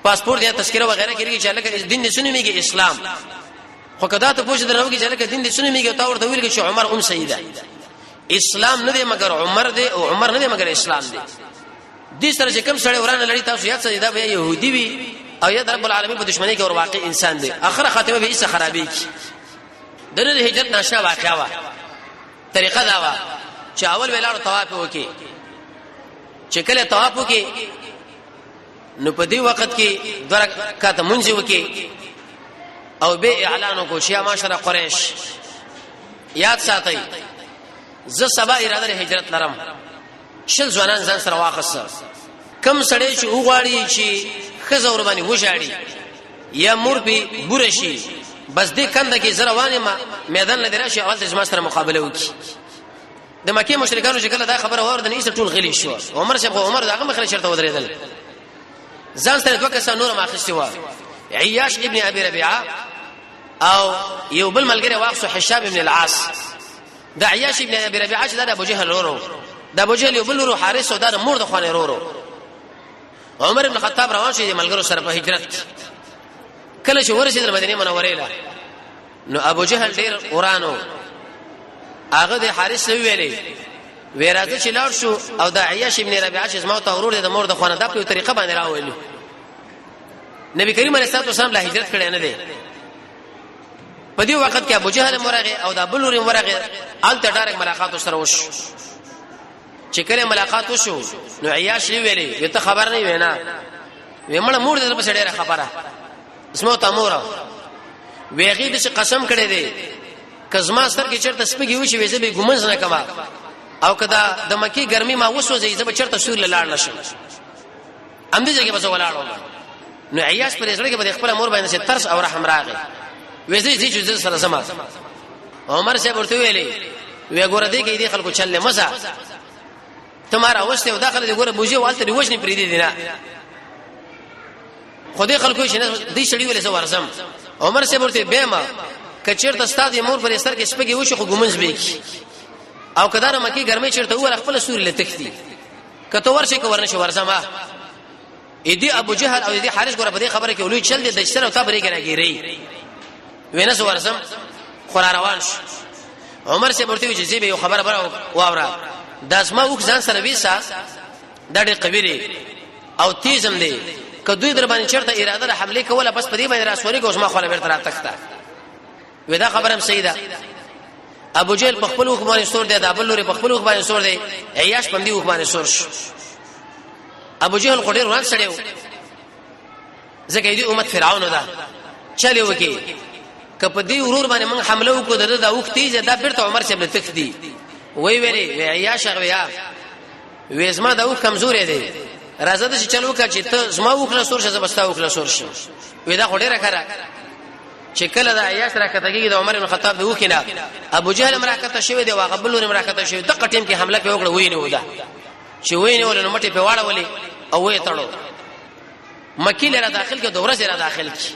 پاسپورت یا تذکره وغیرہ کېږي چې لکه دین دې سنوي میږي اسلام خو کدا ته پوښ درنو کې چې لکه دین دې سنوي میږي تا ورته ویل چې عمر ام صحیح ده اسلام نه دی مګر عمر دی او عمر نه دی مګر اسلام دی دې سره چې کوم سړی ورانه لري تاسو یاد سره دا به يهودي وي او یا رب العالمین په دښمنۍ کې ور واقع انسان دی اخره خاتمه به یې خرابې کی دغه هجرت ناشنا واقعا وا طریقه دا وا چې اول ویلاړو طواف وکي چې کله طواف وکي نو په دې وخت کې درکات منځ وکي او به اعلان وکړو چې معاشره قریش یاد ساتئ زه سبا اراده له هجرت لرم شل ځوانان ځان سره واخصه کم سړی چې وغواړي چې خزه ور باندې وژاړي یا مور به بوره شي بس دې کنده کې زه روانه ما میدان لدی راشي اول د زما سره مقابله وکړي د مکه مشرکانو چې کله دا خبره واورېده نو ایسه ټول غلي شو عمر شیخ عمر دغه مخره چرته ودرېدل ځان سره دوه کسان نور ما اخیستي و عیاش ابن ابي ربيعه او یو بل ملګری واخصو حشاب ابن العاص د عیاش ابن ابي ربيعه چې د ابو جهل ورو د ابو جهل یو بل ورو حارث او د مور د خوانې ورو عمر ابن خطاب روان شو د ملګرو سره په هجرت. کله چې ورسېدل مدینه منورې له، نو ابو جهل ډیر ورانو، هغه د حارث ویلې ویراځه چې لاړ شو، او د عیاش ابن ربیعه چې زما ته ورور د مور د خوانه، دا په طریقه باندې راولي. نبی کریم علیه الصلاه والسلام له هجرت کړي نه دی. په دې وخت کې ابو جهل مرغه او د ابو لوري مرغه، الته ډایرک ملاقات سره وشو. چې کله ملاقات وشو نو عیاش ویلې، ته خبر نه وینا وی مړه مور دې په ډیره خبره اسمو ته مور ویغی د قسم کړی دی، کزما سر کې چرته سپګي وشي وې زه به ګمنز نه کما، او کدا د مکی ګرمي ما وسوځي زه به چرته سور لاړ نشم، ام دې ځای کې بس ولاړو. نو عیاش پر زړه کې به خپل مور باندې ترس او رحم راغی، وې زه چې زه سره زما عمر صاحب ورته ویلې، وی ګوره دې کې دې خلکو چل مزه تمہارا وسته او داخله دې ګوره بوجي والته دې وښنی پری دي نه، خو دې خلکو چې دې سړی ولې زه ورزم. عمر صاحب ورته به ما کچیرته استاد مور پر سر کې سپګي وشي خو ګمنز به کی، او کدار مکی ګرمي چیرته ور خپل سوري لتختی کته ورشي که ورنشي ورزم. اې دې ابو جهل او دې حارث ګره په دې خبره کې ولوی چل دې د سره او تبرې کې راګیری وینه سو ورزم. خو روان شو. عمر سے ورته چې زی به یو خبره بره واوره، د اسما وک ځان سره ویسا، دا ډېر قوي دی او تیزم دی، که دوی در باندې چرته اراده د حمله کوله بس په دې باندې راسوري کوم، ما خو بیرته را تخته وې. دا خبره هم صحیح ده. ابو جهل په خپل وخت باندې سور دی، د ابو لوري په خپل وخت باندې سور دی، عیاش په دې وخت باندې سور شو. ابو جهل خو ډېر وران سړی و، ځکه دې امت فرعون ده چلے وکي، که په دې ورور باندې موږ حمله وکړو د دا وخت تیز دا بیرته عمر صاحب تختی. وی ویلې وی عیاش غویا وې زما دا وخت کمزورې دی، راځه د چلو کا چې ته زما وکړه سور شه، زبستا وکړه سور شه. وی دا خو ډیره خره. چې کله دا عیاش راکته کېږي د عمر بن خطاب د وکینا، ابو جهل مراکته شوی دی، واغه بل لوري مراکته شوی، دغه ټیم کې حمله په وکړه. ویني ودا چې ویني ول نو مټي په واړه ولي او وې تړو مکی لره داخل کې، دوره سره داخل کی،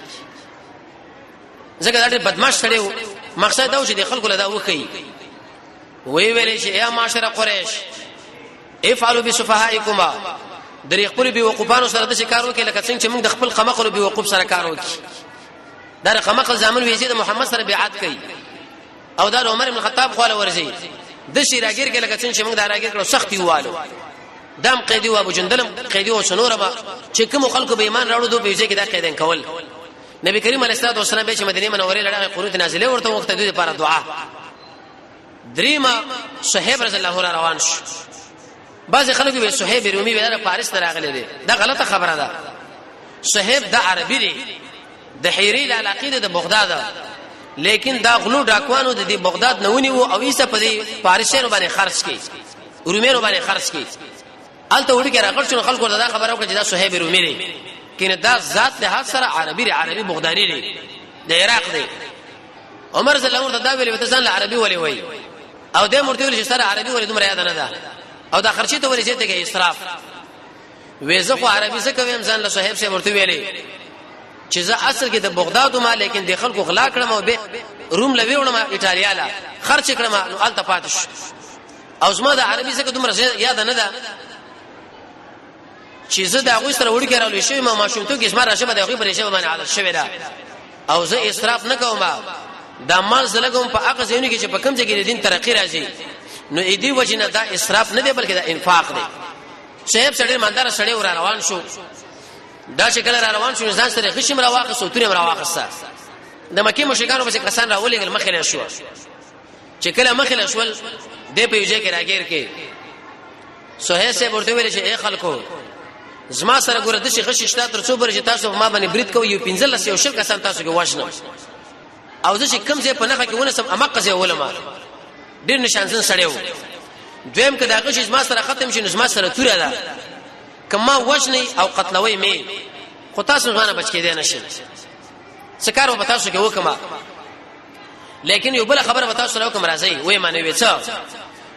ځکه دا ډېر بدمعاش سړی و. مقصد دا و چې د خلکو له دا وخی وی ویلې چې یا معاشر قریش افعلوا بسفهائکما، درې خپل بي وقوفانو سره د کار وکړي لکه څنګه چې موږ د خپل قمقلو بي وقوف سره کار وکړي. دا قمقل زامن ویزي د محمد سره بیعت کوي او دا عمر بن خطاب خواله ورځي، د شي راګیر کې لکه څنګه چې موږ دا راګیر کړو سختي والو. دام قیدی او ابو جندلم قیدی او سنور با چې کوم خلکو به ایمان راوړو دوی به کې دا قیدین کول. نبی کریم علیه الصلاه والسلام به چې مدینه منورې لړغه قنوت نازله ورته وخت دوی لپاره دعا. دریمه صہیب رضی الله عنه روان شو. بعض خلکو به صہیب رومي ویل فارس ته راغلی دی، دا غلطه خبره ده. صہیب د عربي دی، د حیری له علاقې د بغداد، لیکن دا غلو ډاکوانو د دې بغداد نه ونیو او ایسه په دې فارسیانو باندې خرج کړي، رومیانو باندې خرج کړي. الته وړي کې راغل شو، خلکو دا خبره وکړه چې دا صہیب رومي دی، کینه دا ذات له سره عربي دی، عربي بغدادي دی، د عراق دی. عمر رضی الله عنه دا ویل ته ځان له عربي ولې وای، او د مرته ویل چې سره عربي ولې دومره یاد نه ده، او دا خرچي ته ولې چې ته اسراف وې. زه خو عربي څه کوم ځان له صاحب سره ورته ویلې چې زه اصل کې د بغداد ما، لیکن د خلکو غلا کړم او به روم لوي وړم ایتالیا لا خرچ کړم، نو الته پاتې شو، او زما د عربي څخه دومره یاد نه ده چې زه د هغوی سره وړوکی راولوی شوی ما، ماشومتوب کې زما راشه به د هغوی پر ژبه باندې عادت شوې ده، او زه اسراف نه کوم، دا مال زه لګوم په هغه ځایونو کې چې په کوم ځای کې د دین ترقی راځي، نو دې وجه نه دا اسراف نه دی بلکې دا انفاق دی. صاحب سړی ماندار سړی ور روان شو. دا چې کله را روان شو ځان سره خشم را واخص او تورم را واخصه، د مکه مشرکانو پسې کسان را ولېګل. مخې له شو، چې کله مخې له شول د په یو ځای کې راګیر کې سهیل صاحب ورته ویل چې اے خلکو زما سره ګوره د شي خشي شته، تر څو پر چې تاسو ما باندې برید کوي یو 15 یو شل کسان تاسو کې وژنم، او زه چې کم ځای په نخښه کې ونسم امقه ځای ولما ډیر نشان زن سړیو. دویم که دا غشي زما سره ختم شي نو زما سره توره ده، کما وژني او قتلوي می خو تاسو ځانه بچ کېدای نشئ، څه کار به تاسو کې وکما. لیکن یو بل خبره به تاسو سره وکم، راځي وې معنی وې څه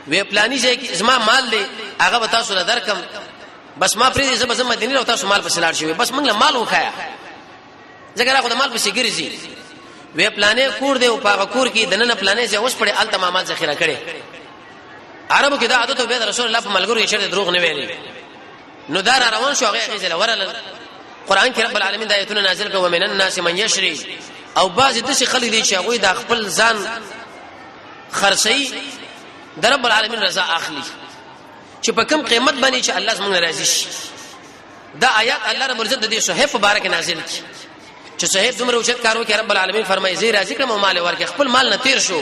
وې پلاني ځای کې زما مال دی هغه به تاسو له درکم، بس ما پرې زه به زما مدینه او تاسو مال پسې لاړ شي، بس موږ له مال وخایا ځکه راخو د مال پسې ګرځي. وې پلانې کور دی او پاغه کور کې دننه پلانې ځای اوس پړې الته ما مال ذخیره کړي. عربو کې دا عادت به رسول الله په ملګرو یې چرته دروغ نه ویلي. نو دا را روان شو، هغه هغه ځله ورل. قران کې رب العالمین د آیتونه نازل کړ، ومن الناس من یشری، او بعض د څه خلک دي چې هغه د خپل ځان خرڅي، د رب العالمین رضا اخلي، چې په کوم قیمت باندې چې الله زموږ راضي شي. دا آیات الله رب العزت د دې صہیب مبارک نازل کړي چې صہیب دومره اوچت کارو کې رب العالمین فرمایي زه راضي کړم او مال ورکه، خپل مال نه تیر شو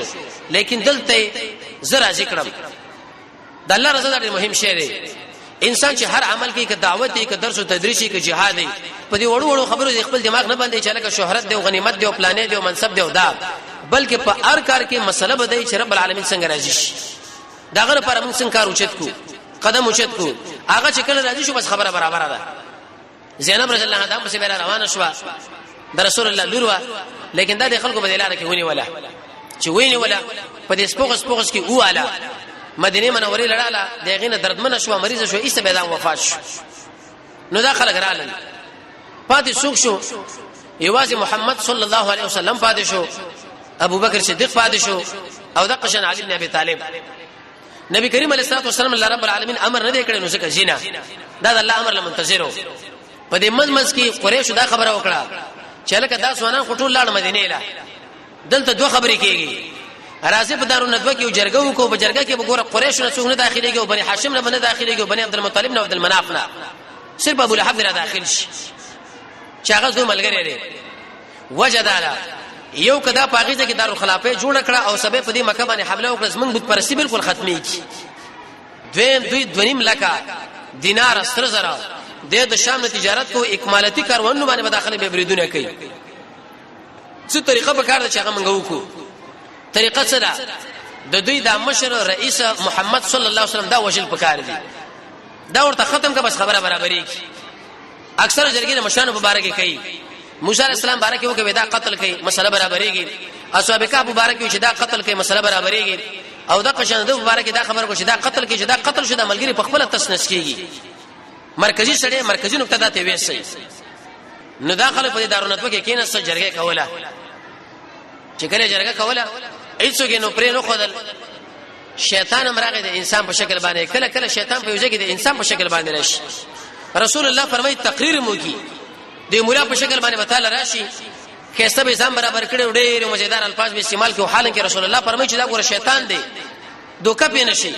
لیکن دلته زه راضي کړم. د الله رضا ډېر مهم شی دی. انسان چې هر عمل کوي، که دعوت دی، که درس او تدریس دی، که جهاد دی، په دې وړو وړو خبرو د خپل دماغ نه باندې چې لکه شهرت دی او غنیمت دی او پلانې دی او منصب دی او دا، بلکې په هر کار کې مسله به دی چې رب العالمین څنګه راضي شي. دا غره پر موږ څنګه کار اوچت کو، قدم اوچت کو، هغه چې کله راضي شو بس خبره برابر ده. زینب رضی الله عنها پسې بیا روانه شوه، د رسول الله لور وه، لیکن دا د خلکو په لار کې ونی ولا چې ویني ولا په دې سپوغس سپوغس کې اواله مدینه منورې لړاله، دغه نه دردمن شو، مریض شو، ایسته به دا وفات شو. نو دا خلک رالل، پاتې څوک شو؟ یوازې محمد صلی الله علیه وسلم پاتې شو، ابو بکر صدیق پاتې شو، او د قشن علی بن ابي طالب. نبی کریم علیه الصلاه والسلام الله رب العالمین امر نه دی کړی، نو ځکه زینا دا د الله امر لمنتظرو. په دې منځ منځ کې قریش دا خبره وکړه چې لکه دا ځوانان خو ټول لاړ مدینه له، دلته دوه خبرې کېږي. راځي په دارو ندوه کې جرګه وکړو، په جرګه کې وګوره قریش نه څوک نه داخليږي او بني هاشم نه نه داخليږي او بني عبد المطلب نه، عبد المناف نه، صرف ابو لهب نه داخل شي چې هغه زو ملګری دی. وجه دا ده، یو کدا پاغیزه کې دارالخلافه جوړ کړه او سبه په دې مکه باندې حمله وکړه، زمونږ بت پرستی بالکل ختميږي. دویم، دوی 2.5 لکه دینار سره زره د شام تجارت کو اکمالاتي کاروانونو باندې داخله به بریدونه کوي. څه طریقه په کار ده چې هغه مونږ وکړو؟ طریقه څه ده؟ د دوی د مشر رئیس محمد صلی الله علیه وسلم دا وجل پکار دي، دا ورته ختم کا، بس خبره برابرې کی. اکثر جرګې د مشرانو په باره کې کوي. موسی علیه السلام باره کې وکوي دا قتل کوي، مسله برابرېږي. اصحاب کهف مبارک چې دا قتل کوي، مسله برابرېږي. او د قشن د مبارک دا خبره کو چې دا قتل کوي، چې دا قتل شو، د ملګری په خپل تسنس کیږي. مرکزی سړی مرکزی نقطه ده ته وېسي. نو دا خلک په دارونتو کې کیناست، جرګه کوله. چې کله جرګه کوله هیڅوک نو پرې نه خدل. شیطان هم راغی د انسان په شکل باندې. کله کله شیطان په یو ځای کې د انسان په شکل باندې راشي. رسول الله فرمایي تقریر مو کی د مولا په شکل باندې وتعالى راشي، خسته به ځان برابر کړي، ډېر مزیدار الفاظ به استعمال کوي. حالانکه کې رسول الله فرمایي چې دا ګوره شیطان دی، دوکه پې نشي.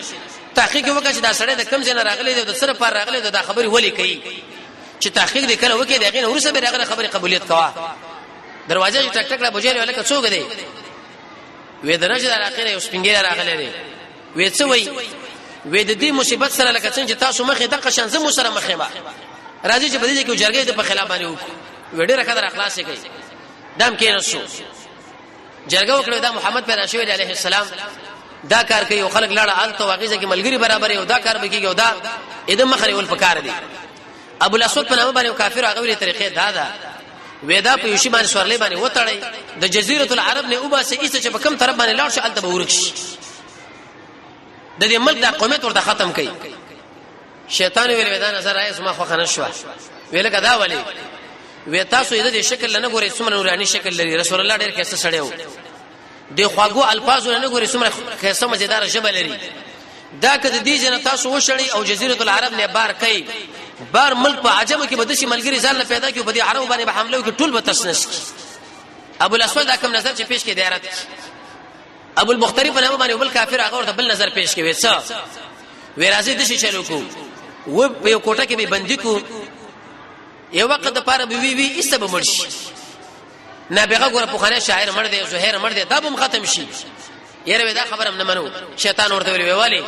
تحقیق وکړه چې دا سړی د کم ځای نه راغلی دی، د سره پر راغلی دی، دا خبرې ولې کوي؟ چې تحقیق دې کله وکړي، دغه نه ورسره به هغه خبرې قبولیت کوه. دروازه چې ټک ټک را بوجل ولکه څوک دی؟ وې د نجد علاقې یو سپینګی راغلی دی. وې څه وای؟ وې د دې مصیبت سره لکه څنګه چې تاسو مخې دغه شان زمو سره مخې ما راځي چې په دې کې جرګې د په خلاف باندې وکړو. وې ډېره قدر اخلاص کوي دم کې نسو جرګه وکړه. دا محمد پیدا شوی دی علیه السلام، دا کار کوي او خلک لاړه آلته واغیزه کې ملګری برابر یو، دا کار به کیږي او دا اده مخره ول پکار دی. ابو الاسود په نامه باندې کافر هغه ویلي طریقې دا ده، ودا په یوشي باندې سورلې باندې وتړي، د جزیره العرب نه وباسي، ایسه چې په کم طرف باندې لاړ شي الته به ورک شي، د دې ملک د قومیت ورته ختم کړي. شیطان ویل ودا نظر راي زما خو خنه شو. ویل کدا ولی؟ وی تاسو دې شکل نه ګوري څومره نوراني شکل لري، رسول الله ډېر کیسه سړیو، د خواګو الفاظو نه ګوري څومره خسته مزیدار ژبه لري. دا که د دې جن تاسو وشړي او جزیره العرب نه بار کوي، بار ملک په عجمو کې بدشي ملګری ځان نه پیدا کیو، په دې عربو باندې به حمله وکړي، ټول به تسنس کی. ابو الاسود دا کوم نظر چې پیش کې دیارت، ابو البختری په نامه باندې بل کافر هغه ورته بل نظر پیش کوي. څه وی؟ راځي د شي چلو کو و په یو کوټه کې به بندي کو، یو وخت د پاره به وی وی ایسته به مړ شي. نابغه ګوره پوخانه شاعر مړ دی، زهیر مړ دی، دا به ختم شي. یره دا خبره نه منو. شیطان ورته ویل ویوالی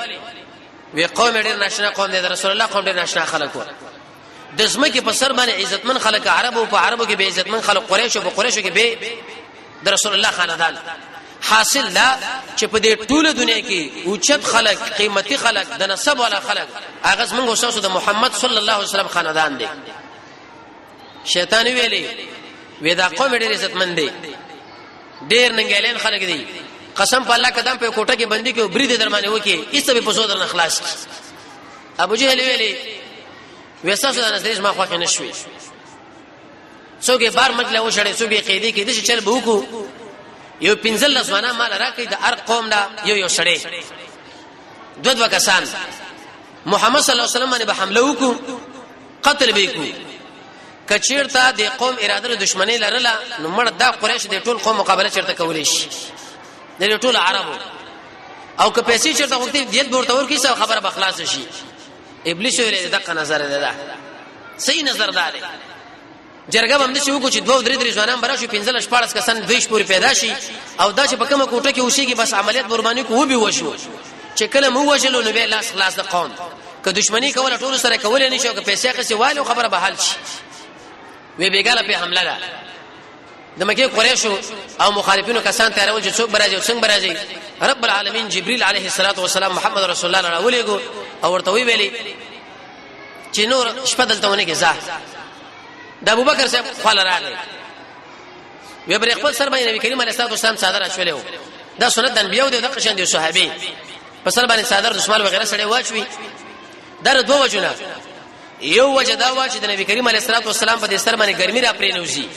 وی قوم ډیر ناشنا قوم دی، رسول الله قوم ډیر ناشنا خلک وو. د زمکه په سر باندې عزتمن خلک عرب او په عربو کې به عزتمن خلک قریش او په قریشو کې به د رسول الله خاندان. حاصل دا چې په دې ټوله دنیا کې اوچت خلک، قیمتي خلک، د نسب والا خلک هغه زمونږ اوسه د محمد صلی الله علیه وسلم خاندان دی. شیطان ویلي وې دا قوم ډېر عزتمن دی، ډېر ننګیالین خلک دي، قسم په الله قدم په کوټه کې بندي کې برید در باندې وکي، ایسته به پسو درنه خلاص کی. ابو جهل ویلي وساسو د نظر ما خوښ نه شوي، څوک بار ملک له وشړې، څوک یې قیدی کې د چل به وکړو. یو پنځل ځوانان مال راکې د هر قوم دا یو یو سړی، دوه دوه کسان، محمد صلی الله علیه وسلم باندې به حمله وکړو. قتل به کو کچیرته د قوم اراده د دشمنی لرله، نو مړ دا قریش د ټول قوم مقابله چیرته کولی شي، د ټول عربو؟ او که پیسې چیرته غوښتي، دیت ورته ورکی، څه خبره به خلاص شي. ابلیس ویل دغه نظر ده، ده صحیح نظر ده. جرګه به هم داسې وکړو چې دوه درې درې ځوانان به راشي، 15 16 کسان 20 پورې پیدا شي، او دا چې په کومه کوټه کې اوسېږي، بس عملیات قرباني کو، وبي وشو. چې کله مو وژلو نو بیا لاس خلاص د قوم، که دشمنی کوله ټول سره کولای نشو، که پیسې قصې والو خبره به حل شي. وی بیګاله په حمله ده. د مکه قریشو او مخالفینو کسان تیارول چې څوک برازي او څنګه برازي. رب العالمین جبرئیل علیه الصلاۃ والسلام محمد رسول الله راولېګو او ورته وی ویلي چې نور شپه دلته ونه کې ځه. د ابوبکر صاحب خپل راغی، وی بر خپل سر باندې نبی کریم علیه الصلاه والسلام څادر اچولې و. دا سنت د انبیو دی، د قشن دی صحابي په سر باندې څادر، دشمن وغیرہ سره واچوي. دا دوه وجونه، یو وجه دا و چې د نبی کریم علیه الصلاه والسلام په دې سر باندې ګرمي را پرې نوځي،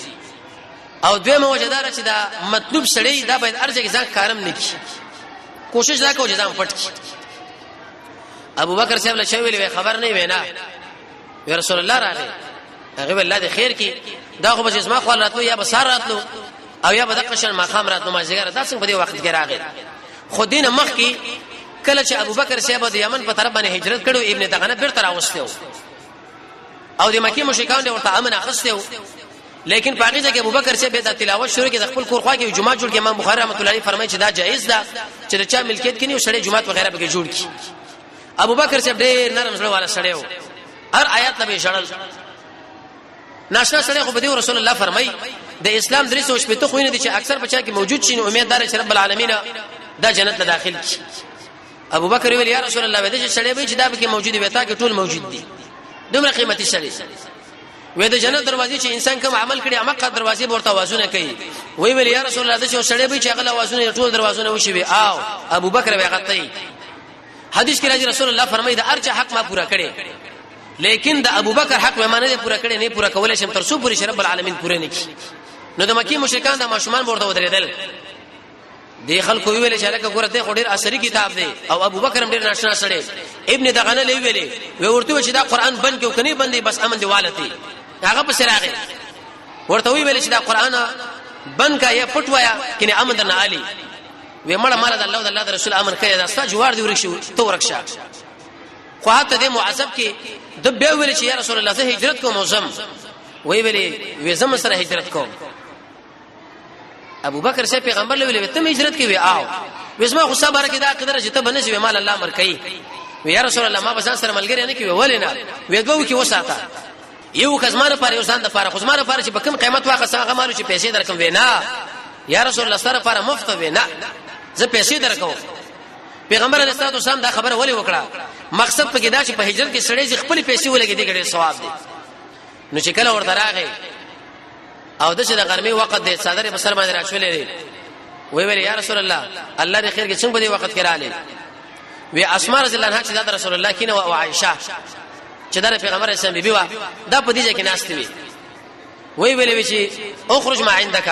او دویمه وجه دا چې دا مطلوب سړی دا باید ارزه کې ځان کارم نه کی، کوشش دا کوي چې ځان پټ کی. ابو بکر صاحب له شویل وی خبر نه وینا، وی رسول الله راغی. هغه الله دې خیر کی، دا خو بس ما خو راتلو یا بسار راتلو او یا به د قشن ما خام راتلو، ما زګر دا څنګه په دې وخت کې راغی؟ خو دین مخ کې کله چې ابو بکر صاحب د یمن په طرف باندې هجرت کړو، ابن دغنه بیرته راوستو او د مکه مشرکان ورته امن اخستو. لیکن په هغه ځای کې ابوبکر چې به د تلاوت شروع کې د خپل کور خوا کې جمعه جوړ کې، امام بخاری رحمت الله علیه فرمایي چې دا جایز ده چې د چا ملکیت کې نه سړی جمعه وغیرہ به جوړ کی. ابوبکر صاحب ډېر نرم زړه والا سړی و، هر آیات له ژړل. ناشنا سړی خو به دی. رسول الله فرمایي د اسلام 360 خو نه دي چې اکثر بچا کې موجود شي، نو امیدوار چې رب العالمین دا جنت ته داخل کی. ابو بکر ویل یا رسول الله، وې چې سړی به چې دا به کې موجود وي، تا کې ټول موجود دي، دومره قیمتي سړی. وې د جنت دروازې چې انسان کوم عمل کړي، هغه دروازې ورته وازونه کوي. وی ویل یا رسول الله، چې سړی به چې هغه وازونه ټول دروازونه وشي وي، او ابو بکر به غتای. حدیث کې راځي، رسول الله فرمایي د ارچا حق ما پورا کړي، لیکن د ابو بکر حق ما نه پورا کړي، نه پورا کولای شم تر څو پورې رب العالمین پوره نه کړي. نو د مکی مشرکان د ماشومان ورته ودرېدل. دی خلکو ویل چې لکه ګوره ته ډیر اثري کتاب دی او ابو بکر هم ډیر ناشنا سره. ابن دغنه لوي ویلې وی ورته چې دا قران بند کې کني بندي، بس امن دی والتی. هغه په سراغه ورته وی ویل چې دا قران بند کا یا پټ وایا کني امن درنه علی. وی مړه مال د الله او د الله رسول امن کړي، دا ستا جوار دی ورشو تو ورکشه. خو حتی د معذب کې د بیا ویل چې یا رسول الله، زه هجرت کوم زم. وی ویلې وی زم سره هجرت کوم. ابو بکر شه پیغمبر له ویلې ته هجرت کوي؟ آو وسما خو صبر کې دا قدر چې ته بنځي مال الله امر کوي. وی یا رسول الله، ما بسان سره ملګری نه کوي. ولې نه؟ وی دوه کې وساته، یو خزمانه پر یو ځان د پاره، خزمانه پر چې په کوم قیمت واخه هغه مالو چې پیسې درکم. وینا یا رسول الله، سره پر مفت. وینا زه پیسې درکوم. پیغمبر علیه الصلاه والسلام دا خبره ولې وکړه؟ مقصد پکې دا چې په هجرت کې سړی چې خپل پیسې ولګي، دې ډېر ثواب دی. نو چې کله ورته راغی او د چې د غرمې وخت دی، څادر په سر باندې راچولې دی، وی ویل یا رسول الله، الله دې خیر کې، څنګه په دې وخت کې رااله؟ وی اسماء رضی الله عنها چې دا رسول الله کینه او عائشه چې دا پیغمبر اسلام بیبي وا، دا په دې ځای کې ناشته وي. وی ویلې چې اخرج ما عندك،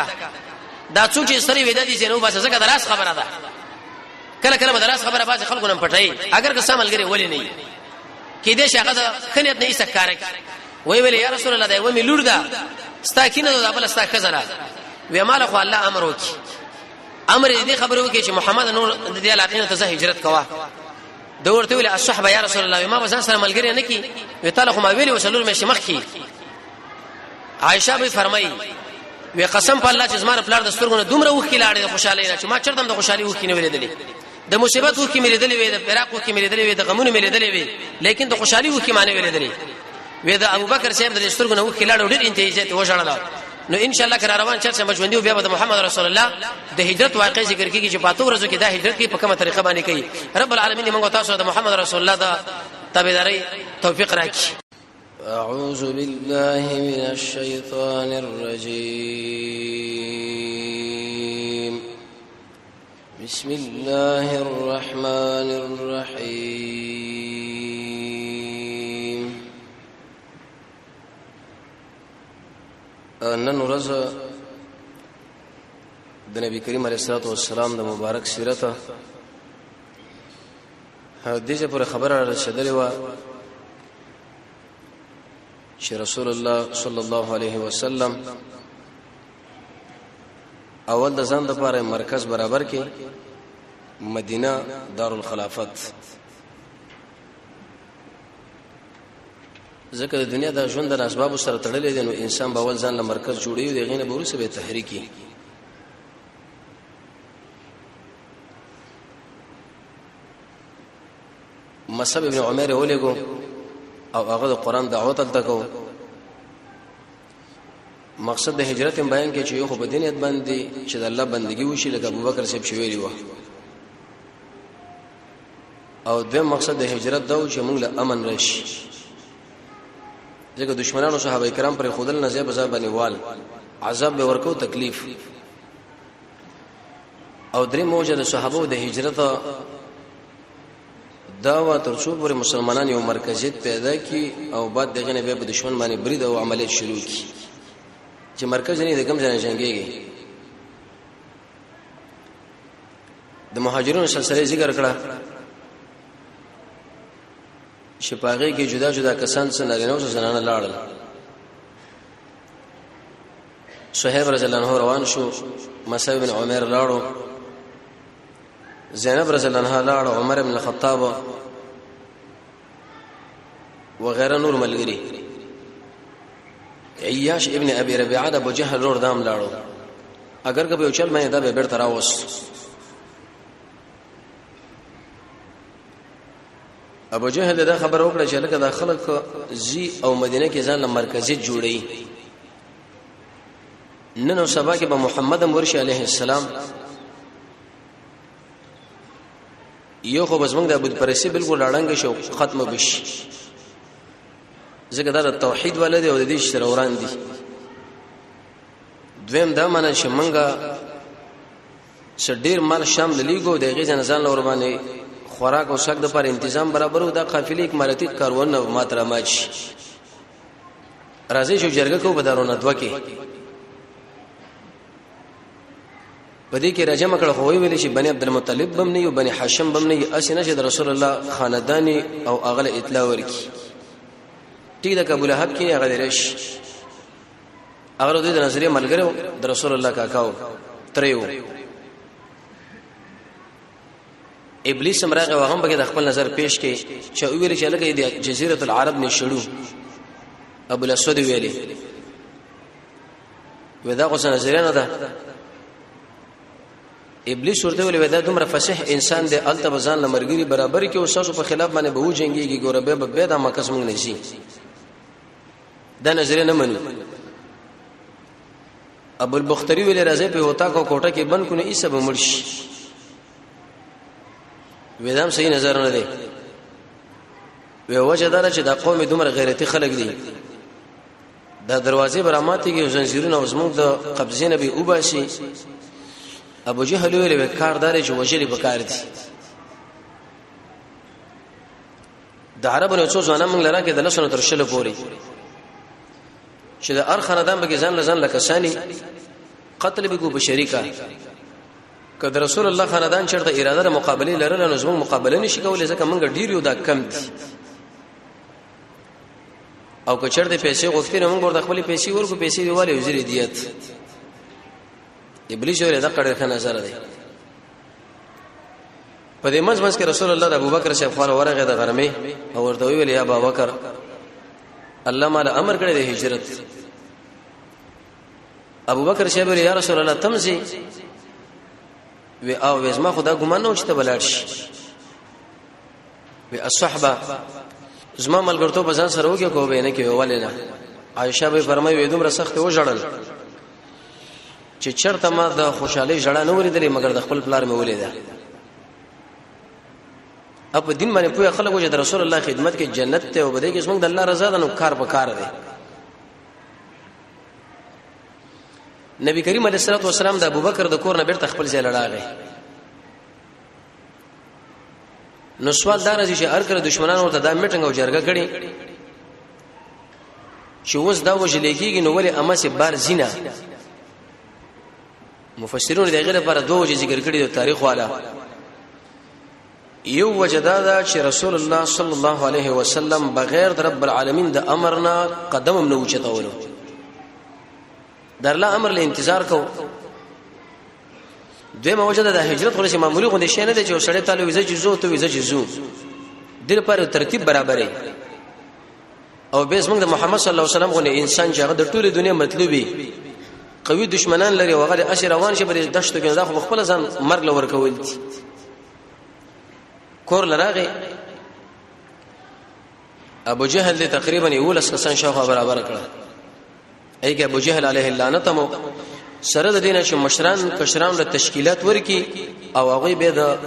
دا څوک چې سری وې د دې نو بس زکه دراس خبره ده. کله کله دراس خبره باز خلکو نن پټای، اگر که سملګری ولې نه کې دې شغه د خنیت نه ایسه کار. وی ویل یا رسول الله، دا و می لور ده ستا کینه ده، بل ستا خزره. وی مال خو الله امر وکي، امر دې خبرو کې چې محمد نور د دې علاقې نه ته هجرت کوا. د ورته ویل الصحبه یا رسول الله، ما بزن سره ملګری نه کی. وی تعالی خو ما ویلی وسلور مې شمخ کی. عائشه به فرمایي، وی قسم په الله چې زما پلار د سترګو نه دومره وښکې لاړې د خوشحالۍ نه چې ما چرته د خوشحالي وښکې نه ولیدلې. د مصیبت وښکې مې لیدلې وې، د فراق وښکې مې لیدلې وې، د غمونو مې لیدلې وې، لیکن د خوشحالي وښکې ما نه ولیدلې. وې د ابوبکر صاحب د سترګو نه وښکې لاړې، ډېر انتهایی زیات وژړل. نو ان شاء الله کرا روان چرته مجوندي بیا به محمد رسول الله د هجرت واقع ذکر کیږي چې پاتو ورځو کې دا هجرت کې په کومه طریقه باندې کوي. رب العالمین موږ تاسو د محمد رسول الله د تابعداري توفیق راکړي. أعوذ بالله من الشيطان الرجيم، بسم الله الرحمن الرحيم. نن ورځ د نبی کریم علیه الصلاۃ والسلام د مبارک سیرت دې چې پر خبره رسیدلې و. چې رسول الله صلی الله علیه وسلم اول د ځان لپاره مرکز برابر کې مدینه دارالخلافت، ځکه د دنیا د ژوند د اسباب سره تړلې دي، نو انسان به اول ځان له مرکز جوړوي، د غینه به وروسته به تحریکي. مصعب ابن عمر ولېګو او هغه د قران دعوت تلته کو. مقصد د هجرت هم بیان کې چې یو خو په دینیت باندې چې د الله بندگی وشي، لکه ابوبکر صاحب چې ویلی و، او دویم مقصد د هجرت دا و چې موږ له امن راشي، ځکه دشمنانو صحابه کرام پر خودل نه ځای په ځای باندې وال عذاب به ورکو تکلیف. او درې موجه د صحابه د هجرت دا وا تر څو پورې مسلمانان یو مرکزیت پیدا کی او بعد دغه نه بیا په دشمن باندې برید او عملیات شروع کی، چې مرکز نه د کم ځای جنگيږي. د مهاجرونو سلسله ذکر کړه چې پاغه کې جدا جدا کسان څخه نارینه او زنانه لاړل. صہیب رضی الله عنه روان شو، مصعب بن عمر لاړو، زینب رضی الله عنها لاړو، عمر بن الخطاب وغیرہ نور ملګری، عیاش ابن ابي ربيعه د ابو جهل ور دام لاړو. اگر که به چل مې دا به بیرته راوس. ابو جهل دا خبر وکړه چې لکه دا خلک زی او مدینه کې ځان له مرکزی جوړي، نن او سبا کې به محمد مرشي عليه السلام یو خو بس موږ د بت پرستی بالکل اړنګ شو ختم بشي، ځکه دا د توحید ولدي او د دې سره وران دي. دویم دا معنی چې مونږه چې ډیر مال شام للیګو د غیزه نه ځان لور باندې خوراک او سک د پر تنظیم برابرو، دا قافلې یک مالتی کاروان نه ماتره ماچ راځي چې جرګه کو بدارونه دوه کې په دې کې راجم کړه. خو ویل چې بني عبد المطلب بم نه یو، بني هاشم بم نه یو، اسنه چې د رسول الله خاندانی او اغله اطلاع ورکی. ټیک ده ابو لهب کې هغه درش هغه د نظریه ملګری د رسول الله کاکاو تریو. ابلیس هم راغی او هم به د خپل نظر پیش کړي چې ویل چې لکه د جزیره العرب نه شړو. ابو الاسود ویلي ودا خو نظریه نه ده. ابلیس ورته ویل ودا دومره فصیح انسان دی، الته بزان لمرګری برابر کې او ساسو په خلاف باندې به وجنګيږي، ګوره به به دا مکه موږ نه شي، دا نظریه نه منو. ابو البختری ویل راځي په وتا کو کوټه کې بند کونه ایسه به مرشي، وېدام صحیح نظر نه دی. وی وجه دا چې دا قوم دومره غیرتی خلک دي، دا دروازې براماتي کې زنجیرونه او زموږ د قبضې نه به وباسي. ابو جهل ویل به کار دار چې وجلې بکار دي. د عربو نه څو ځوانان موږ لره کې د لسونو تر شلو پورې چې د ار خاندان به ځان لزان لکسانی قتل به کو بشریکا. که د رسول الله خاندان چرته اراده د مقابله لرله نو زموږ مقابله نشي کولای، ځکه موږ ډیر یو دا کم دي. او که چرته پیسې غوښتې نو موږ ورته خپل پیسې ورکو، پیسې دی والي وزیر دیت. ابلیس ورته دا کړه خنه نظر دی. په دې منځ منځ کې رسول الله د ابوبکر صاحب خواله ورغه د غرمه او ورته ویل یا ابوبکر الله مال امر کړی د هجرت. ابوبکر صاحب ویل یا رسول الله تمزي وی او وزما خدا ګمان نه چې ته بلاړ شي. وی الصحبه زما ملګرتو بزن سره وکي کو به نه کې ولې نه. عائشه به فرمایي وې دومره سخت وژړل چې چرته ما د خوشحالي ژړا نه ولیدلې مګر د خپل پلار مې ولیده. اپ دین باندې پوهه خلکو چې د رسول الله خدمت کې جنت ته او بده کې زموږ د الله رضا ده نو کار په کار دی. نبی کریم علیه الصلاه والسلام د ابوبکر د کور نه بیرته خپل ځای لړاغی. نو سوال دا راځي چې هر کله دشمنان ورته دا میټنګ او جرګه کړي چې اوس دا وژل کېږي نو ولې اما سي بار زینا. مفسرون د غیر لپاره دوه وجې ذکر کړي د تاریخ والا. یو وجدا دا چې رسول الله صلی الله علیه وسلم بغیر د رب العالمین د امر نه قدم هم نه اوچتولو، در الله امر له انتظار کو. دویمه وجه د هجرت خو معمولی غوندې شی نه دی چې سړی تعالی ویزه چې زو ته ویزه چې زو د لپاره ترتیب برابرې. او به زمونږ د محمد صلی الله علیه وسلم غوندې انسان چې هغه د ټوله دنیا مطلوبي قوي دشمنان لري، وغه د اشر روان شي بر دشتو کې، دا خو خپل ځان مرګ لور کول دي. کور لراغه ابو جهل دې تقریبا یو لس کسان شاوخوا برابر کړه. ایګه ابو جهل علیه اللعنت مو سره د دینه چې مشران کشران له تشکیلات ورکی او هغه به د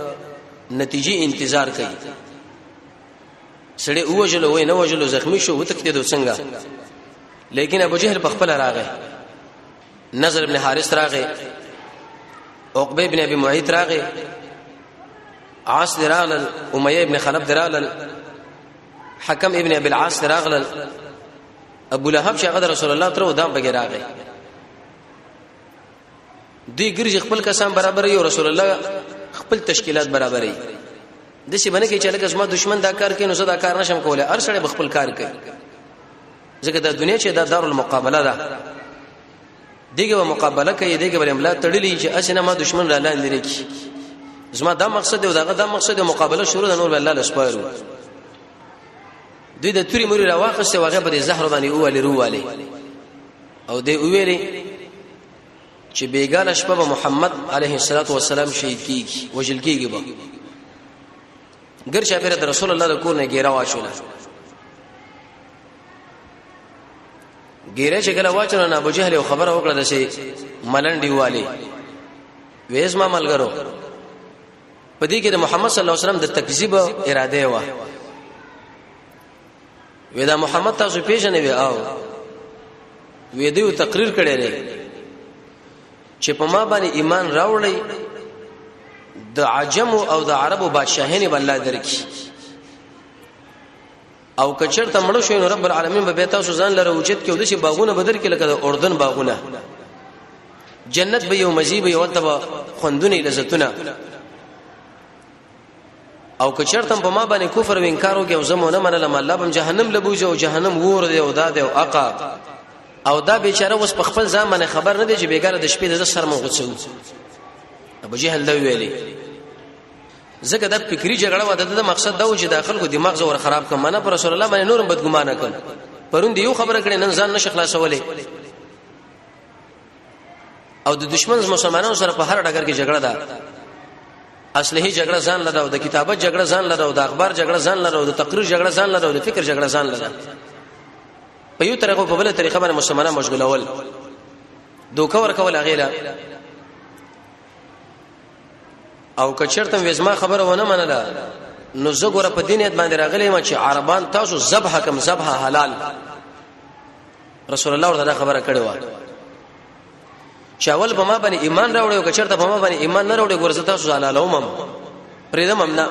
نتیجې انتظار کوي. سړی اوجلو وای نه وجلو، زخمی شو، وتښتید څنګه. لیکن ابو جهل په خپل راغی، نظر ابن حارث راغی، عقبه ابن ابي معيط راغی، عاص درالل، اميه ابن خلف درالل، حکم ابن ابي العاص دراغلل، ابو لهب چې هغه رسول الله تر ودان بګی راغی. دوی ګرځي خپل کسان برابر یو، رسول الله خپل تشکیلات برابرې. د څه باندې کې چې لکه زما دشمن دا کار کوي نو زه دا کار نشم کولای، هر سړی خپل کار کوي، ځکه دا دنیا چې دا دارالمقابله ده، دغه به مقابله کوي، دغه به املا تړلې چې اسنه ما دشمن را لاندې نه کی، زما دا مقصد دی او داغه دا مقصد دی، مقابله شروع ده، نور به الله لسپارو. دوی د توري موري راواخسته، وغه په زهر باندې اواله رواله او دی ویلې چې بیګانه شپه به محمد علیه الصلاۃ والسلام شهید کیږي، وجل کیږي به. ګر شافره د رسول الله د کور نه ګیرا واچوله، ګیره چې کله واچوله نه ابو جهل یو خبره وکړه، د شي ملنډي والي وېز ما ملګرو په دې کې د محمد صلی الله علیه وسلم د تکذیب اراده و. وې دا محمد تاسو پیژنې؟ وی او وې دیو تقریر کړی دی چې په ما باندې ایمان راوړی د عجم او د عربو بادشاهینې به الله درکې، او کچرته مړ شو نو رب العالمین به تاسو ځان لره اوچت کې ودشي باغونه بدر کې لکه د اردن باغونه، جنت به یو مزي به یو تبا خوندونه لذتونه. او که چرته په ما باندې کفر او انکار وکي او زمونه منلم، الله بم جهنم لبوځي او جهنم ور دی او دا دی او اقا. او دا بیچاره اوس په خپل ځان باندې خبر نه دی چې بیګاره د شپې د سر مو غوڅو. ابو جهل دا ویلي ځکه دا فکری جګړه و، د مقصد دا و چې د خلکو دماغ زور خراب کړم، نه پر رسول الله باندې نورم بدګمانه کړم. پرون دی یو خبره کړې، نن ځان نشه خلاصولې. او د دشمن مسلمانانو سره په هر ډګر کې جګړه ده، اصلي جګړه ځان لره او د کتابت جګړه ځان لره او د اخبار جګړه ځان لره او د تقریر جګړه ځان لره او د فکر جګړه ځان لره. په یو طریقه په بل طریقه باندې مسلمانان مشغولول، دوکه ورکول غیله. او کچرته وزما خبره ونه منله نو زه ګوره په دینیت باندې راغلی ما چې عربان تاسو ذبح کم، ذبح حلال. رسول الله ورته خبره کړې و چې اول به ما باندې ایمان راوړی او کچرته به ما باندې ایمان نه راوړی ګوره زه تاسو حلالوم پرېدم هم نه.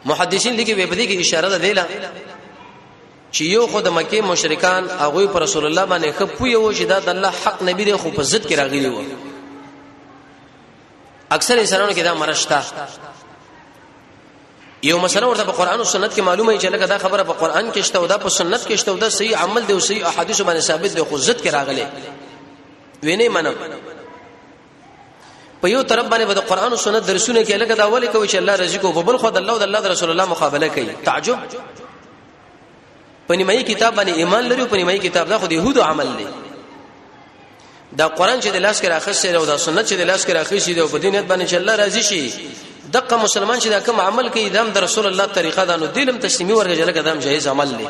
محدثین لیکي په دې کې اشاره ده دیلا چې یو خو د مکه مشرکان هغه پر رسول الله باندې خپو یو چې دا د الله حق نبی دی، خو په ضد کې راغلي و. اکثر انسانانو کې دا مرشته. یو مسله ورته په قران او سنت کې معلومه چې لکه دا خبره په قران کې شته او دا په سنت کې شته او دا صحیح عمل دی او صحیح احادیث باندې ثابت دی، خو ضد کې راغلي ویني منم. په یو طرف باندې د قران او سنت درسونه کې لکه دا ولې کوي چې الله رضی کو، په بل خو د الله او د الله رسول الله مقابله کوي. تعجب، په نیمه کتاب باندې ایمان لري او په نیمه کتاب دا خو د يهودو عمل دی. دا قران چې د لاس کې راخسته او دا سنت چې د لاس کې راخسته دی او په دینیت باندې چې الله راضي شي، دغه مسلمان چې دا کوم عمل کوي دام د رسول الله طریقه دا نو دلم تسلیمي ورکړي چې لکه دام جایز عمل دی،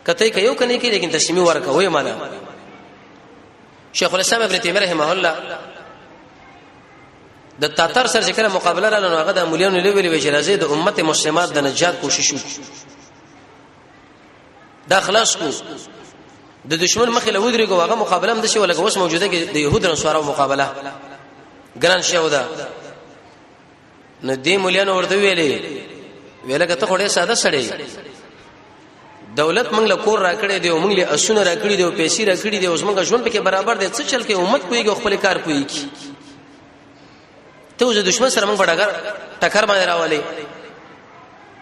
کته کې یو کنه کې لیکن تسلیمي ورکه وې معنا. شیخ الاسلام ابن تیمیه رحمه الله د تاتر سره چې کله مقابله را نو هغه د مولیانو لوی وی چې راځي د امت مسلمات د نجات کوشش وکړي، دا خلاص کو د دشمن مخې له ودرېږو. هغه مقابله هم د شي ولکه اوس موجوده کې د يهود نصارو مقابله ګران شو ده. نو دې مولیانو ورته ویلې ویلکه ته خو ډېر ساده سړی، دولت موږ له کور راکړې دی او موږ له اسونه راکړې دی او پیسې راکړې دی، اوس موږ ژوند پکې برابر دی، څه چل کې امت پويږي خپل کار پويږي. ته اوس دشمن سره موږ په ډګر ټکر باندې راولې.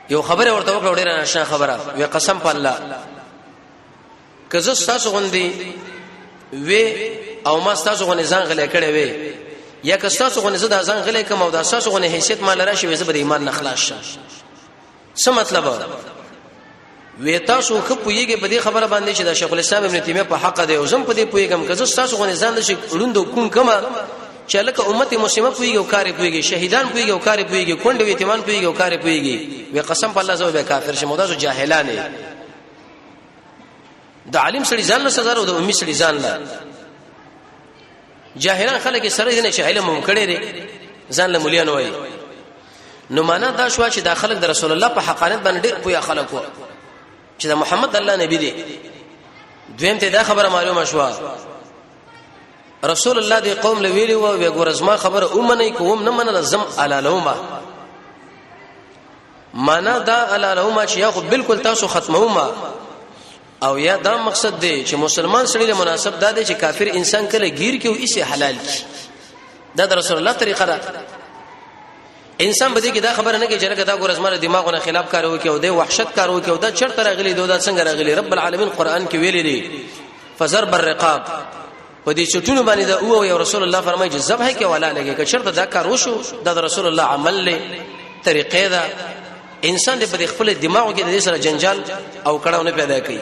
یو خبره ورته وکړه، ډیره ناشنا خبره وی، قسم په الله که زه تاسو غوندي وی او ما تاسو غوندي ځان غلې کړې وی، یا که تاسو غوندي زه د ځان غلې کوم او د تاسو غوندي حیثیت مال راشي، زه به ایمان نه خلاص شم. څه مطلب؟ وی تاسو خو پویږئ په دې خبره باندې چې د شیخ الاسلام ابن تیمیه په حق دی، او زم په دې پویږم که زه تاسو غوندي ځان نشي ړوند کوم کما چې لکه امت مسلمه پویږي او کار پویږي، شهیدان پویږي او کار پویږي، کونډه یتیمان پویږي او کار پویږي، وی قسم په الله زه به کافر شم. دا جاهلان د عالم سړي ځان له سزا او د امي سړي ځان له جاهلان خلک سره دي چې علم هم کړی دی، ځان له مليان وایي. نو معنا دا شو چې دا خلک د رسول الله په حقانیت باندې ډېر پوهه خلک وو چې د محمد الله نبی دی. دویم ته دا خبره معلومه شو، رسول الله دی قوم له ویلی و وی ګور زما خبره اومنه کوم نه منل زم علالوما. معنا دا علالوما چې یا خو بالکل تاسو ختموما، او یا دا مقصد دی چې مسلمان سړي له مناسب دا دی چې کافر انسان کله گیر کې او ایسه حلال کی. دا د رسول الله طریقه ده. انسان به دې کې دا خبره نه کوي چې لکه دا ګور زمره دماغونه خلاف کار وکي او د وحشت کار وکي او دا چرته راغلي دوه دا څنګه راغلي. رب العالمین قران کې ویلي دي فزر الرقاب، په دې چټونو باندې دا او یو رسول الله فرمایي چې ذبح کې ولا لګي، که چرته دا کار وشو دا د رسول الله عمل له طریقې ده. انسان دې په خپل دماغ کې د دې سره جنجال او کړهو نه پیدا کوي.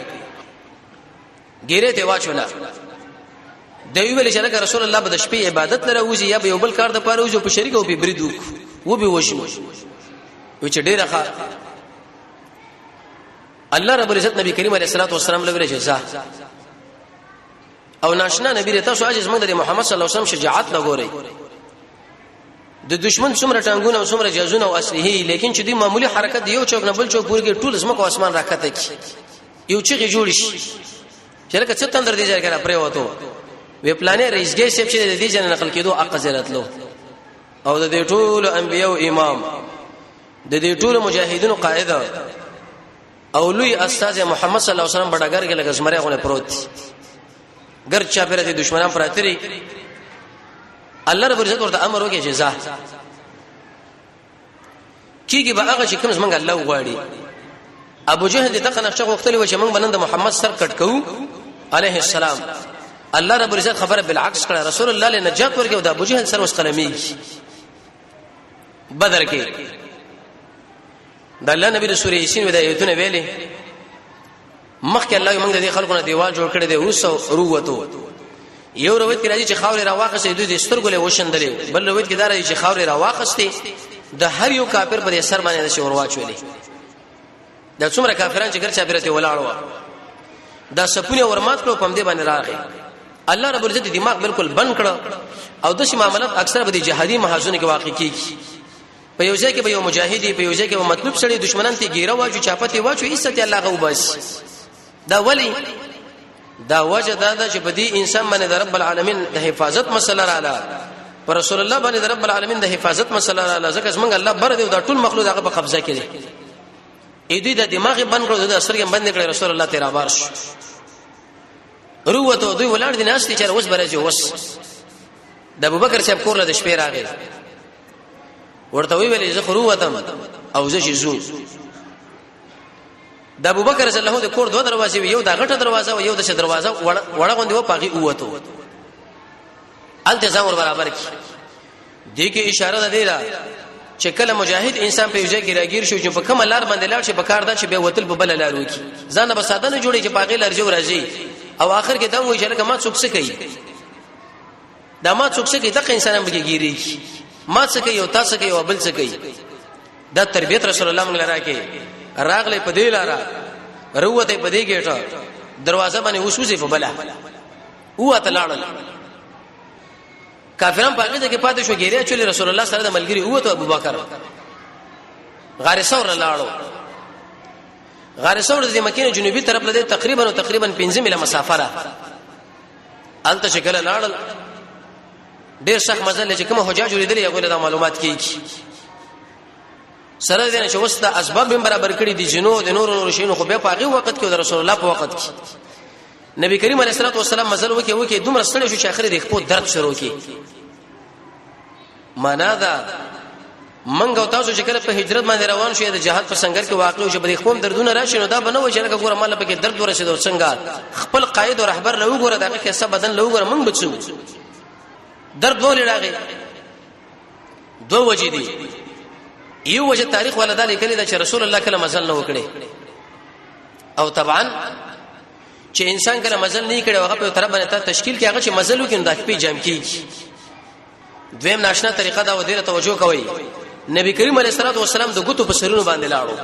ګیره ته واچولا د ویل چې لکه رسول الله به د شپې عبادت لره وځي یا به یو بل کار د پاره وځي، په شریک او په برید وک و به وشو و چې ډیره ښه. الله رب العزت نبی کریم علیه الصلاه والسلام له ویل چې او ناشنا نبی تاسو عاجز موږ د محمد صلی الله علیه وسلم شجاعت لګوري، د دشمن څومره ټانګونه او څومره جازونه او اسلحه، لیکن چې دی معمولی حرکت یو چوک نه بل چوک پورې ټول زمکه او اسمان راکته کی، یو چیغې جوړ شي چې لکه څه تندر دی ځای کې را پرې وته. وی پلانې رئیسګي شپ چې د دې جن نقل کېدو اقزرتلو، او د دې ټول انبیو امام، د دې ټول مجاهدینو قائد او لوی استاد محمد صلی الله علیه وسلم بډګر کې لکه زمری غونه پروت، ګر چا پر دې دشمنان پراتري. الله رب عزت ورته امر وکړي چې ځه کیږي به هغه چې کوم زمونږ الله غواړي. ابو جهل دې تخنه نقشه غوښتلې و چې موږ بنند محمد سر کټ کوو عليه السلام. الله رب عزت خبره بالعکس کړه، رسول الله له نجات ورکړي او د ابو جهل سر وس قلمي بدر کې. د الله نبی رسول یاسین ودا ایتونه ویلې مخکې الله موږ د دې خلکو نه دیوال جوړ کړی دی اوس وروتو. یو روایت کې راځي چې خاورې راواخستې دوی د سترګو له وشندلې، بل روایت کې دا راځي چې خاورې راواخستې د هر یو کافر پر سر باندې د شور واچولې. دا څومره کافران چې ګرچا پرته ولاړ و دا سپونه ورمات کړو پم دې باندې راغی. الله رب العزت دماغ بالکل بند کړ. او د شي معاملات اکثر به د جهادي محاذونو کې واقع کیږي. په یو ځای کې به یو مجاهدی، په یو ځای کې به مطلوب سړی دشمنان ته ګیره واجو چاپته واچو ایسته الله غو بس. دا ولی دا وجه دا ده چې په دې انسان باندې د رب العالمین د حفاظت مسله رااله، پر رسول الله باندې د رب العالمین د حفاظت مسله رااله، ځکه زمونږ الله بر دی او دا ټول مخلوق هغه په قبضه کې دی. اې دوی د دماغ بند کړو، د سترګې بند کړې، رسول الله تیرا بار شو وروته. دوی ولاړ دي ناس دي چې اوس برځي. اوس د ابوبکر صاحب کور له د شپې راغی، ورته وی ویلې زه خرو وتم او زه چې زو. د ابوبکر رضی الله د کور دوه دروازې، یو د غټه دروازه او یو د څه دروازه وړه غوندې و، پاغي اوته الته ځان ور برابر کی. دې کې اشاره ده دی چې کله مجاهد انسان په یو ځای کې راګیر شو چې په کومه لار باندې لاړ شي، په کار ده چې به وتل په بل لار وکي، ځان به ساده نه جوړي چې پاغي لار جوړ راځي او آخر کې دا وایي چې لکه ما څوک څه کوي، دا ما څوک څه کوي، دغه انسان به ګیری ما څه کوي او تاسو کوي او بل څه کوي. دا تربیت رسول الله موږ لرا کې راغله په دې لاره وروته په دې ګټه دروازه باندې وسوځي په بلا او ته لاړل. کافران په هغه کې پاتې شو، ګیره چولې رسول الله سره د ملګری او ته ابوبکر غار ثور لاړو. غار ثور د مکې جنوبي طرف لده تقریبا تقریبا 15 میله مسافه ده. الته شکل لاړل ډیر سخت مزل چې کوم حجاج لیدل هغه له معلومات کیږي سره دې چې اوس د اسباب هم برابر کړی دي جنو د نور نور شینو، خو بیا په هغه وخت کې د رسول الله په وخت کې نبی کریم علیه الصلاه والسلام مزل وکي وکي دومره ستړی شو چې اخر د خپل درد شروع کی. معنا دا منګ او تاسو چې کله په هجرت باندې روان شو د جهاد په سنگر کې واقع شو په خپل دردونه راشي نو دا بنو چې لکه ګوره مال په کې درد ورسېدو څنګه خپل قائد او رهبر له وګوره دغه کې سب بدن له وګوره منګ بچو درد ولې راغی؟ دوه وجې دي. یو وجه تاریخ ولا دا لیکلی دا چې رسول الله کله مزل نه وکړي، او طبعا چې انسان کله مزل نه کړي هغه په طرف باندې ته تشکیل کې هغه چې مزل وکړي نو د خپل جام کیږي. دویم ناشنا طریقه دا ودیره توجه کوي، نبی کریم علیه الصلاه والسلام د ګوتو په سرونو باندې لاړو.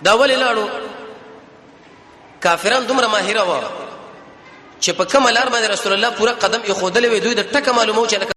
دا ولې لاړو؟ کافران دومره ماهر و چې په کومه لار باندې رسول الله پوره قدم یې خودلې وي، دوی د ټکه معلومو چې